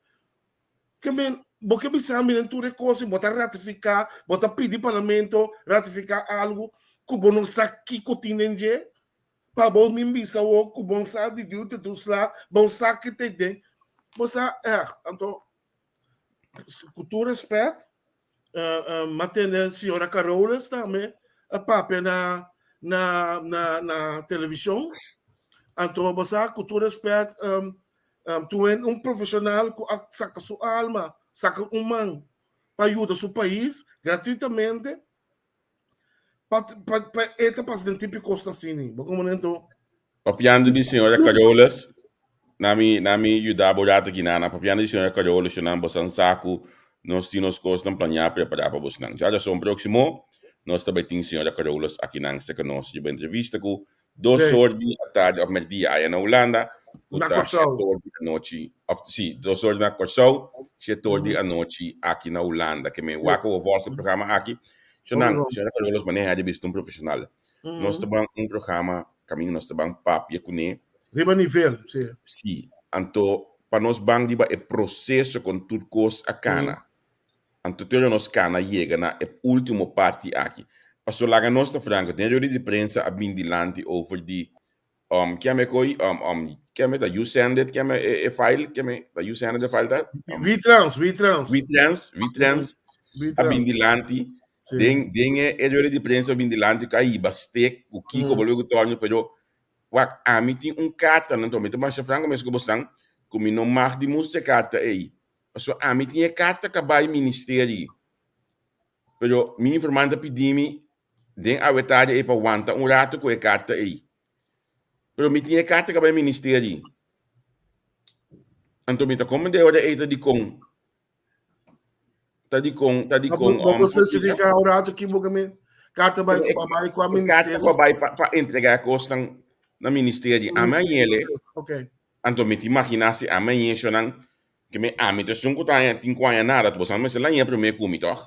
Ke men, bo ke bisa mi den tur e kos i bo ta ratifiká, bo ta pidi parlamento ratifiká algu ku bo no sa kiko tin den dje? Pa bo min bisa awor ku bo sa di diu te tur sla, bo sa ke te den. Bo sa, ègt, anto, ku tur rèspèt, m'a tende señora Carolus tambe a papia na na na na televishon. Anto bo sa ku tur rèspèt, Tur hende un profesional ku a saka su alma, saka un man pa yuda su pais gratuitamente pa pa pa e ta pasa den tipo di kosnan asina. Bo komo nento? Papiando di señora Carolus, na mi na mi yuda bo rato aki nana. Papiando di señora Carolus, nan bosan sa ku nos tin nos kosnan planeá prepará pa bosnan. Djarason próksimo nos ta bai tin señora Carolus akinan serka nos riba entrevista ku Dos or di atardi of merdia aya na Hulanda, ku Na ta Kòrsou. shete or di anochi, of si, dos or na Kòrsou, shete or di anochi aki na Hulanda. Ke men wak ku volg e programa aki. Shonan, Hopi bon. señora Carolus maneha di bisti un profeshonal. Nos ta ban un programa kaminda nos ta ban papia kuné. Riba nivel, si. Si. Anto pa nos ban riba e proseso kon tur kos a kana. Anto te ora nos kana yega na e ultimo parti aki. Paso laga nos ta franco, den rueda di prensa a bin dilanti over di um kiame koi um um kiame ta you send it kiame e, e file kiame ta you send it e file ta um, WeTrans, WeTrans. WeTrans, WeTrans a bin dilanti Sí. den den e, e rueda di prensa a bin dilanti ku a hiba steek ku kiko bolbe ku torno pero wak ami tin un karta nan to mi ta masha franco mes ku bosan ku mi no mag di mustra e karta ei paso ami tin e karta ka bai ministerie Pero mi informante a pidi mi den awe tardi ei pa wanta un rato ku e karta ei. Pero mi tin e karta ka bai ministerie. Anto mi ta komprendé ora ei ta dikon. Ta dikon, ta dikon. Bo por spesifiká un rato ki bo ke men karta bai E pa bai kua e karta ministerio? pa bai pa pa entregá e kosnan na ministerie. Ami a yele. Okay. Anto mi ta imaginá si ami a yeshonan Ke me ami ta esun ku ta haña tin ku haña nada, bosan mester laña promé ku mi, tòg?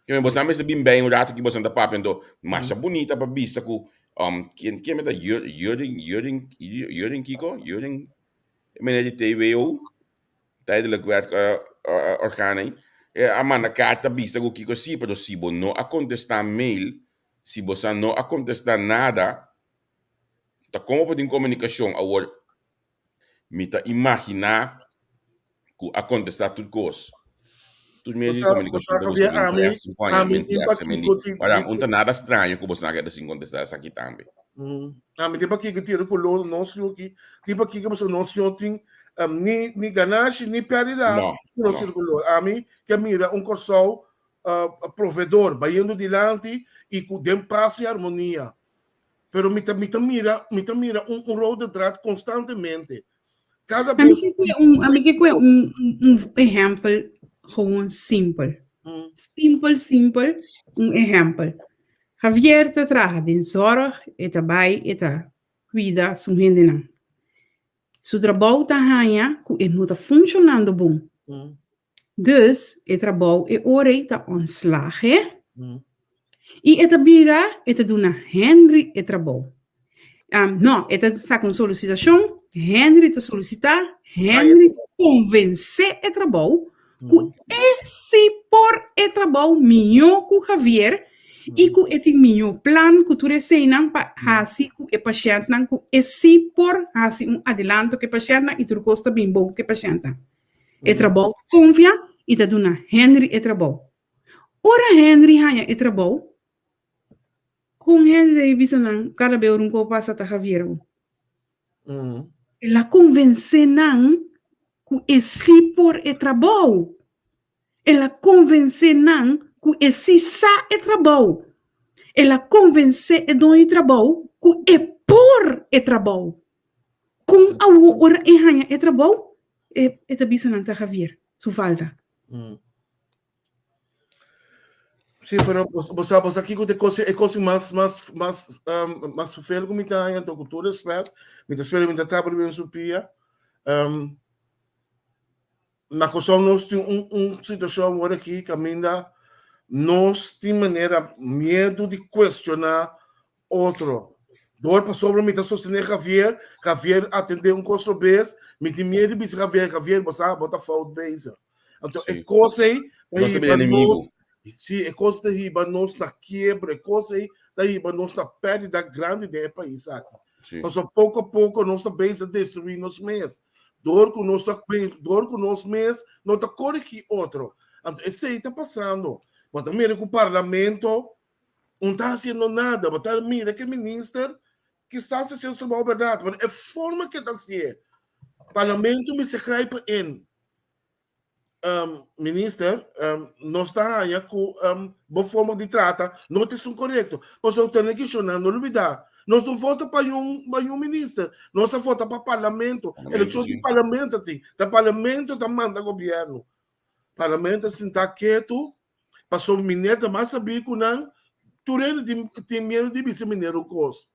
Ke me bosan mester bin bei un ratu ki bosan ta papia, anto masha bunita pa bisa ku um ken ken me ta Jurgen Jurgen Jurgen kiko? Jurgen e meneer di TWO, Tijdelijk Werk Orgaan ei, a manda karta bisa ku kiko si, pero si bo no a kontestá mail, si bosan no a kontestá nada, ta komo por tin komunikashon? Awor Mi ta imaginá ku a kontestá tur kos. Tur medio di komunikashon ta buska den tres, sinku aña, den tres semeni. Ora, un ta nada straño ku boso a keda sin kontestá esaki tambe. Ami tin pakiko tira ku lo nos yu aki, tin pakiko pasobra nos no tin ni ni ganashi ni pèrdida ku nos tira ku lo. Ami ke mira un Kòrsou provedor bayendo dilanti i ku den pas i armonia. Pero mi ta mi ta mira mi ta mira un un rode draad constantemente. Cada Ami bes ke kue un ami ke kue un un ehempel gewoon simpel. Simpel simpel un ehempel. Javier ta traha den zorg, e ta bai e ta cuida su hendenan. Su trabou ta haña cu e no ta funcionando bon. Dus e trabou e ora ei ta ontslag hè. I e ta bira e ta duna Henry e trabou. No, e ta saka un solisitashon, Henry ta solisitá, Henry ta konvensé e trabou ku e si por e trabou mihó ku Javier i ku e tin mihó plan ku tur eseinan pa hasi ku e pashèntnan ku e si por hasi un adelanto ku e pashèntnan i tur kos ta bin bon ku e pashèntnan. E trabou konfia i ta duna Henry e trabou. Ora Henry haña e trabou, kon Henry ta bisa nan kada bes ora un kos pasa ta Javier bo? El a konvensé nan ku e sí por e trabou. El a konvensé nan ku e sí sa e trabou. El a konvensé e doño di trabou ku e por e trabou. Kon awor ora e haña e trabou, e e ta bisa nan ta Javier su falta. Sí, pero bo, bo sa, bo sa kiko te kos, e kos mas, mas, mas, um, mas vervel ku mi ta haña, anto ku tur respet, mi ta spera mi ta trapa riba su pia. Um, Na Kòrsou nos tin un un situashon awor aki kaminda nos tin manera miedu di kuestioná otro. Dor pasobra mi ta sostené Javier, Javier atendé un kos robes, mi tin miedu di bisa Javier, Javier bo sa bo ta fout bezig. Anto e kos ei ta Nos ta hiba enemigo. nos, sí, e kos ta hiba nos na kiebra, e kos ei ta hiba nos na pèrdida grandi den e pais aki. Sí. Pasobra poko a poko nos ta bezig destruí nos mes. Door ku nos ta door ku nos mes no ta korigí otro. Anto esei ta pasando. Bo ta mira ku parlamento no ta hasiendo nada. Bo ta mira ku e minister kisas ta hasiendo su trabou bèrdat, pero e forma ku e ta hasié, parlamento mester grijpen in. um, minister, um, nos ta haña ku um, bo forma di trata no ta esun korekto. Pasobra tene ki shona, no lubida. Nos no vota pa un, pa un minister, nos ta vota pa parlamento. Elekshon di parlamento tin. Ta parlamento ta manda gobierno. Parlamento sinta ketu, pasobra meneer ta mas sabí ku nan, tur hende tin, tin miedu di bisa meneer un kos.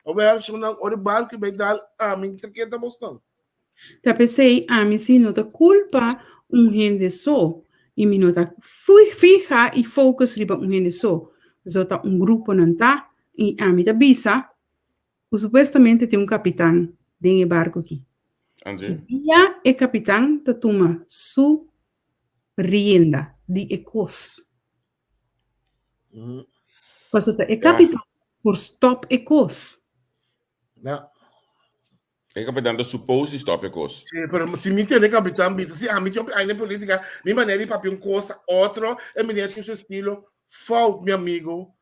Awel, shona, ora e barku bai dal, ami ta keda bosnan. Ta p'esei ami si no ta kulpa un hende so i mi no ta fiha i focus riba un hende so. Pasobra ta un grupo nan ta i ami ta bisa ku supuestamente tin un kapitan den e barku aki. Angie. Ki dia e kapitan ta tuma su rienda di e kos? Pasobra ta e kapitan por stop e kos. Ja. E kapitan ta supposed di stop e kos. Sí, pero si mi tende kapitan bisa, si ami tin aña den politica, mi manera di papia un kos ta otro, e meneer tin su estilo, fout mi amigo,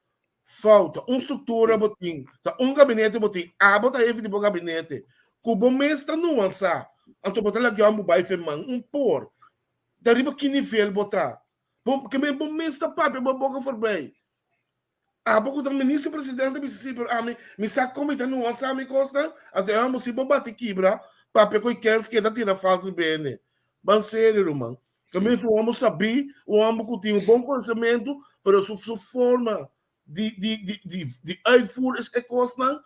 fout. Ta un struktura bo tin, ta un gabinete bo tin, abo ta hefe di bo gabinete, ku bo mes ta nuansa, anto bo ta laga bo bai fe man, un por. Ta riba ki nivel bo ta? Bo, ke men bo mes ta papia bo boka forbij. Abo ku ta minister presidente bisa si, pero ami mi sa kon mi ta nuansa mi kosnan, anto e homber si bo bati kibra, papia ku e kens keda tira falta di bene. Ban serio ruman. Kaminda tin un homber sabí, un homber ku tin un bon konosementu, pero su su forma di di di di di uitvoer es e kosnan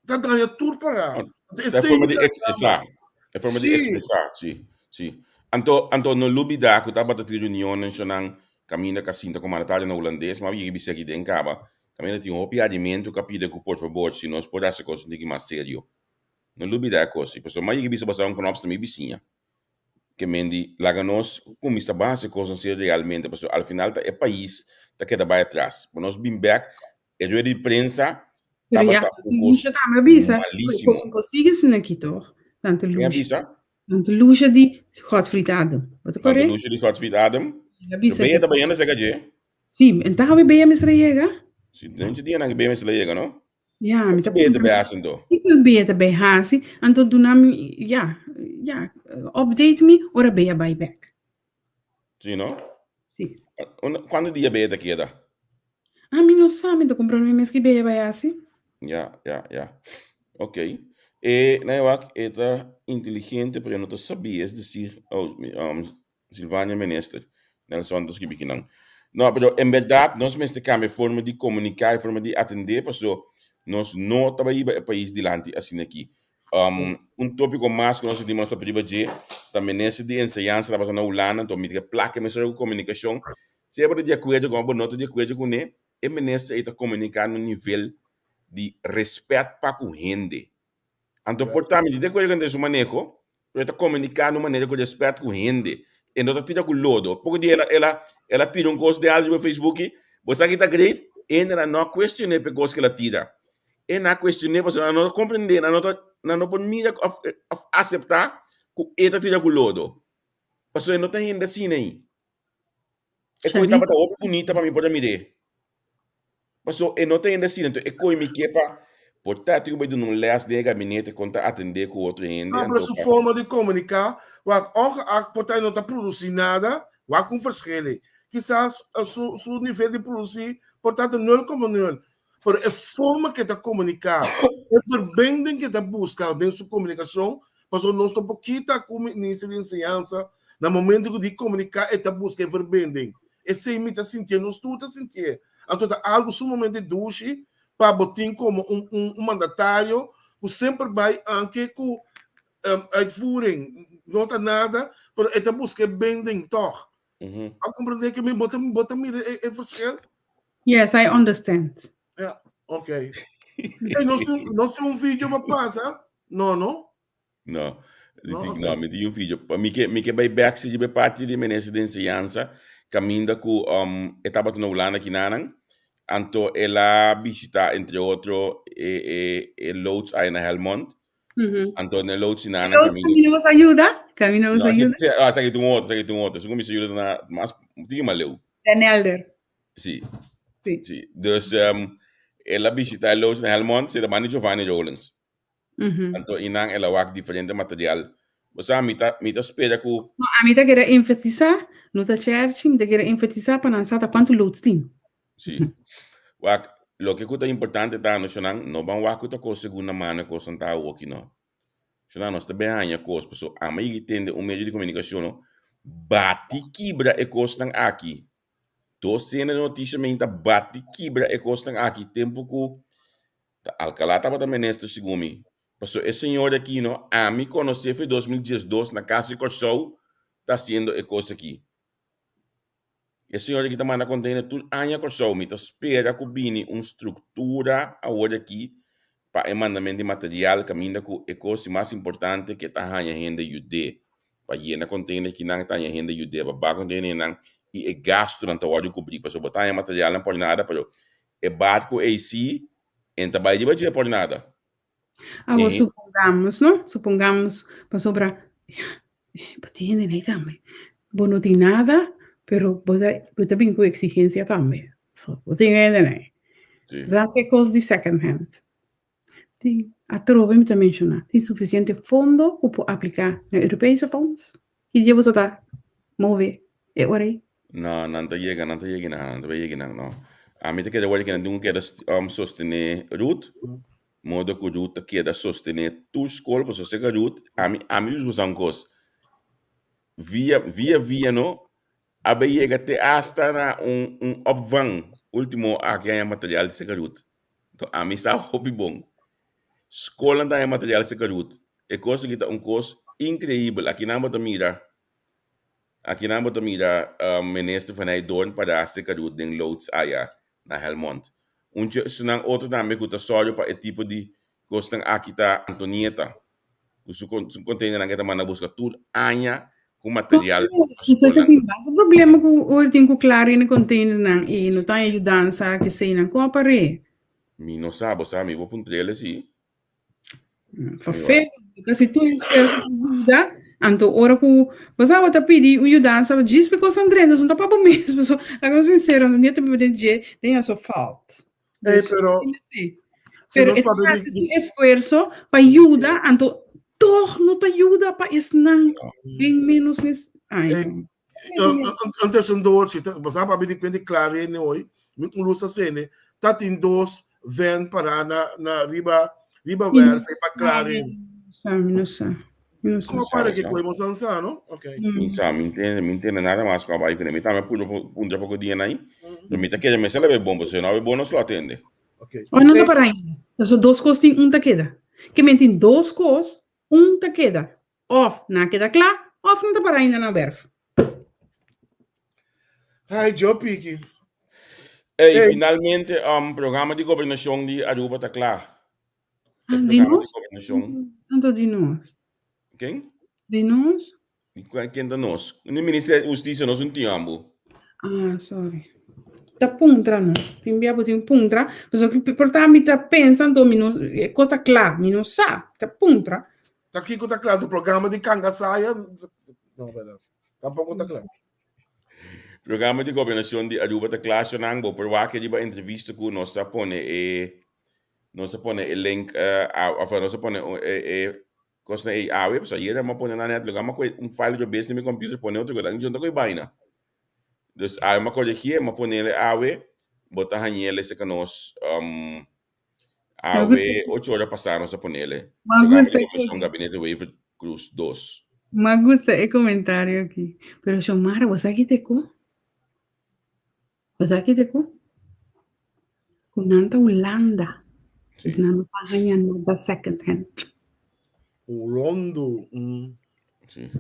ta daña tur pará. Anto E esei forma mi di ta expresá. E forma di Sí. expresá, sí, sí. Anto, anto no lubidá ku tabata tin reunionnan shonnan kaminda ka sinta ku mandatario na hulandes, ma yega bisa aki den kaba, kaminda tin hopi hadimentu ka pidi ku por fabor si nos por hasi kos un tiki mas serio. No lubidá e kos ei, pasobra ma yega bisa basá un knòp sta mi bisiña. Ke men di laga nos kuminsá ban hasi kosnan serio realmente, pasobra al final ta e pais ta keda bai atras. Pa nos bin bèk, e rueda di prensa Pero ya, tabata un kos Lucia tambe a bisa, malísimo. kos no sigue asina aki toch? Tante Ken a Lucia. bisa? Tante Lucia di Godfried Adam. Bo ta Tante kore? Lucia di Godfried Adam? El a bisa Bea que ta bayendo cerca dje? Sí, en ta hawe Bea mester a yega? Sí, den dia nan Bea mester a yega, no? Ja, mi ta Bea ta puntra bay hasi anto? Kiko Bea ta bay hasi? Anto duna mi, ja, ja, update mi ora Bea bay bek. Sí, no? Sí. Cuanto dia Bea ta keda? Ah, mi no sa, mi ta cumpra mi mes ki Bea bay hasi. Ja, ja, ja. Ok. E, nee, wak, e ta inteligente, pero e no ta sabí, es decir, oh, um, Silvania Minister, Nelson ta skibi kinan. No, pero en berdad nos mester cambia forma di comunica y forma di atende paso nos no ta bay hiba e pais dilanti asina aki. Um, un topico mas cu nos a dimos ta riba dje ta minister di enseñansa tabata na Hulanda, enton mi ta ke placa mester cu comunicacion. Sea bo ta di acuerdo con of bo no ta di acuerdo cune, e minister ey ta comunica na un nivel di respet pa cu hende. Anto por ta mi di acuerdo con su maneho, pero e ta comunica na un manera cu respet cu hende. E no ta tira cu lodo. Poco dia el a, el a, el a tira un cos de algo riba Facebook, bo sa ki ta great? Hende no a cuestione p'e cos cu el a tira. E na cuestione pasobra nan no ta comprende, nan no ta, nan no por mira of, of acepta cu e ta tira cu lodo. Pasobra e no ta hende asina ei. E koe tabata hopi bunita pa mi por a mir'é. Paso e no ta hende asina, enton e koe mi ke pa por ta tin ku bai duna un lès den e gabinete kon ta atendé ku otro hende. No, pero su forma di komuniká, wak, ongeacht por ta e no ta produsí nada, wak un verschil ei. Kisas su su nivel di produsí por ta ta nul koma nul, pero e forma ku e ta komuniká, e verbinding ku e ta buska den su komunikashon, Pasobra nos no por kita ku Minister di Enseñansa na momento ku di komuniká e ta buska e verbinding. Esei mi ta sintié, nos tur ta sintié. Anto ta algu sumamente dushi pa bo tin komo un un un mandatario ku semper bai anke ku uitvoering no ta nada, pero e ta buska e binding tòg. A komprendé ke mi bo ta bo ta mira e e verschil? Yes, I understand. Ja, ok. Hey, nos tin nos tin un video pa pasa? No, no? No. No, No, ok. no, mi tin un video. Pa mi ke mi ke bai bek si riba e parti di minister di enseñansa, kaminda ku um, e tabata na Hulanda kinanan. Anto el a bishita entre otro e e e loods ai na Helmond. Anto na e loods kinanan Loods kaminda Camino vos ayuda? Camino vos No, ayuda? si, ah, esaki ta un otro, esaki ta un otro. Esun ku mi ayuda na mas tiki mas leu. Den Helder. Sí. Sí. Sí. Dus um, el a visita e loods na Helmond, se ta Giovanni Rollins. Anto inan el a wak diferente material. Bo sa, mi ta, mi ta spera ku... No, ami ta kere enfatisa, no ta cherchi, mi ta kere enfatisa pa nan sa ta kuantu loods tin. Sí. Wak, loke ku ta importante ta, no shonan, no ban wak ku ta kos segunda mano e kosnan ta awoki no. Shonan, nos ta ben haña kos, paso ama yigi tende un medio di komunikashon no, bati kibra e kosnan aki. Dos sena di noticia men ta bati kibra e kosnan aki tempu ku ta Alcalá tabata minister segun mi. Paso e señor aki no, ami konosé fe 2012 na kas di Kòrsou ta hasiendo e kos aki. E señor aki ta manda container tur aña Kòrsou. Mi ta spera ku bini un struktura awor aki pa e mandament di material kaminda ku e kos di mas importante ke ta haña hende yud'é pa yena container kinan ta haña hende yud'é pa baha containernan i e gastunan ta wòrdu kubrí pasobra bo ta haña materialnan por nada pero. E barco ei si, en ta bai riba dje por nada. Awor supongamos, no? Supongamos pasobra bo tin hende nei tambe. Bo no tin nada, pero bo ta bo ta bin ku eksigensia tambe. So, bo tin hende nei. Sí. Wak e kos di second hand. Tin, atrobe mi ta menshoná, tin sufisiente fondo ku por apliká na Europese fonds. Ki dia boso ta move e ora ei? No, nan ta yega, nan ta yega nan, nan ta bai yega nan, no. Ami ta keda wòrdu ke nan tin ku keda um, sostené Ruth, modo ku Ruth ta keda sostené tur skol, pasobra seka Ruth, ami, ami mismo sa un kos, via, via, via no, a bai yega te hasta na un, un opvang, ultimo aki haña material di seka Ruth. Enton ami sa hopi bon. Skolnan ta haña material seka Ruth. E kos aki ta un kos inkreibel. Akinan bo ta mira Akinan bo ta mira Minister Van Heydoorn para seka Ruth den loods aya na Helmond. Un dje esnan otro tambe ku ta sòru pa e tipo di kosnan aki ta Antonieta ku su su containernan ke ta manda buska tur aña ku material pa Eso ta skolnan. tin basta problema ku ora tin ku klari na containernan i no ta yudansa keseinan. Kon a par'é? Mi no sa, bo sa mi bo puntr'el si. Vervelend. Kasi tur esfuerso pa yuda, anto ora ku bo sa bo ta pidi un yudansa djis because nan drenta, no ta pa bo mes, paso laga nos sincero, nan ta biba den dje, den a so fault. Ey, Dus, pero sí. si Pero nos e papia hasi di, su di esfuerso pa yuda, anto toch no ta yuda pa esnan den menos nes. Ay, Ey, Antes un door, si ta, basa pa di kwenti klare ne hoy, mi un luz sene, ta tin dos ven para na na riba riba werf pa klare. Sa, mi no sa. Mi no sa. Como para que koe san sa, no? Okay. Mi sa, mi entiende, mi entiende nada mas ko bai mi tambe puro puntra poco dia nai. Pero mi ta kere me sala be bombo, se no be bono slo atende. Okay. Oh, no ta para ainda. So dos kos tin un ta keda. Ke men tin dos kos, un ta keda. Of nan a keda kla, of nan ta para ainda na werf. Ai, Joe Piki. Ey, Ey. finalmente um, programa di gobernacion di Aruba ta kla. E Ah, di programa di nos? gobernacion. Anto di nos. Ken? Di nos? Di ken ta nos? Di Ministerio di Husticia nos un tin ambo. Ah, sorry. Ta puntra no. Tin bia bo tin puntra. Pasobra ki por ta mi ta pensa anto mi no e kos ta kla, mi no sa. Ta puntra. Ta kiko ta kla? Tu programa di Kangasaya? No, verdad. Tampoco ta kla. Programa di gobernacion di Aruba ta kla, Shonan. Bo por wak riba entrevista ku nos a pone e nos a pone e link uh, of nos a pone e, e kosnan ei awe, pasobra ayera mi a pone nan net, lugar mi a kohe un file otro bes den mi computer pone otro kos, nan ta kohe baina. Dus awe mi a koregié, mi a ponele awe, bo ta hañele serka nos um, awe ocho ora pasá nos a ponele. Ma Programa gusta di gobernacion Gabinete Wever Croes dos. Ma gusta e comentario aki. Pero Xiomara, bo sa ki te ku? Bo sa ki te ku? Ku nan ta Hulanda. Dus nan no ta haña nada second hand. Rondo. Mm. Sí.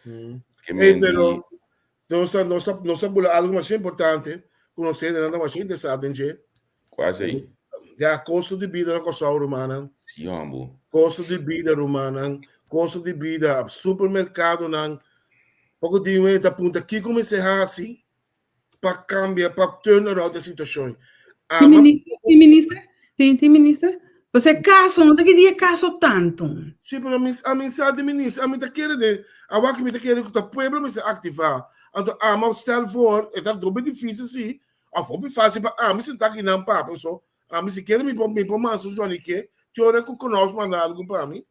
Mm. Ke Hey, men di- pero nos a, nos a, nos a bula algo mas importante ku nos hende nan ta mas interesado den dje. Kua esei? Ja, kosto di bida na Kòrsou, rumannan. Sí, hombo. Kosto di bida, rumannan. Kosto di bida, supermerkadonan. Poko di un ta punta kiko mester hasi pa kambia, pa turn around e situashon. Tin Ama minister, tin minister, tin, tin minister. Pues e caso, no ta ki di e caso tanto. Sí, pero ami, ami sa di minister, ami ta kere de, awak mi ta kere ku ta pueblo mester aktivá. Anto ama stel voor, e ta dobe difícil sí, of hopi fácil pa ami sentá aki nan papia so, ami si kere mi por, mi por manda su Johnny ke, te ora ku Knops manda algu pa mi.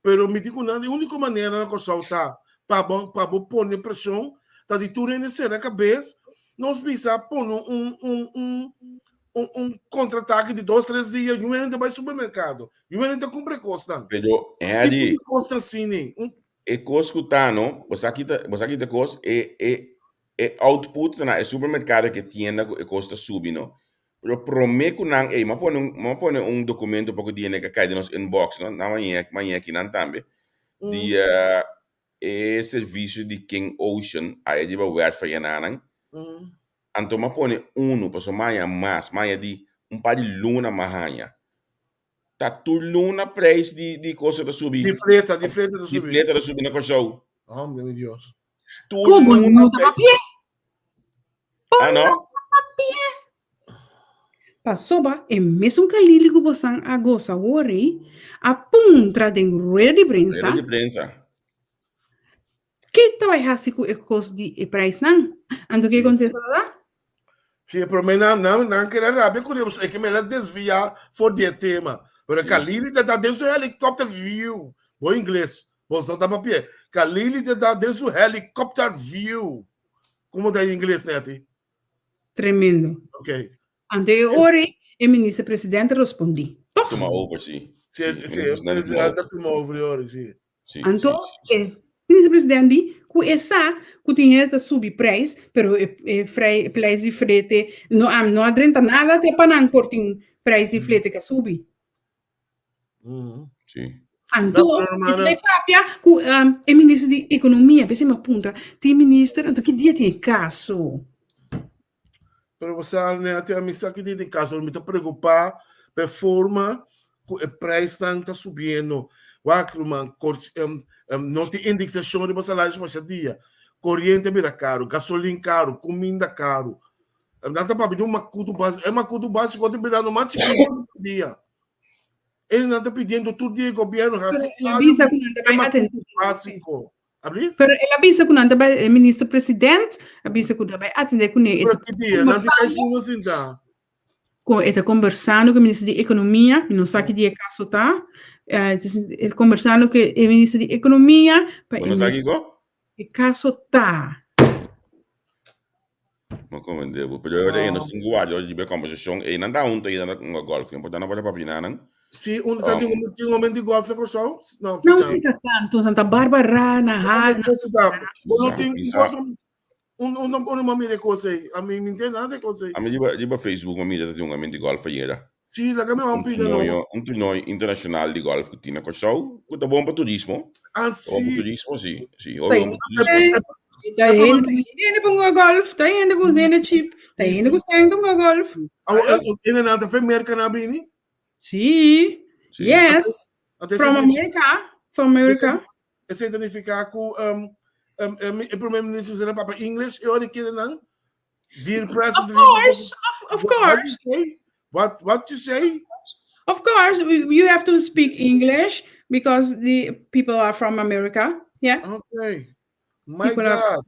Pero mi di ku nan, e úniko manera na Kòrsou ta pa bo pa bo pone preshon ta di tur hende sera kabes, nos bisa pone un un un un un kontratake di dos tres dia, niun hende ta bai supermerkado, niun hende ta kumpra e kosnan. Pero Tipo Harry, di kosnan asina. Un e kos ku ta no, bo sa kita, bo sa kita kos, e e e output ta na e supermerkado ke tienda ku e kos ta subi no. Pero promé ku nan ey, m'a pone un m'a pone un documento poko dia ne ka kai den nos inbox no, nan mañe mañe akinan tambe, di e servisio di King Ocean aya riba wèt Veryenanan. Anto m'a pone unu pasobra m'a haña mas, m'a haña di un par di luna m'a haña. Ta tur luna prijs di di cosa ta subi. Di fleta, di fleta ta Di subi. fleta ta subi na Kòrsou. Hombre, mi Dios. Tur Como luna no ta prijs. papia? Ah, no? Papia. Pasobra e mesun Kalili ku bosan a gosa awor ei, a puntra den rueda di prensa. Rueda di prensa. Ke ta bai hasi ku e kos di e preisnan? Anto ke kontesta ta da? Si e promé nan nan nan kere rabia ku Dios e ke mester desviá for di e tema. Pero Kalili ta da den su helicopter view. Bo ingles, bo so ta papia. Kalili ta da den su helicopter view. Komo ta ingles neti? Tremendo. Ok. Anto e ora e minister presidente rospondi. Toch? Tuma over, si. Si, si, e presidente tuma over e ora, si. Si, Anto e minister presidente di ku e sa ku tin hende ta subi prijs, pero e, e frei, prijs di flete no a, no a drenta nada te pa nan por tin prijs di flete ka subi. Si. Anto, e papia ku um, e minister di ekonomia, p'esei mi a puntra, tin minister, anto ki dia tin e kaso? Pero bo sa, Nete, ami sa ki dia tin kaso, pero mi ta preokupá pa e forma ku e prijsnan ta subiendo. Wak, ruman, um, um, no tin indeksashon riba salaris masha dia. Koriente a bira karu, gasolin karu, kuminda karu. Nan ta papia di un makutu básiko. E makutu básiko ta birando mas chikitu tur dia. E nan ta pidiendo tur dia e gobièrnu hasi Pero el a bisa ku nan ta e bai makutu atendé. básiko. Abri? Pero el a bisa ku nan ta bai, e minister president a bisa ku ta bai atendé kuné. E Pero ta ki dia? Nan di kombersando 6 uno sinta. ku e ta kombersando ku e minister di ekonomia, mi no sa ki dia e kaso ta. Eh, e ta kombersando ku e minister di ekonomia pa Bo e no sa kiko? E kaso ta. No comprende bo. Pero ora e nos tin ku wak riba e conversacion ei nan ta hunto ei nan ta hunga golf. Ken por ta nan por ta papia nan. Si, un ta tin un tin un di golf na Kòrsou? No, No ta tanto, Santa Barbara, na ha. Bo no tin un cosa un un un no mira e kos ei. Ami mi ntende nada di e kos ei. Ami riba riba Facebook mi mira ta tin un di golf ayera. Si, laga mi un pida no. Un torneo internacional di golf ku tin na Kòrsou ku ta bon pa turismo. Ah, Ta bon pa si. turismo, si. Si, hopi bon pa turismo. Ta hende, hende pa hunga golf, ta hende ku hende chip, ta hende ku sèn ta hunga golf. Awor, hende nan ta fe Merka nan bini? Si. Si. Yes. Anto From esei America, from America. esei ta nifiká ku um, um, um, e prome minister mester a papia English e ora kende nan Dear President, Of course, of, of what course. you say? What what you say? Of course, you have to speak English because the people are from America. Yeah. Okay. My People are God.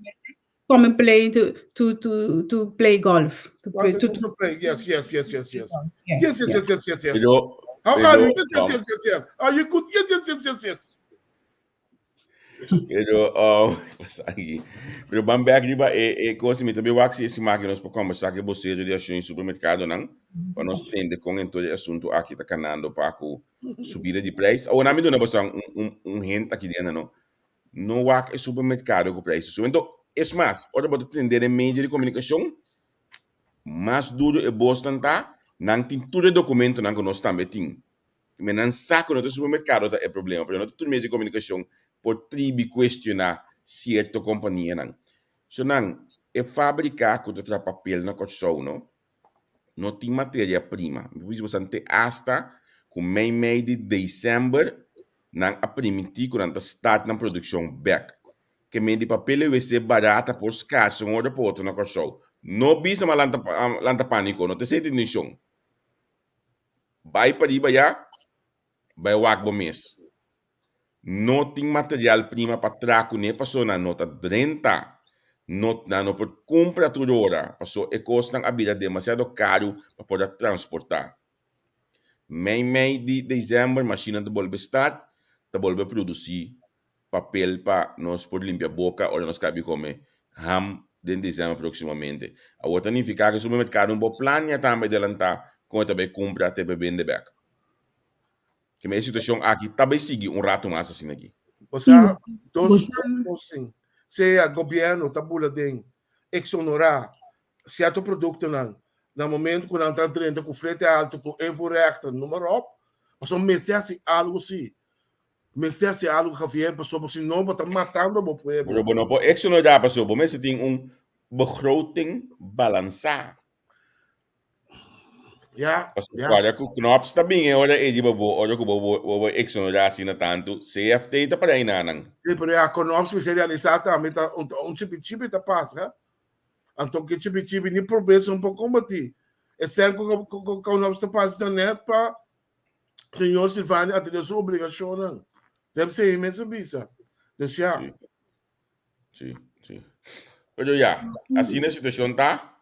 come and play to to to to play golf. To play to, To play. Yes, yes, yes, yes, yes. yes, Yes, yes, yeah. yes, yes, yes, yes. Pero, How pero, are you? Yes, yes, um, yes, yes, yes. Are you good? Yes, yes, yes, yes, yes. Pero, oh, pasagi. Pero ban back riba e, e cosa, mi tambe wak si esi maki nos por conversa ke bosero di accion y supermercado nan, pa nos tende con en todo e asunto aki ta canando pa cu subida di prijs. Awor na mi duna boso un, un, un hint aki dentro, no? No wak e supermercado cu prijs ta subi. Ento, es mas, ora bo ta tende den medio di comunicacion, mas duro e bosnan ta, nan tin tur e documentonan cu nos tambe tin. Men nan sa ku no ta supermerkado ta e problema, pero no ta tur medio di komunikashon por tribi kuestioná sierto kompanianan. So nan, e fábrika ku ta traha papel na Kòrsou no, no tin materia prima. Mi por bisa boso te asta ku mei mei di desèmber nan a primintí ku nan ta start nan produkshon bèk. Ke men di papel e wc barata por skarse un ora pa otro na Kòrsou. No bisa ma lanta lanta pániko, no ta esei ta intenshon. Bai pariba ya, bai wak bo mes. No tin material prima pa tra kuné paso nan no ta drenta. No, nan no por kumpra tur ora paso e kosnan a bira demasiado karu pa por a transportá. Mei mei di desèmber mashinnan ta bolbe start, ta bolbe produsí papel pa nos por limpia boca ora nos cabi come ham den december proximamente. Awor ta nifica cu supermercado no por plania tambe adelanta con e ta bay cumpra te bay bende bek. Keme e situacion aki ta bay sigui un rato mas asina aki. Osea, dos cos tin. Sea gobierno ta bula den exonora cierto productonan na momento cu nan ta drenta cu flete alto, cu invoerrechten, noem maar op. Pasobra mester haci algo si. Mester hasi algo Javier pasobra si no bo ta matando bo pueblo. Pero bo no por exonerá pasobra bo mester tin un begroting balansá. Ya, Pasobra ya. ora ku Knops ta bin e ora ei riba bo, ora ku bo bo bo exonerá asina tantu, CFT ta para einanan. Sí, pero ya Knops mester realisá tambe ta un un chipi chipi ta pasa. Anto ke chipi chipi ni pobresa no por kombatí. E sèn ku ku ku nos ta pasa ta nèt pa señor Silvania atendé su obligashonnan. Dem sei mes a bisa. Dus ya. Sí, sí. Pero ya, asina e situashon ta.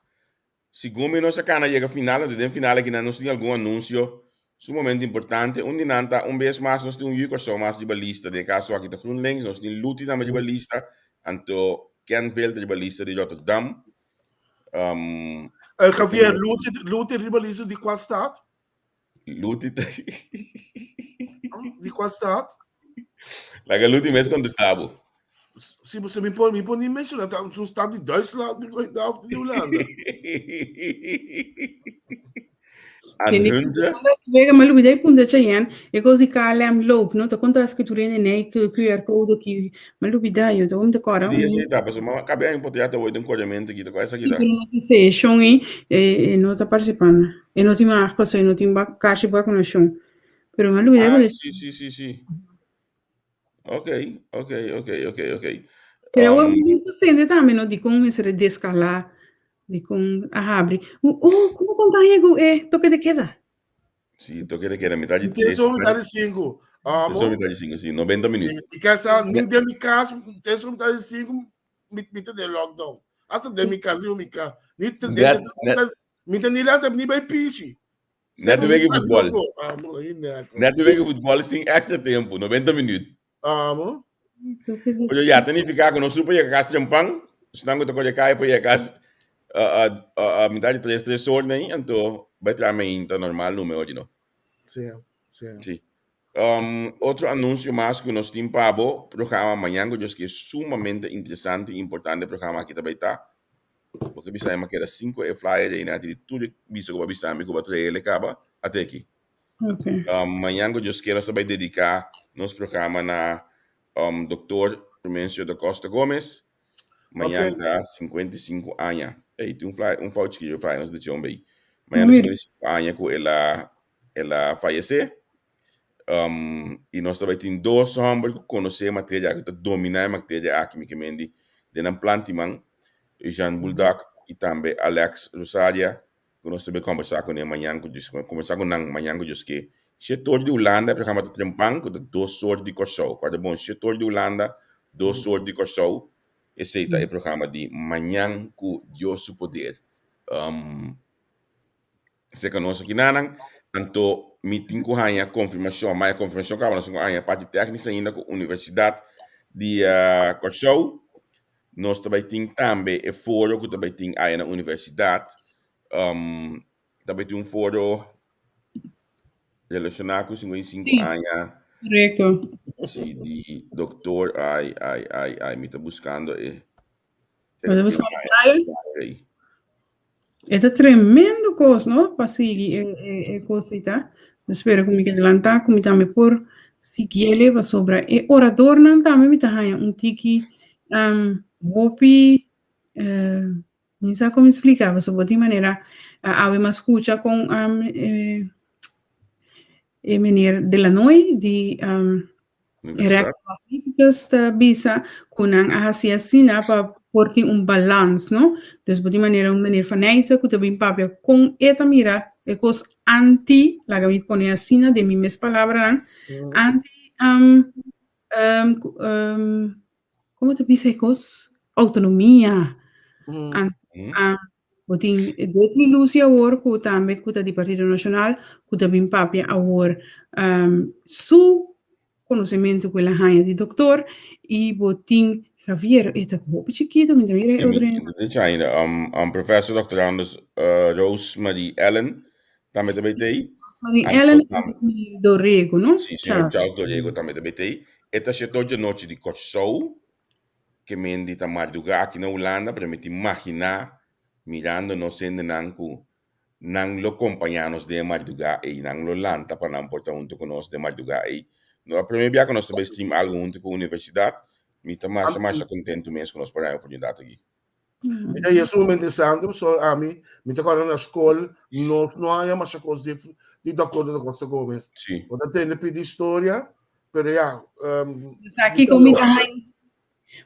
Segun mi nos a kana yega final, anto den final aki nan nos tin algun anunsio sumamente importante. Un di nan ta un bes mas nos tin un yu Kòrsou mas riba lista, den e kaso aki ta GroenLinks, nos tin Luti tambe riba lista, anto Ken Veld riba lista di Rotterdam. Um, Eh, Javier, Luti, Luti riba lista di kua stad? Luti ta... Di kua stad? Laga Luti mes kontestá bo. Si, bo mi por, mi por ni menciona, ta un stad di Duitsland, di of di Hulanda. Aan hunte. Wega, maar lubida e punta Chayanne, e kos di KLM loop, no? Ta konta escritura in nee QR code ki, maar lubida yo, ta om te kora. Di esei ta, pasobra mama kabe aña potea ta woi den koriamento ki, ta kua esaki ta? Pero no ta se, shon ei, e no ta participando. E no tin mag paso, e no tin kaartje vacunacion. Pero maar lubida Ah, si, si, si, si. Ok, ok, ok, ok, ok. Pero um, um, ta sende tambe, no? Di kon mester descala, di kon a habri. Oh, oh, como kon ta ku e toque de queda? Si, toque de queda, mitad di tres. Tres mitad di cinco. Amo. Tres mitad di cinco, si, 90 minutos. Mi casa, ni de mi casa, tres mitad di cinco, mi mi ta den lockdown. Hasta den mi casa, mi casa. Ni net, net. Mi ta ni lanta ni bij pishi. Net een week voetbal. Net een week voetbal sin extra tempo, 90 minuut. Amo. Oye, ya, ta nifica ku nos super yega kas trempan, esnan ku ta kore kai por yega kas uh, uh, uh, mitad di tres, tres or nei, anto bai traha mainta normal lume oye no. Sí, sí. Sí. Um, otro anuncio mas ku nos tin pa bo, programa mañan ku Dios ke sumamente interesante i importante programa aki ta bai ta. Bo ke bisa mi a keda sin ku e flyer ei na di tur e bisa ku bo a bisa mi ku bo a trae el kaba, ate aki. Okay. Um, mañan ku Dios ke nos ta bai dediká nos programa na um, Dr. Frumencio da Costa Gomez. Mañan Okay. ta 55 aña. Ei, tin un flyer, un fout chikito flyer nos dicion bei. Mañan ta Mira. 55 aña ku el a el a fayesé. Um, i nos ta bai tin dos hòmber ku konosé e materia aki, ku ta dominá e materia aki, mi ke mendi, den nan plantiman, Jean Buldak i tambe Alex Rosaria, ku nos ta bai kombersá kuné mañan ku Dios, kombersá ku nan mañan ku Dios ke. Shete or di Hulanda, e programa ta trempan, ku ta dos or di Kòrsou. Kòrda bon, shete or di Hulanda, dos or di Kòrsou. Esei ta e programa di mañan ku Dios su poder. Um, Serka nos aki nanan, anto mi tin ku haña konfirmashon, ma e konfirmashon kaba nos tin ku haña parti tékniko ainda ku Universidat di Kòrsou. Nos ta bai tin tambe e foro ku ta bai tin aya na universidat. Ta bai tin un foro relashoná ku 55 Sí, aña korekto. si di doktor, ai ai ai ai mi ta buskando e Bo ta buskando e flyer? E ta tremendo kos, no? Pa sigui e, e, e kos ei ta. Mi spera ku mi ke delantá, ku mi tambe por siguiele, pasobra e oradornan tambe mi ta haña un tiki um, hopi, eh, mi sa kon mi splika, pasobra bo tin manera, awe mi a skucha kon um, e, e meneer Delanoy di um, Universidad. Rector Magnificus ta bisa ku nan a hasi asina pa por tin un balans, no? Dus bo tin manera un meneer Van Nijten ku ta bin papia kon e ta mira e kos anti, laga mi pone asina den mi mes palabranan, anti um, um, um, Como ta bisa e cos? Autonomia. Mm. An, um, bo tin Dudley Lucy awor cu tambe cu ta di Partido Nacional cu ta bin papia awor um, su conocimento cu el a haña di doctor y bo tin Javier, e ta hopi chiquito, mi ta mira e otro hende. De China, um, um, professor Dr. Anders uh, Rosemary Ellen, tambe ta bij tei. Rosemary Anto Ellen tambe. y Dorego, no? Sí, señor Charles Dorego tambe ta bij tei. E ta shete ocho nochi di Kòrsou, ke men di ta mardugá aki na Hulanda, pero mi ta imaginá mirando nos hendenan ku nan lo kompañá nos den e mardugá ei, nan lo lanta pa nan por ta huntu ku nos den e mardugá ei. No ta promé bia ku nos ta bai stream algu huntu ku universidat, mi ta masha masha kontentu mes ku nos por haña e oportunidat aki. Mira, y es sumamente interesante, so ami, mi ta acorda na school, nos no haya masha cos di, di Dr. de Costa Gomez. Sí. Bo ta tende pidi historia, pero ya, um, Aki con mi ta hay.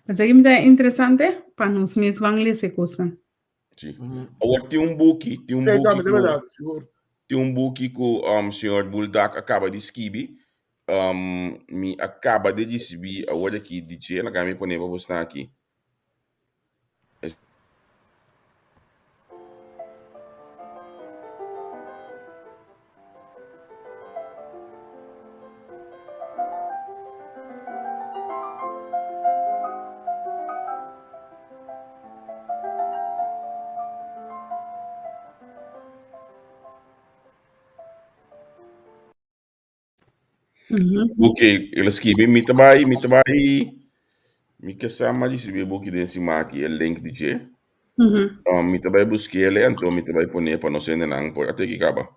Pensé que mi ta interesante pa nos mes van lese cosnan. Si. Awor tin un buki, tin un Sí, buki tambe, ku, verdad, sigur. tin un buki ku um, señor Buldak a kaba di skibi. Um, mi a kaba di risibí awor aki di dje, laga mi pone pa bo staan aki. Buki, el a skibi, mi ta bai, mi ta bai, mi ke sa ma risibi e buki den siman aki, e link di dje. Um, mi ta bai busk'el anto mi ta bai pone pa nos hendenan por a teki kaba.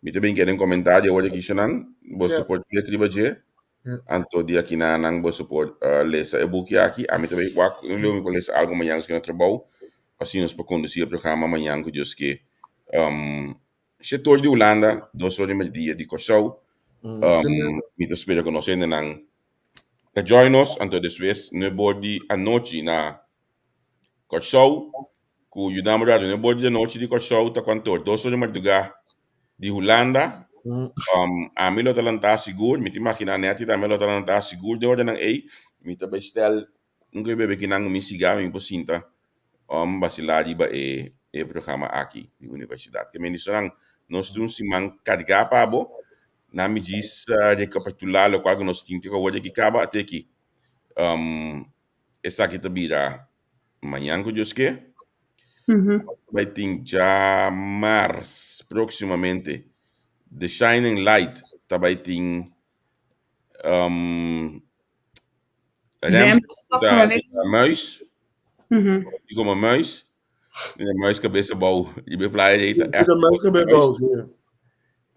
Mi ta bin keda den komentario awor aki shonan, boso por klik riba dje, anto di aki na nan boso por lesa e buki aki. Ami ta bai wak lo mi por lesa algo mañan si no trabou, pa asina nos por kondusí e programa mañan ku Dios ke. Um, Shete or di Hulanda, dos or di merdia di Kòrsou. Um, mi ta spera ku nos hendenan ta join nos, anto despues nuebe or di anochi na Kòrsou, ku yuda mi radio nuebe or di anochi di Kòrsou ta kuantu or? Dos or di mardugá di Hulanda. Um, ami lo ta lantá sigur, mi ta imaginá Netty tambe lo ta lantá sigur den oranan ei. Mi ta bai stel un ke bebe kinan ku mi siga, mi por sinta um basilá riba e e programa aki di universidat. Ke mendicionan nos tin un siman kargá pa bo, nan mi djis rekapitulá lokual ku nos tin te awor aki kaba ate aki. Um esaki ta bira mañan ku Dios ke. Bai tin djamars próksimamente The Shining Light ta bai tin um Rem ta muis. Die como muis. De muis cabeza bou. Die be flyer ei ta echt. De muis cabeza bou, sí.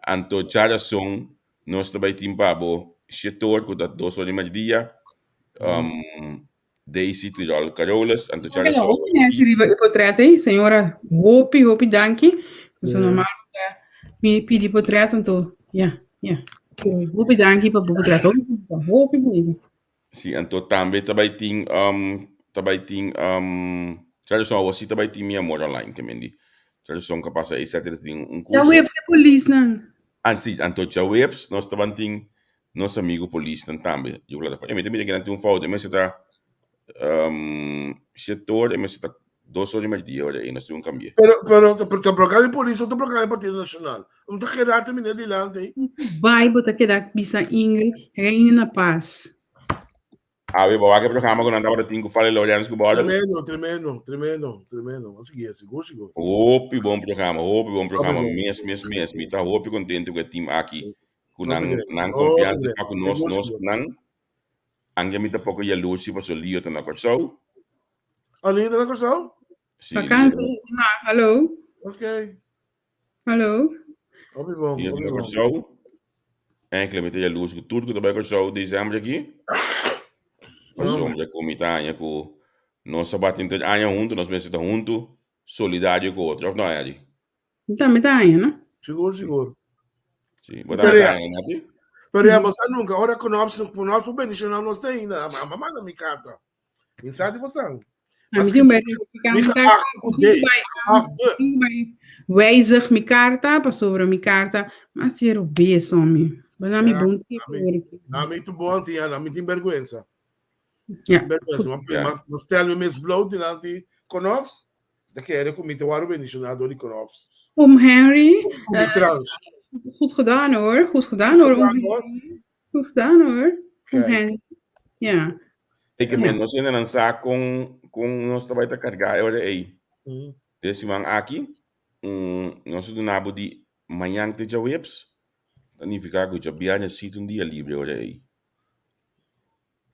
Anto djarason nos ta bai tin pa bo shetor ku ta dos or di merdia. Um, Daisy Tirol Carolus. Anto djarason. Hopi mensen riba e portret ei, señora. Hopi, hopi danki. So normal mi pidi portret anto ja, ja. Hopi danki pa bo portret. Hopi bunita, hopi bunita. Sí, anto tambe ta bai tin um, ta bai tin um, Tradução awo sí ta bai tin Mi Amor Online ke men di. Tradução ka pasa ei sete ta tin un Ja curso. webs e polisnan. An sí, anto djaweps nos taban tin nos amigo polisnan tambe. Yo plataforma. E mi ta mira kinan tin un fout. E mester ta um, shete ora, e mester ta dos ora i merdia ora ei nos tin un kambie. Pero, pero, pero ta bloká di polis, no ta bloká di Partido Nacional. No ta Gerard meneer dilanti ei. Bai bo ta keda bisa Ingrid, reina na pas. Awe bo wak e programa ku nan tabata tin ku Fally Lawrence ku Bottle? Tremendo, tremendo, tremendo, tremendo. A sigui, sigur, sigur. Hopi bon programa, hopi bon programa. Mes, mes, mes. Mi ta hopi contento ku e team aki. Ku nan, nan confiansa pa ku nos, nos ku nan. Anke mi ta poko jaloers paso Lio ta na Kòrsou. Ah, Lio ta na Kòrsou? Si. Vakantie, ma, hallo. Ok. Hallo. Hopi bon, Lio ta hopi na bon. Kòrsou. Enkele mi ta jaloers ku tur ku ta bai Kòrsou december aki. Pasobra ku mi ta haña ku nos a bati henter aña huntu, nos mester ta huntu, solidario ku otro, òf no, Eddie? Mi tambe ta haña, no? Sigur, sigur. Sí, bo tambe ta haña, Nati? Pero ya, bo sa nunca, ora ku nos, ku nos por bendiciona nos te ainda, ma, ma manda mi carta. Mi sa di bo san. Maar misschien bij Mi geachte ku de, geachte. Wijzig mi carta, pasobra mi carta, mas cero beso mi. Bana mi bon tip hoor. Na mi tu bon ti, na mi tin vergüenza. Ja. Vergüenza, ma ma ma stel mi mes bloot dilanti konops. Ta kere ku mi ta wòrdu bendishoná dor di Krops. Oom Henry. Ku mi trans. Goed gedaan hoor, goed gedaan hoor, oom Henry. Goed gedaan hoor, oom Henry. Ja. Ik men nos hendenan sa kon kon nos ta bai ta kargá e ora ei. Den siman aki, nos a duna bo di mañan te djaweps, ta nifiká ku djabièrnè sí ta un dia libre e ora ei.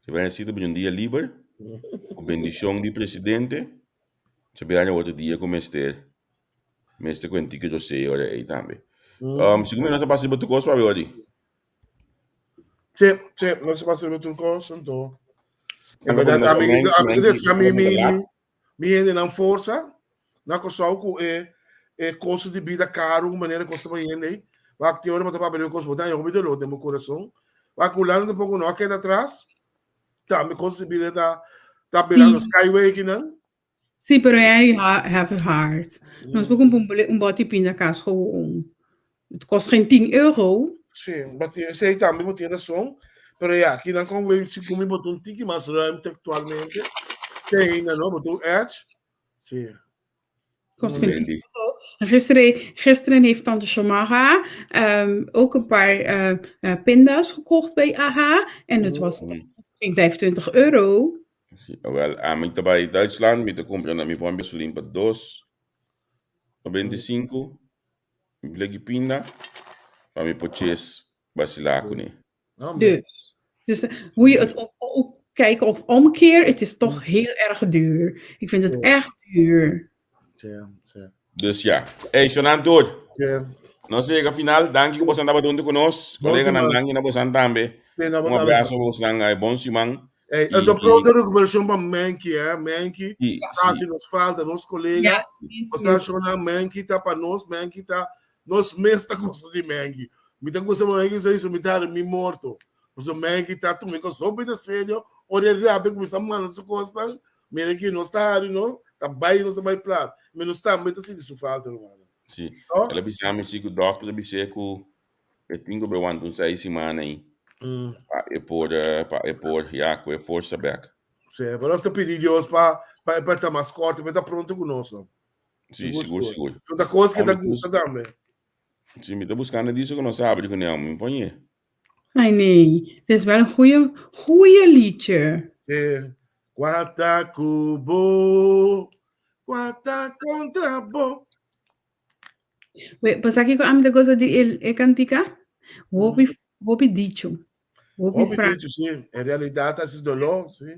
Djabièrnè sí ta bini un dia liber, ku bendishon di presidente. Djabièrnè otro dia ku mester mester ku Enrique José e ora ei tambe. Um, sigur mi nos a pasa riba tur kos pabia ora di. Sí, sí, nos a pasa riba tur kos, anto. En berdad, ami, ami, ami, mi, mi, Mi hendenan forsa na Kòrsou ku e e kosto di bida karu manera kos ta bayendo ei. Wak tin ora bo ta papia di un kos bo ta haña hopi dolor den bo kurason. Wak Hulanda tampoko no a keda atras. Tambe kosto di bida ta ta birando skyway kinan. Sí, pero Henry have a heart. Nos por kumpra un bòt'i pindakaas gewoon. Het kost geen 10 euro. Sí, bo tin, esei tambe bo tin rason. Pero ya, aki nan kon wei si kumi bo tin un tiki mas ruimte aktualmente. Te ainda no, bo tin un edge. Sí. Kost geen 10 euro. Gisteren, gisteren heeft tante Shomaha ook een paar pinda's gekocht bij AHA. En het was geen 25 euro. Sí, wel, ami ta bai Duitsland, mi ta kumpra na mi pon gasolin pa dos 95, mi bleki pinda, pa mi por ches basilá kuné. Dus, dus hoe je het ook kijkt of omkeer, het is toch heel erg duur. Ik vind het echt duur. Dus ja. Hey, Shonan Tour. Nos llega final. Danki ku bosan tabata huntu ku nos. Koleganan, danki na bosan tambe. Un abrazo bosan. Bon siman. Hey, het op pronto recuperación pa Menki, hè? Menki, casi nos falta, nos colega. Osea, Shonan, Menki ta pa nos, Menki ta, nos mes ta gusta di Menki. Mi ta gusta Menki, so mi ta mi morto. Pasobra Menki ta tuma e kos hopi na serio, ora e rabia kuminsá manda su kosnan, mira ki nos ta hari no, ta bai nos ta bai plat. Mi nos tambe ta sinti su falta, rumannan. Sí, el a bisa mi si ku dòkter a bis'é ku e tin ku bai wanta un seis siman ei pa e por pa e por ya ku e forsa bèk. Sí, pero nos ta pidi Dios pa pa e pa ta mas kòrto, pa e ta pronto ku nos. Sí, sigur, sigur. Ta kos ke ta gusta tambe. Sí, mi ta buskando diso ku nos a habri kuné, mi poñ'é. Ai nee, dit is wel een goeie, goeie liedje. Eh, Cuata cu bo, cuata contra bo. We, pues aki ko am de goza di el, e cantica? Hopi, hopi dicho. Hopi Hopi frase. dicho, sí. En realidad, así es dolor, sí.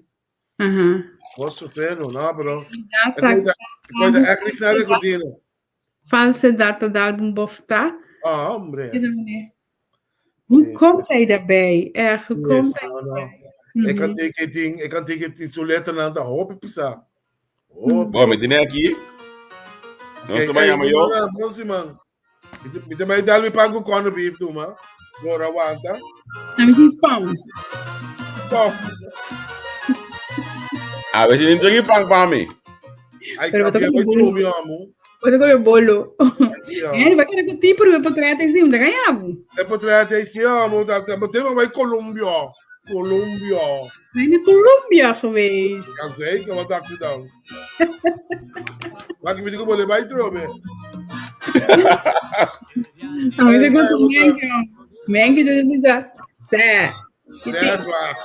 Aha. Vos sufriendo, no, pero... Data, E coisa echt niet naar de cortina. Falsedad ta dal un bofta. Ah, hombre. Hoe komt hij daarbij? Echt, hoe komt hij No, no. daarbij? Ik kan tegen ding, ik kan tegen die su letter na hopi pisa. Hopi. Bon, mi tene aki. Nos ta bai yama yo. Bon si man. Mi ta bai dal mi pan ku corned beef tu ma. Bora aguanta. Dan mi spam. Stop. A ver si no treki pan pa mi. Ai, Pero kapia bo ta bai come drumi amo. Bo ta come bolo. Sí, amo. Eh, vai querer que tipo mi portret assim, não ganhava. E portret aí sí amo, da da tema bai Colombia. Colombia. Ben in Colombia geweest. Ja, zeker, wat dacht je dan? Maak je me die gewoon bij dromen? Nou, ik denk dat het Menke, dat is dat. Zé. Zeg waar.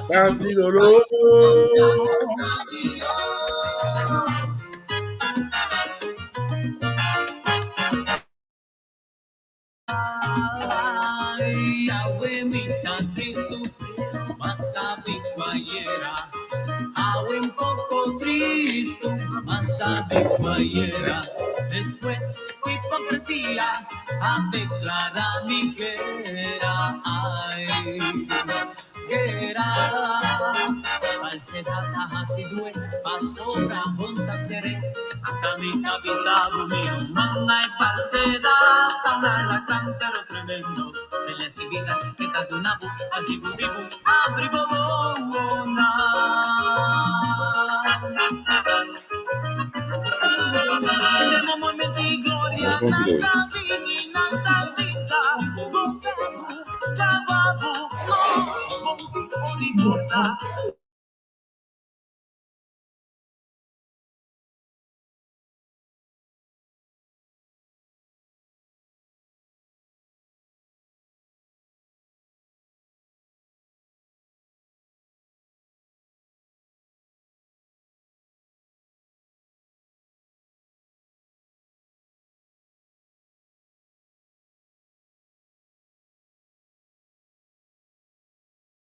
Casi dolor.